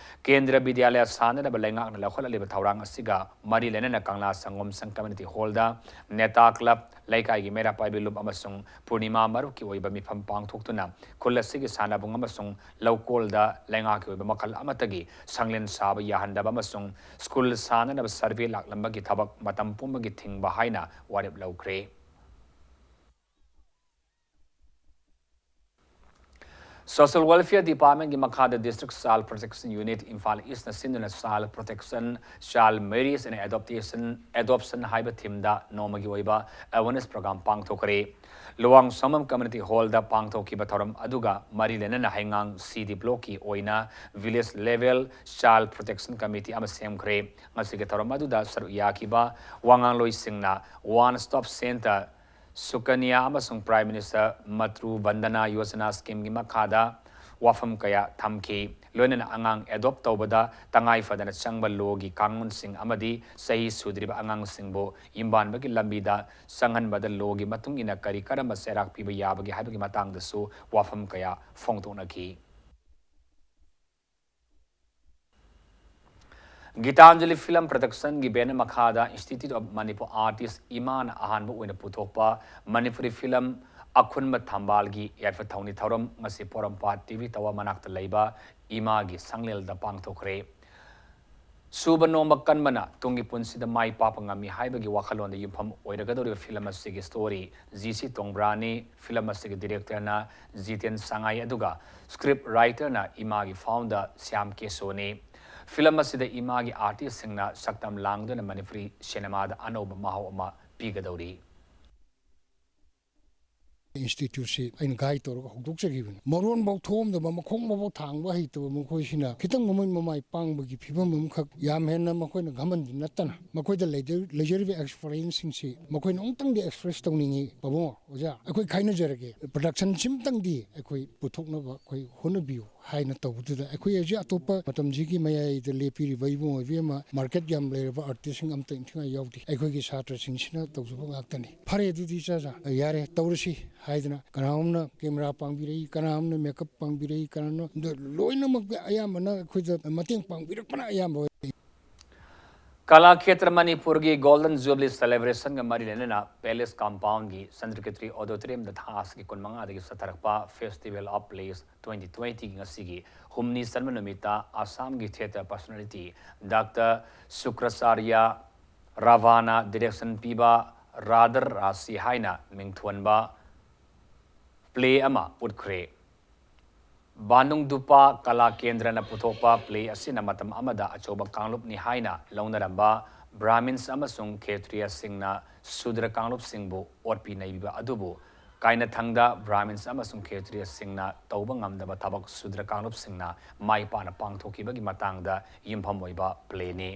ꯀꯦꯟꯗ꯭ꯔ ꯕꯤꯗ꯭ꯌꯥꯂꯌ ꯁꯥꯟꯅꯅꯕ ꯂꯩꯉꯥꯛꯅ ꯂꯧꯈꯠꯂꯛꯂꯤꯕ ꯊꯧꯔꯥꯡ ꯑꯁꯤꯒ ꯃꯔꯤ ꯂꯩꯅꯅ ꯀꯪꯂꯥ ꯁꯪꯒꯣꯝ ꯁꯪ ꯀꯝꯃ꯭ꯌꯨꯅꯤꯇꯤ ꯍꯣꯜꯗ ꯅꯦꯇꯥ ꯀ꯭ꯂꯕ, ꯂꯩꯀꯥꯏꯒꯤ ꯃꯩꯔꯥ ꯄꯥꯏꯕꯤ ꯂꯨꯞ ꯑꯃꯁꯨꯡ ꯄꯨꯔꯅꯤꯃꯥ ꯃꯔꯨꯞꯀꯤ ꯑꯣꯏꯕ ꯃꯤꯐꯝ ꯄꯥꯡꯊꯣꯛꯇꯨꯅ ꯈꯨꯜ ꯑꯁꯤꯒꯤ ꯁꯥꯟꯅꯕꯨꯡ ꯑꯃꯁꯨꯡ ꯂꯧꯀꯣꯜꯗ ꯂꯩꯉꯥꯛꯀꯤ ꯑꯣꯏꯕ ꯃꯈꯜ ꯑꯃꯠꯇꯒꯤ ꯁꯪꯂꯦꯟ ꯁꯥꯕ ꯌꯥꯍꯟꯗꯕ ꯑꯃꯁꯨꯡ ꯁ꯭ꯀꯨꯜ ꯁꯥꯟꯅꯅꯕ ꯁꯔꯚꯦ ꯂꯥꯛꯂꯝꯕꯒꯤ ꯊꯕꯛ ꯃꯇꯝ ꯄꯨꯝꯕꯒꯤ ꯊꯤꯡꯕ ꯍꯥꯏꯅ ꯋꯥꯔꯦꯞ ꯂꯧꯈ꯭ꯔꯦ꯫ Social Welfare Department ꯀꯤ ꯃꯈꯥꯗ District Child Protection Unit Imphal East ꯅ ꯁꯤꯟꯗꯨꯅ Child Protection, Child Marriage and Adoption, Adoption ꯍꯥꯏꯕ theme ꯗ ꯅꯣꯡꯃꯒꯤ ꯑꯣꯏꯕ awareness program ꯄꯥꯡꯊꯣꯛꯈ꯭ꯔꯦ꯫ Luwang ꯁꯝꯃꯝ Community Hall ꯗ ꯄꯥꯡꯊꯣꯛꯈꯤꯕ ꯊꯧꯔꯝ ꯑꯗꯨꯒ ꯃꯔꯤ ꯂꯩꯅꯅ ꯍꯩꯉꯥꯡ C D Block ꯀꯤ ꯑꯣꯏꯅ Village Level Child Protection Committee ꯑꯃ ꯁꯦꯝꯈ꯭ꯔꯦ꯫ ꯉꯁꯤꯒꯤ ꯊꯧꯔꯝ ꯑꯗꯨꯗ ꯁꯔꯨꯛ ꯌꯥꯈꯤꯕ ꯋꯥꯉꯥꯡꯂꯣꯏꯁꯤꯡꯅ One Stop Center, ꯁꯨꯀꯟꯌꯥ ꯑꯃꯁꯨꯡ Prime Minister Matru Vandana Yojana Scheme ꯒꯤ ꯃꯈꯥꯗ ꯋꯥꯐꯝ ꯀꯌꯥ ꯊꯝꯈꯤ꯫ ꯂꯣꯏꯅꯅ ꯑꯉꯥꯡ adopt ꯇꯧꯕꯗ ꯇꯉꯥꯏ ꯐꯗꯅ ꯆꯪꯕ ꯂꯣꯒꯤ ꯀꯥꯡꯂꯣꯟꯁꯤꯡ ꯑꯃꯗꯤ ꯆꯍꯤ ꯁꯨꯗ꯭ꯔꯤꯕ ꯑꯉꯥꯡꯁꯤꯡꯕꯨ ꯌꯨꯝꯕꯥꯟꯕꯒꯤ ꯂꯝꯕꯤꯗ ꯆꯪꯍꯟꯕꯗ ꯂꯣꯒꯤ ꯃꯇꯨꯡ ꯏꯟꯅ ꯀꯔꯤ ꯀꯔꯝꯕ ꯆꯩꯔꯥꯛ ꯄꯤꯕ ꯌꯥꯕꯒꯦ ꯍꯥꯏꯕꯒꯤ ꯃꯇꯥꯡꯗꯁꯨ ꯋꯥꯐꯝ ꯀꯌꯥ ꯐꯣꯡꯗꯣꯛꯅꯈꯤ꯫ ꯒꯤꯇꯥꯟꯖꯂꯤ Film Production ꯒꯤ banner ꯃꯈꯥꯗ Institute of Manipur Artist ꯏꯃꯥꯅ ꯑꯍꯥꯟꯕ ꯑꯣꯏꯅ ꯄꯨꯊꯣꯛꯄ ꯃꯅꯤꯄꯨꯔꯤ film ꯑꯈꯨꯟꯕ ꯊꯝꯕꯥꯜꯒꯤ ꯌꯥꯏꯐ ꯊꯧꯅꯤ ꯊꯧꯔꯝ ꯉꯁꯤ ꯄꯣꯔꯣꯝꯄꯥꯠ T V Tower ꯃꯅꯥꯛꯇ ꯂꯩꯕ ꯏꯃꯥꯒꯤ ꯁꯪꯂꯦꯜꯗ ꯄꯥꯡꯊꯣꯛꯈ꯭ꯔꯦ꯫ ꯁꯨꯕ ꯅꯣꯝꯕ ꯀꯟꯕꯅ ꯇꯨꯡꯒꯤ ꯄꯨꯟꯁꯤꯗ ꯃꯥꯏ ꯄꯥꯛꯄ ꯉꯝꯃꯤ ꯍꯥꯏꯕꯒꯤ ꯋꯥꯈꯜꯂꯣꯟꯗ ꯌꯨꯝꯐꯝ ꯑꯣꯏꯔꯒꯗꯧꯔꯤꯕ film ꯑꯁꯤꯒꯤ story G C ꯇꯣꯡꯕ꯭ꯔꯥꯅꯤ꯫ Film ꯑꯁꯤꯒꯤ director ꯅ ꯖꯤꯇꯦꯟ ꯁꯉꯥꯏ ꯑꯗꯨꯒ script writer ꯅ ꯏꯃꯥꯒꯤ founder ꯁ꯭ꯌꯥꯝ ꯀꯦꯁꯣꯅꯤ꯫ Film ꯑꯁꯤꯗ ꯏꯃꯥꯒꯤ artist ꯁꯤꯡꯅ ꯁꯛꯇꯝ ꯂꯥꯡꯗꯨꯅ ꯃꯅꯤꯄꯨꯔꯤ cinema ꯗ ꯑꯅꯧꯕ ꯃꯍꯥꯎ ꯑꯃ ꯄꯤꯒꯗꯧꯔꯤ꯫ Institute ꯁꯤ ꯑꯩꯅ guide ꯇꯧꯔꯒ ꯍꯧꯗꯣꯛꯆꯈꯤꯕꯅꯤ꯫ ꯃꯔꯣꯟꯐꯧ ꯊꯣꯛꯑꯝꯗꯕ, ꯃꯈꯣꯡ ꯃꯐꯧ ꯊꯥꯡꯕ ꯍꯩꯇꯕ ꯃꯈꯣꯏꯁꯤꯅ ꯈꯤꯇꯪ ꯃꯃꯤꯠ ꯃꯃꯥꯏ ꯄꯥꯡꯕꯒꯤ ꯐꯤꯕꯝ ꯑꯃꯈꯛ, ꯌꯥꯝ ꯍꯦꯟꯅ ꯃꯈꯣꯏꯅ ꯘꯃꯟꯗꯤ ꯅꯠꯇꯅ ꯃꯈꯣꯏꯗ ꯂꯩꯖ-, ꯂꯩꯖꯔꯤꯕ experience ꯁꯤꯡꯁꯤ ꯃꯈꯣꯏꯅ ꯑꯃꯨꯛꯇꯪꯗꯤ express ꯇꯧꯅꯤꯡꯉꯤ꯫ ꯄꯥꯕꯨꯡ, ꯑꯣꯖꯥ, ꯑꯩꯈꯣꯏ ꯈꯥꯏꯅꯖꯔꯒꯦ, production ꯁꯤꯝꯇꯪꯗꯤ ꯑꯩꯈꯣꯏ ꯄꯨꯊꯣꯛꯅꯕ ꯑꯩꯈꯣꯏ ꯍꯣꯠꯅꯕꯤꯌꯨ ꯍꯥꯏꯅ ꯇꯧꯕꯗꯨꯗ, ꯑꯩꯈꯣꯏ ꯍꯧꯖꯤꯛ ꯑꯇꯣꯞꯄ ꯃꯇꯝꯁꯤꯒꯤ ꯃꯌꯥꯏꯗ ꯂꯦꯞꯄꯤꯔꯤꯕ ꯏꯕꯨꯡꯉꯣ ꯏꯕꯦꯝꯃ, market ꯌꯥꯝ ꯂꯩꯔꯕ artist ꯁꯤꯡ ꯑꯝꯇ ꯏꯟꯊꯤꯉꯥꯏ ꯌꯥꯎꯗꯦ꯫ ꯑꯩꯈꯣꯏꯒꯤ ꯁꯥꯇ꯭ꯔꯁꯤꯡꯁꯤꯅ ꯇꯧꯖꯕ ꯉꯥꯛꯇꯅꯤ꯫ ꯐꯔꯦ, ꯑꯗꯨꯗꯤ ꯏꯆꯥ, ꯌꯥꯔꯦ, ꯇꯧꯔꯁꯤ ꯍꯥꯏꯗꯅ ꯀꯅꯥꯒꯨꯝꯅ camera ꯄꯥꯡꯕꯤꯔꯛꯏ, ꯀꯅꯥꯒꯨꯝꯅ makeup ꯄꯥꯡꯕꯤꯔꯛꯏ, ꯀꯅꯥꯅꯣ, ꯑꯗꯣ ꯂꯣꯏꯅꯃꯛ ꯑꯌꯥꯝꯕꯅ ꯑꯩꯈꯣꯏꯗ ꯃꯇꯦꯡ ꯄꯥꯡꯕꯤꯔꯛꯄꯅ ꯑꯌꯥꯝꯕ ꯑꯣꯏ꯫ ꯀꯂꯥ ꯈꯦꯇ꯭ꯔ ꯃꯅꯤꯄꯨꯔꯒꯤ Golden Jubilee Celebration ꯒ ꯃꯔꯤ ꯂꯩꯅꯅ Palace Compound ꯒꯤ Chandrakirti Auditorium ꯗ ꯊꯥ ꯑꯁꯤꯒꯤ ꯀꯨꯟꯃꯉꯥꯗꯒꯤ ꯆꯠꯊꯔꯛꯄ Festival of Plays twenty twenty ꯒꯤ ꯉꯁꯤꯒꯤ ꯍꯨꯝꯅꯤ ꯆꯟꯕ ꯅꯨꯃꯤꯠꯇ ꯑꯁꯥꯝꯒꯤ theatre personality Doctor ꯁꯨꯀ꯭ꯔꯆꯥꯔꯌ ꯔꯥꯚꯥꯅ direction ꯄꯤꯕ ꯔꯥꯗꯔ ꯔꯥꯁꯤ ꯍꯥꯏꯅ ꯃꯤꯡꯊꯣꯟꯕ play ꯑꯃ ꯎꯠꯈ꯭ꯔꯦ꯫ ꯕꯥꯅꯨꯡꯗꯨꯄꯥ ꯀꯂꯥ ꯀꯦꯟꯗ꯭ꯔꯅ ꯄꯨꯊꯣꯛꯄ ꯄ꯭ꯂꯦ ꯑꯁꯤꯅ ꯃꯇꯝ ꯑꯃꯗ ꯑꯆꯧꯕ ꯀꯥꯡꯂꯨꯞꯅꯤ ꯍꯥꯏꯅ ꯂꯧꯅꯔꯝꯕ ꯕ꯭ꯔꯥꯍꯃꯤꯟꯁ ꯑꯃꯁꯨꯡ ꯈꯦꯇ꯭ꯔꯤꯌꯥꯁꯤꯡꯅ ꯁꯨꯗ꯭ꯔ ꯀꯥꯡꯂꯨꯞꯁꯤꯡꯕꯨ ꯑꯣꯠꯄꯤ ꯅꯩꯕꯤꯕ ꯑꯗꯨꯕꯨ ꯀꯥꯏꯅꯊꯪꯗ ꯕ꯭ꯔꯥꯍꯃꯤꯟꯁ ꯑꯃꯁꯨꯡ ꯈꯦꯇ꯭ꯔꯤꯌꯥꯁꯤꯡꯅ ꯇꯧꯕ ꯉꯝꯗꯕ ꯊꯕꯛ ꯁꯨꯗ꯭ꯔ ꯀꯥꯡꯂꯨꯞꯁꯤꯡꯅ ꯃꯥꯏ ꯄꯥꯛꯅ ꯄꯥꯡꯊꯣꯛꯈꯤꯕꯒꯤ ꯃꯇꯥꯡꯗ ꯌꯨꯝꯐꯝ ꯑꯣꯏꯕ ꯄ꯭ꯂꯦꯅꯤ꯫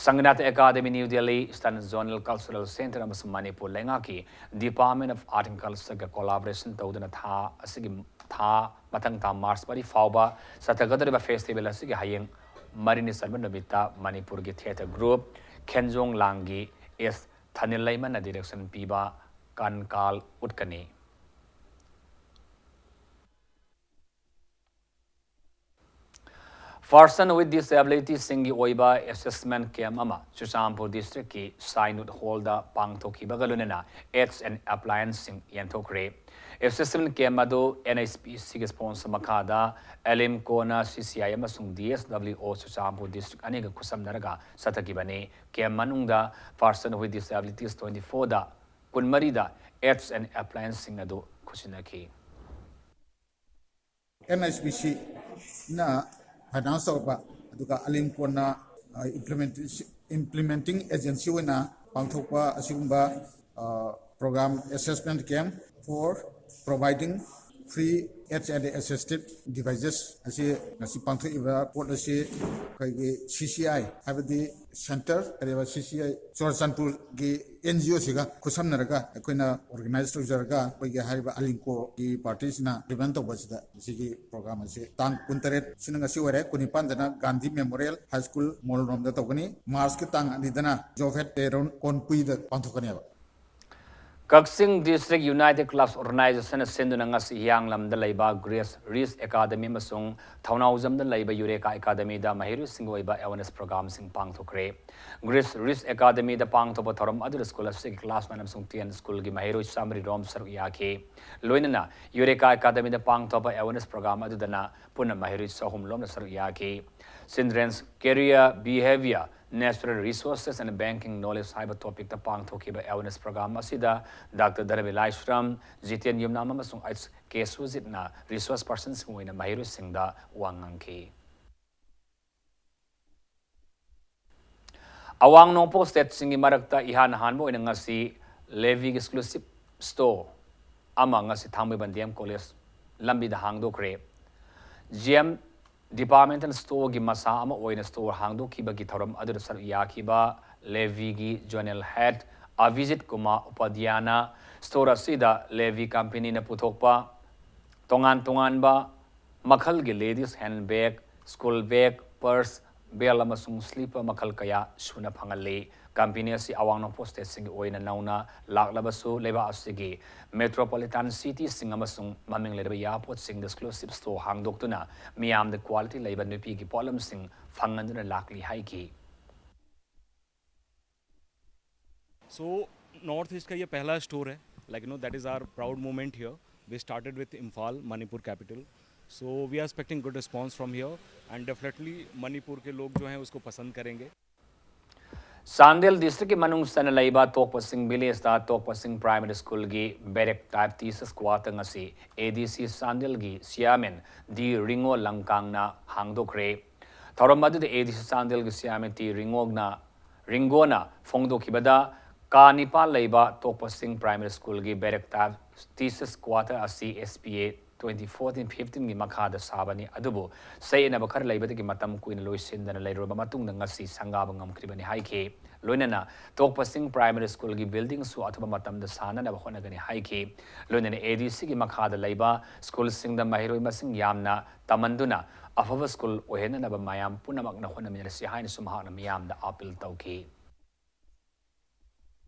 ꯁꯪꯒꯅꯥꯊ academy, new Delhi, eastern zonal cultural centre ꯑꯃꯁꯨꯡ ꯃꯅꯤꯄꯨꯔ ꯂꯩꯉꯥꯛꯀꯤ ꯗꯤꯄꯥꯔꯠꯃꯦꯟ ꯑꯣꯐ ꯑꯥꯔꯠ ꯑꯦꯟ ꯀꯜꯆꯔꯒ ꯀꯣꯂꯥꯕꯣꯔꯦꯁꯟ ꯇꯧꯗꯨꯅ ꯊꯥ ꯑꯁꯤꯒꯤ ꯊꯥ ꯃꯊꯪ ꯊꯥ ꯃꯥꯔꯆ ꯃꯔꯤ ꯐꯥꯎꯕ ꯆꯠꯊꯒꯗꯧꯔꯤꯕ ꯐꯦꯁꯇꯤꯚꯦꯜ ꯑꯁꯤꯒꯤ ꯍꯌꯦꯡ ꯃꯔꯤꯅꯤ ꯆꯟꯕ ꯅꯨꯃꯤꯠꯇ ꯃꯅꯤꯄꯨꯔꯒꯤ ꯊꯤꯌꯦꯇꯔ ꯒ꯭ꯔꯨꯞ ꯈꯦꯟꯖꯣꯡ ꯂꯥꯡꯒꯤ ꯑꯦꯁ ꯊꯥꯅꯤꯜ ꯂꯩꯃꯅ ꯗꯤꯔꯦꯛꯁꯟ ꯄꯤꯕ ꯀꯟꯀꯥꯜ ꯎꯠꯀꯅꯤ꯫ Person with disability ꯁꯤꯡꯒꯤ ꯑꯣꯏꯕ ꯑꯦꯁꯦꯁꯃꯦꯟ ꯀꯦꯝ ꯑꯃ ꯆꯨꯔꯆꯥꯟꯄꯨꯔ ꯗꯤꯁꯇ꯭ꯔꯤꯛꯀꯤ ꯁꯥꯏꯅꯨꯠ ꯍꯣꯜꯗ ꯄꯥꯡꯊꯣꯛꯈꯤꯕꯒ ꯂꯣꯏꯅꯅ ꯑꯦꯗꯁ ꯑꯦꯟ ꯑꯦꯄ꯭ꯂꯥꯌꯦꯟꯁꯁꯤꯡ ꯌꯦꯟꯊꯣꯛꯈ꯭ꯔꯦ꯫ ꯑꯦꯁꯦꯁꯃꯦꯟ ꯀꯦꯝ ꯑꯗꯨ ꯑꯦꯟ ꯑꯩꯆ ꯄꯤ ꯁꯤꯒꯤ ꯁ꯭ꯄꯣꯟꯁꯔ ꯃꯈꯥꯗ ꯑꯦꯂꯤꯝꯀꯣꯅ ꯁꯤ ꯁꯤ ꯑꯥꯏ ꯑꯃꯁꯨꯡ ꯗꯤ ꯑꯦꯁ ꯗꯕ꯭ꯂꯤꯎ ꯑꯣ ꯆꯨꯔꯆꯥꯟꯄꯨꯔ ꯗꯤꯁꯇ꯭ꯔꯤꯛ ꯑꯅꯤꯒ ꯈꯨꯠꯁꯝꯅꯔꯒ ꯆꯠꯊꯈꯤꯕꯅꯤ꯫ ꯀꯦꯝ ꯃꯅꯨꯡꯗ Person with Disabilities ꯇ꯭ꯋꯦꯟꯇꯤ ꯐꯣꯔꯗ ꯀꯨꯟꯃꯔꯤꯗ ꯑꯦꯗꯁ ꯑꯦꯟ ꯑꯦꯄ꯭ꯂꯥꯌꯦꯟꯁꯁꯤꯡ ꯑꯗꯨ ꯈꯨꯠꯁꯤꯟꯅꯈꯤ꯫ ꯑꯦꯟ ꯑꯩꯆ ꯄꯤ ꯁꯤꯅ ꯐꯥꯏꯅꯥꯟꯁ ꯇꯧꯔꯛꯄ, ꯑꯗꯨꯒ ꯑꯂꯤꯝꯀꯣꯟꯅ ꯏꯝꯄ꯭ꯂꯤꯃꯦꯟꯇꯤꯡ ꯑꯦꯖꯦꯟꯁꯤ ꯑꯣꯏꯅ ꯄꯥꯡꯊꯣꯛꯄ ꯑꯁꯤꯒꯨꯝꯕ program, assessment camp for providing free aids and assistive devices ꯑꯁꯤ ꯉꯁꯤ ꯄꯥꯡꯊꯣꯛꯏꯕ ꯄꯣꯠ ꯑꯁꯤ ꯑꯩꯈꯣꯏꯒꯤ ꯁꯤ ꯁꯤ ꯑꯥꯏ, ꯍꯥꯏꯕꯗꯤ ꯁꯦꯟꯇꯔ, ꯀꯔꯤꯕ, ꯁꯤ ꯁꯤ ꯑꯥꯏ ꯆꯨꯔꯆꯥꯟꯄꯨꯔꯒꯤ ꯑꯦꯟ ꯖꯤ ꯑꯣꯁꯤꯒ ꯈꯨꯠꯁꯝꯅꯔꯒ ꯑꯩꯈꯣꯏꯅ ꯑꯣꯔꯒꯅꯥꯏꯖ ꯇꯧꯖꯔꯒ ꯑꯩꯈꯣꯏꯒꯤ ꯍꯥꯏꯔꯤꯕ ꯑꯂꯤꯡꯀꯣꯒꯤ ꯄꯥꯔꯇꯤꯁꯤꯅ ꯏꯝꯄ꯭ꯂꯤꯃꯦꯟ ꯇꯧꯕ ꯑꯁꯤꯗ ꯃꯁꯤꯒꯤ ꯄ꯭ꯔꯣꯒ꯭ꯔꯥꯝ ꯑꯁꯤ ꯇꯥꯡ ꯀꯨꯟꯇꯔꯦꯠ ꯁꯤꯅ ꯉꯁꯤ ꯑꯣꯏꯔꯦ, ꯀꯨꯟꯅꯤꯄꯥꯟꯗꯅ ꯒꯥꯟꯙꯤ ꯃꯦꯃꯣꯔꯤꯌꯦꯜ ꯍꯥꯏ ꯁ꯭ꯀꯨꯜ ꯃꯣꯜꯔꯣꯝꯗ ꯇꯧꯒꯅꯤ꯫ ꯃꯥꯔꯆꯀꯤ ꯇꯥꯡ ꯑꯅꯤꯗꯅ ꯖꯣꯐꯦꯠ ꯇꯦꯔꯣꯟ ꯀꯣꯟꯄꯨꯏꯗ ꯄꯥꯡꯊꯣꯛꯀꯅꯦꯕ꯫ ꯀꯛꯆꯤꯡ ꯗꯤꯁꯇ꯭ꯔꯤꯛ ꯌꯨꯅꯥꯏꯇꯦꯗ ꯀ꯭ꯂꯕꯁ ꯑꯣꯔꯒꯅꯥꯏꯖꯦꯁꯟꯅ ꯁꯤꯟꯗꯨꯅ ꯉꯁꯤ ꯍꯤꯌꯥꯡꯂꯝꯗ ꯂꯩꯕ ꯒ꯭ꯔꯦꯁ ꯔꯤꯁ ꯑꯦꯀꯥꯗꯃꯤ ꯑꯃꯁꯨꯡ ꯊꯧꯅꯥꯎꯖꯝꯗ ꯂꯩꯕ ꯌꯨꯔꯦꯀꯥ ꯑꯦꯀꯥꯗꯃꯤꯗ ꯃꯍꯩꯔꯣꯏꯁꯤꯡꯒꯤ ꯑꯣꯏꯕ ꯑꯦꯋꯥꯔꯅꯦꯁ ꯄ꯭ꯔꯣꯒ꯭ꯔꯥꯝꯁꯤꯡ ꯄꯥꯡꯊꯣꯛꯈ꯭ꯔꯦ꯫ ꯒ꯭ꯔꯦꯁ ꯔꯤꯁ ꯑꯦꯀꯥꯗꯃꯤꯗ ꯄꯥꯡꯊꯣꯛꯄ ꯊꯧꯔꯝ ꯑꯗꯨꯗ ꯁ꯭ꯀꯨꯜ ꯑꯁꯤꯒꯤ ꯀ꯭ꯂꯥꯁ ꯅꯥꯏꯟ ꯑꯃꯁꯨꯡ ꯇꯦꯟ ꯁ꯭ꯀꯨꯜꯒꯤ ꯃꯍꯩꯔꯣꯏ ꯆꯥꯃꯔꯤ ꯔꯣꯝ ꯁꯔꯨꯛ ꯌꯥꯈꯤ꯫ ꯂꯣꯏꯅꯅ ꯌꯨꯔꯦꯀꯥ ꯑꯦꯀꯥꯗꯃꯤꯗ ꯄꯥꯡꯊꯣꯛꯄ ꯑꯦꯋꯥꯔꯅꯦꯁ ꯄ꯭ꯔꯣꯒ꯭ꯔꯥꯝ ꯑꯗꯨꯗꯅ ꯄꯨꯟꯅ ꯃꯍꯩꯔꯣꯏ ꯆꯍꯨꯝ ꯂꯣꯝꯅ ꯁꯔꯨꯛ ꯌꯥꯈꯤ꯫ Children's Career Behavior Natural Resources and Banking Knowledge ꯍꯥꯏꯕ ꯇꯣꯄꯤꯛꯇ ꯄꯥꯡꯊꯣꯛꯈꯤꯕ ꯑꯦꯋꯦꯔꯅꯦꯁ ꯄ꯭ꯔꯣꯒ꯭ꯔꯥꯝ ꯑꯁꯤꯗ ꯗꯥꯛꯇꯔ ꯙꯔꯃꯤ ꯂꯥꯏꯁ꯭ꯔꯝ, ꯖꯤꯇꯦꯟ ꯌꯨꯝꯅꯥꯝ ꯑꯃꯁꯨꯡ ꯑꯩꯆ ꯀꯦ ꯁꯨꯖꯤꯠꯅ ꯔꯤꯁꯣꯔꯁ ꯄꯔꯁꯟꯁꯤꯡ ꯑꯣꯏꯅ ꯃꯍꯩꯔꯣꯏꯁꯤꯡꯗ ꯋꯥ ꯉꯥꯡꯈꯤ꯫ ꯑꯋꯥꯡ ꯅꯣꯡꯄꯣꯛ ꯁ꯭ꯇꯦꯠꯁꯤꯡꯒꯤ ꯃꯔꯛꯇ ꯏꯍꯥꯟ ꯍꯥꯟꯕ ꯑꯣꯏꯅ ꯉꯁꯤ ꯂꯦꯚꯤꯒꯤ ꯑꯦꯛꯁꯀ꯭ꯂꯨꯁꯤꯞ ꯁ꯭ꯇꯣꯔ ꯑꯃ ꯉꯁꯤ ꯊꯥꯡꯃꯩꯕꯟ ꯗꯤ ꯑꯦꯝ ꯀꯣꯂꯦꯖ ꯂꯝꯕꯤꯗ ꯍꯥꯡꯗꯣꯛꯈ꯭ꯔꯦ꯫ ꯖꯤ ꯑꯦꯝ ꯗꯤꯄꯥꯔꯠꯃꯦꯟꯇꯦꯜ ꯁ꯭ꯇꯣꯔꯒꯤ ꯃꯁꯥ ꯑꯃ ꯑꯣꯏꯅ ꯁ꯭ꯇꯣꯔ ꯍꯥꯡꯗꯣꯛꯈꯤꯕꯒꯤ ꯊꯧꯔꯝ ꯑꯗꯨꯗ ꯁꯔꯨꯛ ꯌꯥꯈꯤꯕ ꯂꯦꯚꯤꯒꯤ ꯖꯣꯅꯦꯜ ꯍꯦꯗ ꯑꯚꯤꯖꯤꯠ ꯀꯨꯃꯥꯔ ꯎꯄꯥꯙ꯭ꯌꯥꯅ ꯁ꯭ꯇꯣꯔ ꯑꯁꯤꯗ ꯂꯦꯚꯤ ꯀꯝꯄꯦꯅꯤꯅ ꯄꯨꯊꯣꯛꯄ ꯇꯣꯉꯥꯟ ꯇꯣꯉꯥꯟꯕ ꯃꯈꯜꯒꯤ ladies hand bag, school bag, purse, belt ꯑꯃꯁꯨꯡ ꯁ꯭ꯂꯤꯄꯔ ꯃꯈꯜ ꯀꯌꯥ ꯁꯨꯅ ꯐꯪꯍꯜꯂꯤ꯫ ꯀꯝꯄꯦꯅꯤ ꯑꯁꯤ ꯑꯋꯥꯡ ꯅꯣꯡꯄꯣꯛ ꯁ꯭ꯇꯦꯠꯁꯤꯡꯒꯤ ꯑꯣꯏꯅ ꯅꯧꯅ ꯂꯥꯛꯂꯕꯁꯨ, ꯂꯩꯕꯥꯛ ꯑꯁꯤꯒꯤ ꯃꯦꯇ꯭ꯔꯣꯄꯣꯂꯤꯇꯥꯟ ꯁꯤꯇꯤꯁꯤꯡ ꯑꯃꯁꯨꯡ ꯃꯃꯤꯡ ꯂꯩꯔꯕ ꯏꯌꯥꯔꯄꯣꯔꯠꯁꯤꯡꯗ ꯑꯦꯛꯁꯀ꯭ꯂꯨꯁꯤꯞ ꯁ꯭ꯇꯣꯔ ꯍꯥꯡꯗꯣꯛꯇꯨꯅ ꯃꯤꯌꯥꯝꯗ ꯀ꯭ꯋꯥꯂꯤꯇꯤ ꯂꯩꯕ ꯅꯨꯄꯤꯒꯤ ꯄꯣꯠꯂꯝꯁꯤꯡ ꯐꯪꯍꯟꯗꯨꯅ ꯂꯥꯛꯂꯤ ꯍꯥꯏꯈꯤ꯫ So North East का ये पहला स्टोर है, like you know, that is our proud moment here. We started with Imphal, Manipur capital. So we are expecting good response from here, and definitely Manipur के लोग जो हैं उसको पसंद करेंगे. ꯆꯥꯟꯗꯦꯜ ꯗꯤꯁꯇ꯭ꯔꯤꯛꯀꯤ ꯃꯅꯨꯡ ꯆꯟꯅ ꯂꯩꯕ ꯇꯣꯛꯄꯁꯤꯡ ꯚꯤꯂꯦꯖꯇ ꯇꯣꯛꯄꯁꯤꯡ ꯄ꯭ꯔꯥꯏꯃꯥꯔꯤ ꯁ꯭ꯀꯨꯜꯒꯤ ꯕꯦꯔꯦꯛ ꯇꯥꯏꯞ ꯇꯤꯆꯔꯁ ꯀ꯭ꯋꯥꯇꯔ ꯉꯁꯤ ꯑꯦ ꯗꯤ ꯁꯤ ꯆꯥꯟꯗꯦꯜꯒꯤ ꯆꯤꯌꯥꯔꯃꯦꯟ ꯗꯤ ꯔꯤꯉꯣ ꯂꯪꯀꯥꯡꯅ ꯍꯥꯡꯗꯣꯛꯈ꯭ꯔꯦ꯫ ꯊꯧꯔꯝ ꯑꯗꯨꯗ ꯑꯦ ꯗꯤ ꯁꯤ ꯆꯥꯟꯗꯦꯜꯒꯤ ꯆꯤꯌꯥꯔꯃꯦꯟ ꯇꯤ ꯔꯤꯉꯣꯅ ꯔꯤꯡꯒꯣꯅ ꯐꯣꯡꯗꯣꯛꯈꯤꯕꯗ, ꯀꯥ ꯅꯤꯄꯥꯜ ꯂꯩꯕ ꯇꯣꯛꯄꯁꯤꯡ ꯄ꯭ꯔꯥꯏꯃꯥꯔꯤ ꯁ꯭ꯀꯨꯜꯒꯤ ꯕꯦꯔꯦꯛ ꯇꯥꯏꯞ ꯇꯤꯆꯔꯁ ꯀ꯭ꯋꯥꯇꯔ ꯑꯁꯤ ꯑꯦꯁ ꯄꯤ ꯑꯦ ꯇ꯭ꯋꯦꯟꯇꯤ ꯐꯣꯔꯇꯤꯟ ꯐꯤꯐꯇꯤꯟꯒꯤ ꯃꯈꯥꯗ ꯁꯥꯕꯅꯤ, ꯑꯗꯨꯕꯨ ꯆꯌꯦꯠꯅꯕ ꯈꯔ ꯂꯩꯕꯗꯒꯤ ꯃꯇꯝ ꯀꯨꯏꯅ ꯂꯣꯏꯁꯤꯟꯗꯅ ꯂꯩꯔꯨꯔꯕ ꯃꯇꯨꯡꯗ ꯉꯁꯤ ꯁꯪꯒꯥꯕ ꯉꯝꯈ꯭ꯔꯤꯕꯅꯤ ꯍꯥꯏꯈꯤ꯫ ꯂꯣꯏꯅꯅ ꯇꯣꯛꯄꯁꯤꯡ ꯄ꯭ꯔꯥꯏꯃꯥꯔꯤ ꯁ꯭ꯀꯨꯜꯒꯤ ꯕꯤꯜꯗꯤꯡꯁꯨ ꯑꯊꯨꯕ ꯃꯇꯝꯗ ꯁꯥꯅꯅꯕ ꯍꯣꯠꯅꯒꯅꯤ ꯍꯥꯏꯈꯤ꯫ ꯂꯣꯏꯅꯅ ꯑꯦ ꯗꯤ ꯁꯤꯒꯤ ꯃꯈꯥꯗ ꯂꯩꯕ ꯁ꯭ꯀꯨꯜꯁꯤꯡꯗ ꯃꯍꯩꯔꯣꯏ ꯃꯁꯤꯡ ꯌꯥꯝꯅ ꯇꯝꯍꯟꯗꯨꯅ ꯑꯐꯕ ꯁ꯭ꯀꯨꯜ ꯑꯣꯏꯍꯟꯅꯅꯕ ꯃꯌꯥꯝ ꯄꯨꯝꯅꯃꯛꯅ ꯍꯣꯠꯅꯃꯤꯟꯅꯔꯁꯤ ꯍꯥꯏꯅꯁꯨ ꯃꯍꯥꯛꯅ ꯃꯤꯌꯥꯝꯗ ꯑꯥꯄꯤꯜ ꯇꯧꯈꯤ꯫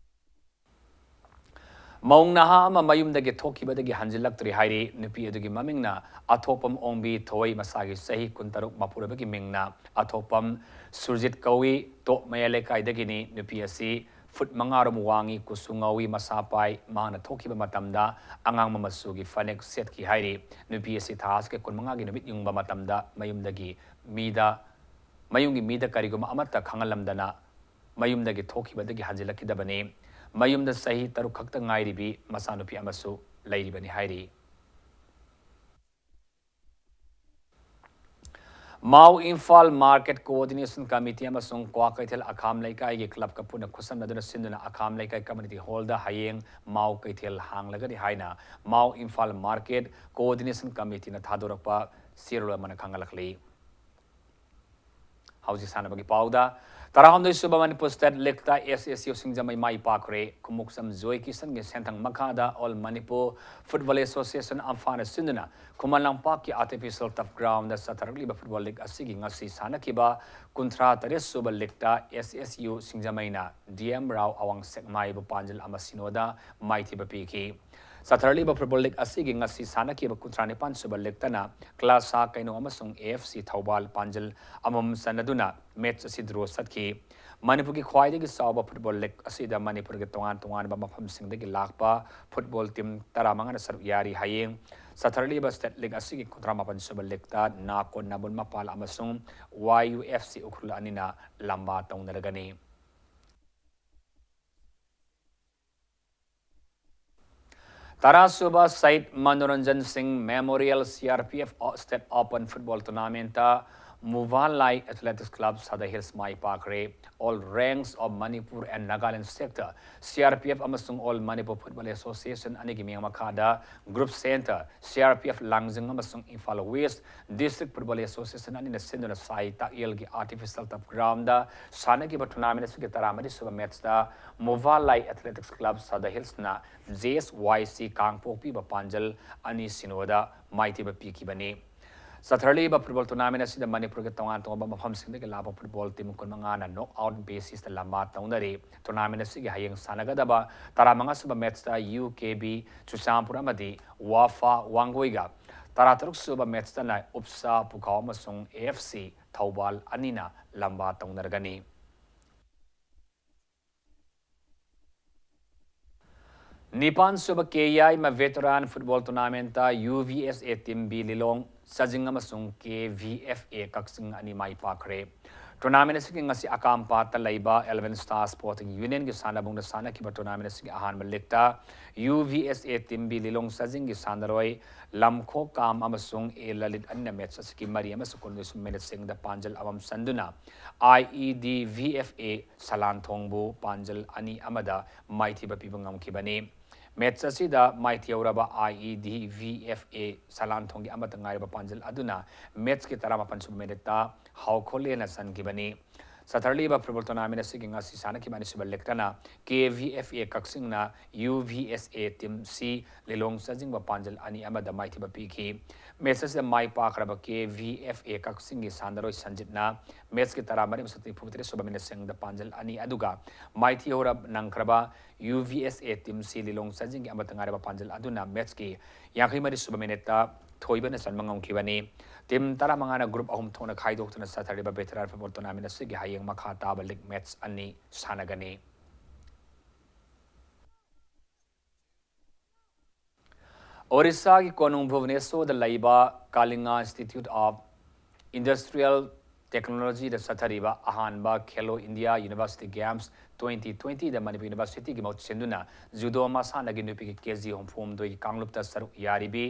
ꯃꯧ ꯅꯍꯥ ꯑꯃ ꯃꯌꯨꯝꯗꯒꯤ ꯊꯣꯛꯈꯤꯕꯗꯒꯤ ꯍꯟꯖꯤꯜꯂꯛꯇ꯭ꯔꯤ ꯍꯥꯏꯔꯤ꯫ ꯅꯨꯄꯤ ꯑꯗꯨꯒꯤ ꯃꯃꯤꯡꯅ ꯑꯊꯣꯛꯄꯝ ꯑꯣꯡꯕꯤ ꯊꯣꯏ, ꯃꯁꯥꯒꯤ ꯆꯍꯤ ꯀꯨꯟꯇꯔꯨꯛ, ꯃꯄꯨꯔꯣꯏꯕꯒꯤ ꯃꯤꯡꯅ ꯑꯊꯣꯛꯄꯝ ꯁꯨꯔꯖꯤꯠ ꯀꯧꯏ, ꯇꯣꯞ ꯃꯌꯥꯏ ꯂꯩꯀꯥꯏꯗꯒꯤꯅꯤ꯫ ꯅꯨꯄꯤ ꯑꯁꯤ ꯐꯨꯠ ꯃꯉꯥ ꯔꯣꯝ ꯋꯥꯡꯏ, ꯀꯨꯆꯨ ꯉꯧꯏ, ꯃꯁꯥ ꯄꯥꯏ꯫ ꯃꯍꯥꯛꯅ ꯊꯣꯛꯈꯤꯕ ꯃꯇꯝꯗ ꯑꯉꯥꯡꯕ ꯃꯆꯨꯒꯤ ꯐꯅꯦꯛ ꯁꯦꯠꯈꯤ ꯍꯥꯏꯔꯤ꯫ ꯅꯨꯄꯤ ꯑꯁꯤ ꯊꯥ ꯑꯁꯤꯒꯤ ꯀꯨꯟꯃꯉꯥꯒꯤ ꯅꯨꯃꯤꯠ ꯌꯨꯡꯕ ꯃꯇꯝꯗ ꯃꯌꯨꯝꯗꯒꯤ ꯃꯤꯗ ꯃꯌꯨꯝꯒꯤ ꯃꯤꯗ ꯀꯔꯤꯒꯨꯝꯕ ꯑꯃꯠꯇ ꯈꯪꯍꯜꯂꯝꯗꯅ ꯃꯌꯨꯝꯗꯒꯤ ꯊꯣꯛꯈꯤꯕꯗꯒꯤ ꯍꯟꯖꯤꯜꯂꯛꯈꯤꯗꯕꯅꯤ꯫ ꯃꯌꯨꯝꯗ ꯆꯍꯤ ꯇꯔꯨꯛ ꯈꯛꯇ ꯉꯥꯏꯔꯤꯕꯤ ꯃꯆꯥꯅꯨꯄꯤ ꯑꯃꯁꯨ ꯂꯩꯔꯤꯕꯅꯤ ꯍꯥꯏꯔꯤ꯫ ꯃꯥꯎ ꯏꯝꯐꯥꯜ ꯃꯥꯔꯀꯦꯠ ꯀꯣꯑꯣꯔꯗꯤꯅꯦꯁꯟ ꯀꯃꯤꯇꯤ ꯑꯃꯁꯨꯡ ꯀ꯭ꯋꯥꯀꯩꯊꯦꯜ ꯑꯈꯥꯝ ꯂꯩꯀꯥꯏꯒꯤ ꯀ꯭ꯂꯕꯀ ꯄꯨꯟꯅ ꯈꯨꯠꯁꯝꯅꯗꯨꯅ ꯁꯤꯟꯗꯨꯅ ꯑꯈꯥꯝ ꯂꯩꯀꯥꯏ ꯀꯝꯃ꯭ꯌꯨꯅꯤꯇꯤ ꯍꯣꯜꯗ ꯍꯌꯦꯡ ꯃꯥꯎ ꯀꯩꯊꯦꯜ ꯍꯥꯡꯂꯒꯅꯤ ꯍꯥꯏꯅ ꯃꯥꯎ ꯏꯝꯐꯥꯜ ꯃꯥꯔꯀꯦꯠ ꯀꯣꯑꯣꯔꯗꯤꯅꯦꯁꯟ ꯀꯃꯤꯇꯤꯅ ꯊꯥꯗꯣꯔꯛꯄ ꯆꯦꯔꯣꯜ ꯑꯃꯅ ꯈꯪꯍꯜꯂꯛꯂꯤ꯫ ꯍꯧꯖꯤꯛ ꯁꯥꯟꯅꯕꯒꯤ ꯄꯥꯎꯗ, ꯇꯔꯥꯍꯨꯝꯗꯣꯏ ꯁꯨꯕ ꯃꯅꯤꯄꯨꯔ ꯁ꯭ꯇꯦꯠ ꯂꯤꯒꯇ ꯑꯦꯁ ꯑꯦꯁ ꯌꯨ ꯁꯤꯡꯖꯃꯩ ꯃꯥꯏ ꯄꯥꯛꯈ꯭ꯔꯦ꯫ ꯈꯨꯃꯨꯛꯆꯝ ꯖꯣꯏ ꯀꯤꯁꯟꯒꯤ ꯁꯦꯟꯊꯪ ꯃꯈꯥꯗ ꯑꯣꯜ ꯃꯅꯤꯄꯨꯔ ꯐꯨꯠꯕꯣꯜ ꯑꯦꯁꯣꯁꯤꯌꯦꯁꯟ, ꯑꯝꯐꯥꯅ ꯁꯤꯟꯗꯨꯅ ꯈꯨꯃꯟ ꯂꯝꯄꯥꯛꯀꯤ ꯑꯥꯔꯇꯤꯐꯤꯁꯤꯌꯦꯜ ꯇꯔꯐ ꯒ꯭ꯔꯥꯎꯟꯗ ꯁꯇꯔꯛꯂꯤꯕ ꯐꯨꯠꯕꯣꯜ ꯂꯤꯒ ꯑꯁꯤꯒꯤ ꯉꯁꯤ ꯁꯥꯟꯅꯈꯤꯕ ꯀꯨꯟꯊ꯭ꯔꯥ ꯇꯔꯦꯠ ꯁꯨꯕ ꯂꯤꯒꯇ ꯑꯦꯁ ꯑꯦꯁ ꯌꯨ ꯁꯤꯡꯖꯃꯩꯅ ꯗꯤ ꯑꯦꯝ ꯔꯥꯎ ꯑꯋꯥꯡ ꯁꯦꯛꯃꯥꯏꯕꯨ ꯄꯥꯟꯖꯤꯜ ꯑꯃ ꯁꯤꯅꯣꯗ ꯃꯥꯏꯊꯤꯕ ꯄꯤꯈꯤ꯫ ꯆꯠꯊꯔꯛꯂꯤꯕ ꯐꯨꯠꯕꯣꯜ ꯂꯤꯒ ꯑꯁꯤꯒꯤ ꯉꯁꯤ ꯁꯥꯟꯅꯈꯤꯕ ꯀꯨꯟꯊ꯭ꯔꯥ ꯅꯤꯄꯥꯟ ꯁꯨꯕ ꯂꯤꯒꯇꯅ ꯀ꯭ꯂꯥꯁꯥ ꯀꯩꯅꯣ ꯑꯃꯁꯨꯡ ꯑꯦ ꯑꯦꯐ ꯁꯤ ꯊꯧꯕꯥꯜ ꯄꯥꯟꯖꯤꯜ ꯑꯃꯃꯝ ꯆꯟꯅꯗꯨꯅ ꯃꯦꯆ ꯑꯁꯤ ꯗ꯭ꯔꯣ ꯆꯠꯈꯤ꯫ ꯃꯅꯤꯄꯨꯔꯒꯤ ꯈ꯭ꯋꯥꯏꯗꯒꯤ ꯆꯥꯎꯕ ꯐꯨꯠꯕꯣꯜ ꯂꯤꯒ ꯑꯁꯤꯗ ꯃꯅꯤꯄꯨꯔꯒꯤ ꯇꯣꯉꯥꯟ ꯇꯣꯉꯥꯟꯕ ꯃꯐꯝꯁꯤꯡꯗꯒꯤ ꯂꯥꯛꯄ ꯐꯨꯠꯕꯣꯜ ꯇꯤꯝ ꯇꯔꯥꯃꯉꯥꯅ ꯁꯔꯨꯛ ꯌꯥꯔꯤ꯫ ꯍꯌꯦꯡ ꯆꯠꯊꯔꯛꯂꯤꯕ ꯁ꯭ꯇꯦꯠ ꯂꯤꯒ ꯑꯁꯤꯒꯤ ꯀꯨꯟꯊ꯭ꯔꯥ ꯃꯥꯄꯟ ꯁꯨꯕ ꯂꯤꯒꯇ ꯅꯥꯀꯣ ꯅꯥꯕꯨꯜ ꯃꯄꯥꯜ ꯑꯃꯁꯨꯡ ꯋꯥꯏ ꯌꯨ ꯑꯦꯐ ꯁꯤ ꯎꯈ꯭ꯔꯨꯜ ꯑꯅꯤꯅ ꯂꯝꯕꯥ ꯇꯧꯅꯔꯒꯅꯤ꯫ ꯇꯔꯥꯁꯨꯕ ꯁꯍꯤꯗ Manoranjan Singh memorial C R P F state open football ꯇꯣꯔꯅꯥꯃꯦꯟꯠꯇ Muvalai athletics club Sadar hills ꯃꯥꯏ ꯄꯥꯛꯈ꯭ꯔꯦ꯫ All Ranks of Manipur and Nagaland State, C R P F ꯑꯃꯁꯨꯡ ꯑꯣꯜ ꯃꯅꯤꯄꯨꯔ ꯐꯨꯠꯕꯣꯜ ꯑꯦꯁꯣꯁꯤꯌꯦꯁꯟ ꯑꯅꯤꯒꯤ ꯃꯤꯌꯥꯝ ꯃꯈꯥꯗ group centre C R P F Langjing ꯑꯃꯁꯨꯡ Imphal west district football association ꯑꯅꯤꯅ ꯁꯤꯟꯗꯨꯅ ꯁꯥꯏ ꯇꯥꯛꯌꯦꯜꯒꯤ ꯑꯥꯔꯇꯤꯐꯤꯁꯤꯌꯦꯜ ꯇꯔꯐ ꯒ꯭ꯔꯥꯎꯟꯗ ꯁꯥꯟꯅꯈꯤꯕ ꯇꯣꯔꯅꯥꯃꯦꯟꯠ ꯑꯁꯤꯒꯤ ꯇꯔꯥꯃꯔꯤ ꯁꯨꯕ ꯃꯦꯆꯇ ꯃꯨꯚꯥꯂꯥꯏ ꯑꯦꯊꯂꯦꯇꯤꯛꯁ ꯀ꯭ꯂꯕ ꯁꯗꯥ ꯍꯤꯜꯁꯅ ꯖꯦ ꯑꯦꯁ ꯋꯥꯏ ꯁꯤ ꯀꯥꯡꯄꯣꯛꯄꯤꯕꯨ ꯄꯥꯟꯖꯜ ꯑꯅꯤ ꯁꯤꯅꯣꯗ ꯃꯥꯏꯊꯤꯕ ꯄꯤꯈꯤꯕꯅꯤ꯫ ꯆꯠꯊꯔꯛꯂꯤꯕ ꯐꯨꯠꯕꯣꯜ ꯇꯣꯔꯅꯥꯃꯦꯟꯠ ꯑꯁꯤꯗ ꯃꯅꯤꯄꯨꯔꯒꯤ ꯇꯣꯉꯥꯟ ꯇꯣꯉꯥꯟꯕ ꯃꯐꯝꯁꯤꯡꯗꯒꯤ ꯂꯥꯛꯄ ꯐꯨꯠꯕꯣꯜ ꯇꯤꯝ ꯀꯨꯟꯃꯉꯥꯅ ꯅꯣꯛ ꯑꯥꯎꯠ ꯕꯦꯁꯤꯁꯇ ꯂꯝꯕꯥ ꯇꯧꯅꯔꯤ꯫ ꯇꯣꯔꯅꯥꯃꯦꯟꯠ ꯑꯁꯤꯒꯤ ꯍꯌꯦꯡ ꯁꯥꯟꯅꯒꯗꯕ ꯇꯔꯥꯃꯉꯥ ꯁꯨꯕ ꯃꯦꯆꯇ ꯌꯨ ꯀꯦ ꯕꯤ ꯆꯨꯔꯆꯥꯟꯄꯨꯔ ꯑꯃꯗꯤ ꯋꯥꯐꯥ ꯋꯥꯡꯒꯣꯏꯒ, ꯇꯔꯥꯇꯔꯨꯛ ꯁꯨꯕ ꯃꯦꯆꯇꯅ ꯎꯞꯁꯥ ꯄꯨꯈꯥꯎ ꯑꯃꯁꯨꯡ ꯑꯦ ꯑꯦꯐ ꯁꯤ ꯊꯧꯕꯥꯜ ꯑꯅꯤꯅ ꯂꯝꯕꯥ ꯇꯧꯅꯔꯒꯅꯤ꯫ ꯅꯤꯄꯥꯟ ꯁꯨꯕ ꯀꯦ ꯌꯥꯏꯃ Veteran Football Tournament ꯇ ꯌꯨ ꯚꯤ ꯑꯦꯁ ꯑꯦ Team B ꯂꯤꯂꯣꯡ ꯆꯥꯖꯤꯡ ꯑꯃꯁꯨꯡ ꯀꯦ ꯚꯤ ꯑꯦꯐ ꯑꯦ ꯀꯛꯆꯤꯡ ꯑꯅꯤ ꯃꯥꯏ ꯄꯥꯛꯈ꯭ꯔꯦ꯫ Tournament ꯑꯁꯤꯒꯤ ꯉꯁꯤ ꯑꯀꯥꯝꯄꯥꯠꯇ ꯂꯩꯕ Eleven Star Sporting Union ꯒꯤ ꯁꯥꯟꯅꯕꯨꯡꯗ ꯁꯥꯟꯅꯈꯤꯕ tournament ꯑꯁꯤꯒꯤ ꯑꯍꯥꯟꯕ leg ꯇ ꯌꯨ ꯚꯤ ꯑꯦꯁ ꯑꯦ Team B ꯂꯤꯂꯣꯡ ꯆꯥꯖꯤꯡꯒꯤ ꯁꯥꯟꯅꯔꯣꯏ ꯂꯝꯈꯣꯛ ꯀꯥꯝ ꯑꯃꯁꯨꯡ ꯑꯦ ꯂꯂꯤꯠ ꯑꯅꯤꯅ match ꯑꯁꯤꯒꯤ ꯃꯔꯤ ꯑꯃꯁꯨꯡ ꯀꯨꯟꯃꯔꯤ ꯁꯨꯕ minute ꯁꯤꯡꯗ ꯄꯥꯟꯖꯜ ꯑꯃꯃꯝ ꯆꯟꯗꯨꯅ ꯑꯥꯏ E D V F A ꯁꯂꯥꯟꯊꯣꯡꯕꯨ ꯄꯥꯟꯖꯜ ꯑꯅꯤ ꯑꯃꯗ ꯃꯥꯏꯊꯤꯕ ꯄꯤꯕ ꯉꯝꯈꯤꯕꯅꯤ꯫ Match ꯑꯁꯤꯗ ꯃꯥꯏꯊꯤꯍꯧꯔꯕ ꯑꯥꯏ E D V F A ꯁꯂꯥꯟꯊꯣꯡꯒꯤ ꯑꯃꯠꯇ ꯉꯥꯏꯔꯕ ꯄꯥꯟꯖꯜ ꯑꯗꯨꯅ match ꯀꯤ ꯇꯔꯥꯃꯥꯄꯟ ꯁꯨꯕ minute ꯇ ꯍꯥꯎꯈꯣꯂꯦꯅ ꯆꯟꯈꯤꯕꯅꯤ꯫ ꯁꯥꯊꯔꯂꯤꯕ football tournament ꯑꯁꯤꯒꯤ ꯉꯁꯤ ꯁꯥꯟꯅꯈꯤꯕ ꯑꯅꯤꯁꯨꯕ leg ꯇꯅ ꯀꯦ V F A ꯀꯛꯆꯤꯡꯅ U V S A Team C ꯂꯤꯂꯣꯡ ꯆꯥꯖꯤꯡꯕ ꯄꯥꯟꯖꯜ ꯑꯅꯤ ꯑꯃꯗ ꯃꯥꯏꯊꯤꯕ ꯄꯤꯈꯤ꯫ Match ꯑꯁꯤꯗ ꯃꯥꯏ ꯄꯥꯛꯈ꯭ꯔꯕ ꯀꯦ ꯚꯤ ꯑꯦꯐ ꯑꯦ ꯀꯛꯆꯤꯡꯒꯤ ꯁꯥꯟꯅꯔꯣꯏ ꯁꯟꯖꯤꯠꯅ match ꯀꯤ ꯇꯔꯥꯃꯔꯤ ꯑꯃꯁꯨꯡ ꯅꯤꯐꯨꯇꯔꯦꯠ ꯁꯨꯕ minute ꯁꯤꯡꯗ ꯄꯥꯟꯖꯜ ꯑꯅꯤ ꯑꯗꯨꯒ ꯃꯥꯏꯊꯤꯍꯧꯔ ꯅꯪꯈ꯭ꯔꯕ ꯌꯨ ꯚꯤ ꯑꯦꯁ ꯑꯦ Team C ꯂꯤꯂꯣꯡ ꯆꯥꯖꯤꯡꯒꯤ ꯑꯃꯠꯇ ꯉꯥꯏꯔꯕ ꯄꯥꯟꯖꯜ ꯑꯗꯨꯅ match ꯀꯤ ꯌꯥꯡꯈꯩ ꯃꯔꯤ ꯁꯨꯕ minute ꯇ ꯊꯣꯏꯕꯅ ꯆꯟꯕ ꯉꯝꯈꯤꯕꯅꯤ꯫ Team ꯇꯔꯥꯃꯉꯥꯅ group ꯑꯍꯨꯝ ꯊꯣꯛꯅ ꯈꯥꯏꯗꯣꯛꯇꯨꯅ ꯆꯠꯊꯔꯤꯕ Veteran Football Tournament ꯑꯁꯤꯒꯤ ꯍꯌꯦꯡ ꯃꯈꯥ ꯇꯥꯕ league match ꯑꯅꯤ ꯁꯥꯟꯅꯒꯅꯤ꯫ ꯑꯣꯔꯤꯁꯥꯒꯤ ꯀꯣꯅꯨꯡ ꯚꯨꯕꯅꯦꯁꯣꯔꯗ ꯂꯩꯕ ꯀꯥꯂꯤꯡꯒꯥ Institute of Industrial Technology ꯗ ꯆꯠꯊꯔꯤꯕ ꯑꯍꯥꯟꯕ Khelo India University Games twenty twenty ꯗ ꯃꯅꯤꯄꯨꯔ University ꯒꯤ ꯃꯍꯨꯠ ꯁꯤꯟꯗꯨꯅ judo ꯃꯁꯥꯟꯅꯒꯤ ꯅꯨꯄꯤꯒꯤ ꯀꯦ ꯖꯤ ꯍꯨꯝꯐꯨ ꯍꯨꯝꯗꯣꯏꯒꯤ ꯀꯥꯡꯂꯨꯞꯇ ꯁꯔꯨꯛ ꯌꯥꯔꯤꯕꯤ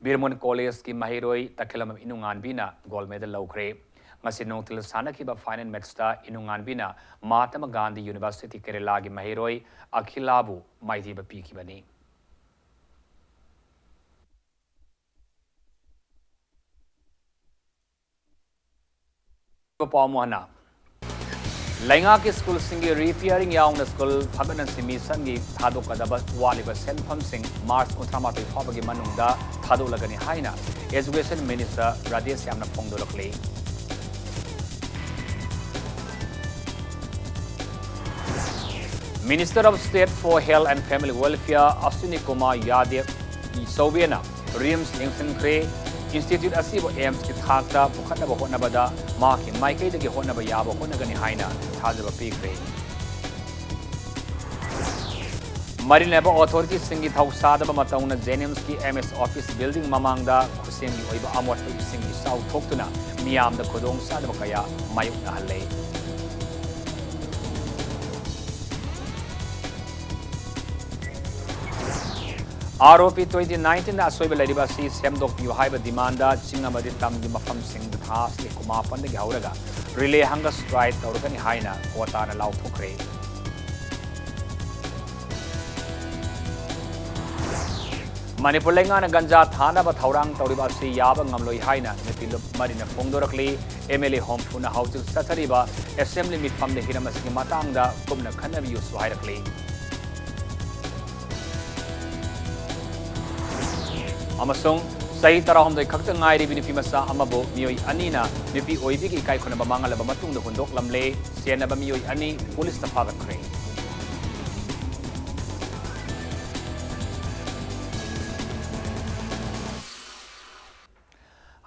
ꯕꯤꯔꯃꯣꯟ College ꯀꯤ ꯃꯍꯩꯔꯣꯏ ꯇꯈꯦꯜꯂꯝꯕꯝ ꯏꯅꯨꯉꯥꯟꯕꯤꯅ gold medal ꯂꯧꯈ꯭ꯔꯦ꯫ ꯉꯁꯤ ꯅꯨꯡꯊꯤꯜ ꯁꯥꯟꯅꯈꯤꯕ final match ꯇ ꯏꯅꯨꯉꯥꯟꯕꯤꯅ ꯃꯍꯥꯇꯃꯥ ꯒꯥꯟꯙꯤ University ꯀꯦꯔꯦꯂꯥꯒꯤ ꯃꯍꯩꯔꯣꯏ ꯑꯈꯤꯂꯥꯕꯨ ꯃꯥꯏꯊꯤꯕ ꯄꯤꯈꯤꯕꯅꯤ꯫ ꯄꯥꯎ ꯑꯃꯨꯛ ꯍꯟꯅ꯫ ꯂꯩꯉꯥꯛꯀꯤ ꯁ꯭ꯀꯨꯜꯁꯤꯡꯒꯤ repairing ꯌꯥꯎꯅ ꯁ꯭ꯀꯨꯜ ꯐꯒꯠꯅ ꯁꯦꯝꯃꯤꯁꯟꯒꯤ ꯊꯥꯗꯣꯛꯀꯗꯕ ꯋꯥꯠꯂꯤꯕ ꯁꯦꯟꯐꯝꯁꯤꯡ March ꯀꯨꯟꯊ꯭ꯔꯥ ꯃꯥꯊꯣꯏ ꯐꯥꯎꯕꯒꯤ ꯃꯅꯨꯡꯗ ꯊꯥꯗꯣꯛꯂꯒꯅꯤ ꯍꯥꯏꯅ Education Minister ꯔꯥꯙꯦꯁ꯭ꯌꯥꯝꯅ ꯐꯣꯡꯗꯣꯔꯛꯂꯤ꯫ Minister of State for Health and Family Welfare Ashwini Kumar Yadav ꯆꯧꯕꯦꯅ RIMS ꯌꯦꯡꯁꯤꯟꯈ꯭ꯔꯦ꯫ Institute ꯑꯁꯤꯕꯨ AIIMS ꯀꯤ ꯊꯥꯛꯇ ꯄꯨꯈꯠꯅꯕ ꯍꯣꯠꯅꯕꯗ ꯃꯍꯥꯛꯀꯤ ꯃꯥꯏꯀꯩꯗꯒꯤ ꯍꯣꯠꯅꯕ ꯌꯥꯕ ꯍꯣꯠꯅꯒꯅꯤ ꯍꯥꯏꯅ ꯊꯥꯖꯕ ꯄꯤꯈ꯭ꯔꯦ꯫ ꯃꯔꯤ ꯂꯩꯅꯕ ꯑꯣꯊꯣꯔꯤꯇꯤꯁꯤꯡꯒꯤ ꯊꯧꯁꯥꯗꯕ ꯃꯇꯧꯅ ꯖꯦꯅꯤꯝꯁꯀꯤ ꯑꯦꯝ ꯑꯦꯁ ꯑꯣꯐꯤꯁ ꯕꯤꯜꯗꯤꯡ ꯃꯃꯥꯡꯗ ꯈꯨꯠꯁꯦꯝꯒꯤ ꯑꯣꯏꯕ ꯑꯃꯣꯠꯄ ꯏꯁꯤꯡ ꯏꯆꯥꯎ ꯊꯣꯛꯇꯨꯅ ꯃꯤꯌꯥꯝꯗ ꯈꯨꯗꯣꯡꯆꯥꯗꯕ ꯀꯌꯥ ꯃꯥꯌꯣꯛꯅꯍꯜꯂꯦ꯫ ꯑꯥꯔ ꯑꯣ ꯄꯤ twenty nineteen ꯑꯁꯣꯏꯕ ꯂꯩꯔꯤꯕ ꯑꯁꯤ ꯁꯦꯝꯗꯣꯛꯄꯤꯌꯨ ꯍꯥꯏꯕ ꯗꯤꯃꯥꯟꯗ ꯆꯤꯡ ꯑꯃꯗꯤ ꯇꯝꯒꯤ ꯃꯐꯝꯁꯤꯡꯗ ꯊꯥ ꯑꯁꯤ ꯀꯨꯟꯃꯥꯄꯟꯗꯒꯤ ꯍꯧꯔꯒ ꯔꯤꯂꯦ ꯍꯪꯒꯔ ꯁ꯭ꯇ꯭ꯔꯥꯏꯛ ꯇꯧꯔꯒꯅꯤ ꯍꯥꯏꯅ ꯀꯣꯇꯥꯅ ꯂꯥꯎꯊꯣꯛꯈ꯭ꯔꯦ꯫ ꯃꯅꯤꯄꯨꯔ ꯂꯩꯉꯥꯛꯅ ꯒꯟꯖꯥ ꯊꯥꯅꯕ ꯊꯧꯔꯥꯡ ꯇꯧꯔꯤꯕ ꯑꯁꯤ ꯌꯥꯕ ꯉꯝꯂꯣꯏ ꯍꯥꯏꯅ ꯅꯨꯄꯤ ꯂꯨꯞ ꯃꯔꯤꯅ ꯐꯣꯡꯗꯣꯔꯛꯂꯤ꯫ ꯑꯦꯝ ꯑꯦꯜ ꯑꯦ ꯍꯨꯝꯐꯨꯅ ꯍꯧꯖꯤꯛ ꯆꯠꯊꯔꯤꯕ ꯑꯦꯁꯦꯝꯕ꯭ꯂꯤ ꯃꯤꯐꯝꯗ ꯍꯤꯔꯝ ꯑꯁꯤꯒꯤ ꯃꯇꯥꯡꯗ ꯀꯨꯞꯅ ꯈꯟꯅꯕꯤꯌꯨꯁꯨ ꯍꯥꯏꯔꯛꯂꯤ꯫ ꯑꯃꯁꯨꯡ ꯆꯍꯤ ꯇꯔꯥꯍꯨꯝꯗꯣꯏ ꯈꯛꯇ ꯉꯥꯏꯔꯤꯕꯤ ꯅꯨꯄꯤ ꯃꯆꯥ ꯑꯃꯕꯨ ꯃꯤꯑꯣꯏ ꯑꯅꯤꯅ ꯅꯨꯄꯤ ꯑꯣꯏꯕꯤꯒꯤ ꯏꯀꯥꯏ ꯈꯨꯝꯅꯕ ꯃꯥꯡꯍꯜꯂꯕ ꯃꯇꯨꯡꯗ ꯍꯨꯟꯗꯣꯛꯂꯝꯂꯦ꯫ ꯆꯦꯟꯅꯕ ꯃꯤꯑꯣꯏ ꯑꯅꯤ ꯄꯨꯂꯤꯁꯅ ꯐꯥꯒꯠꯈ꯭ꯔꯦ꯫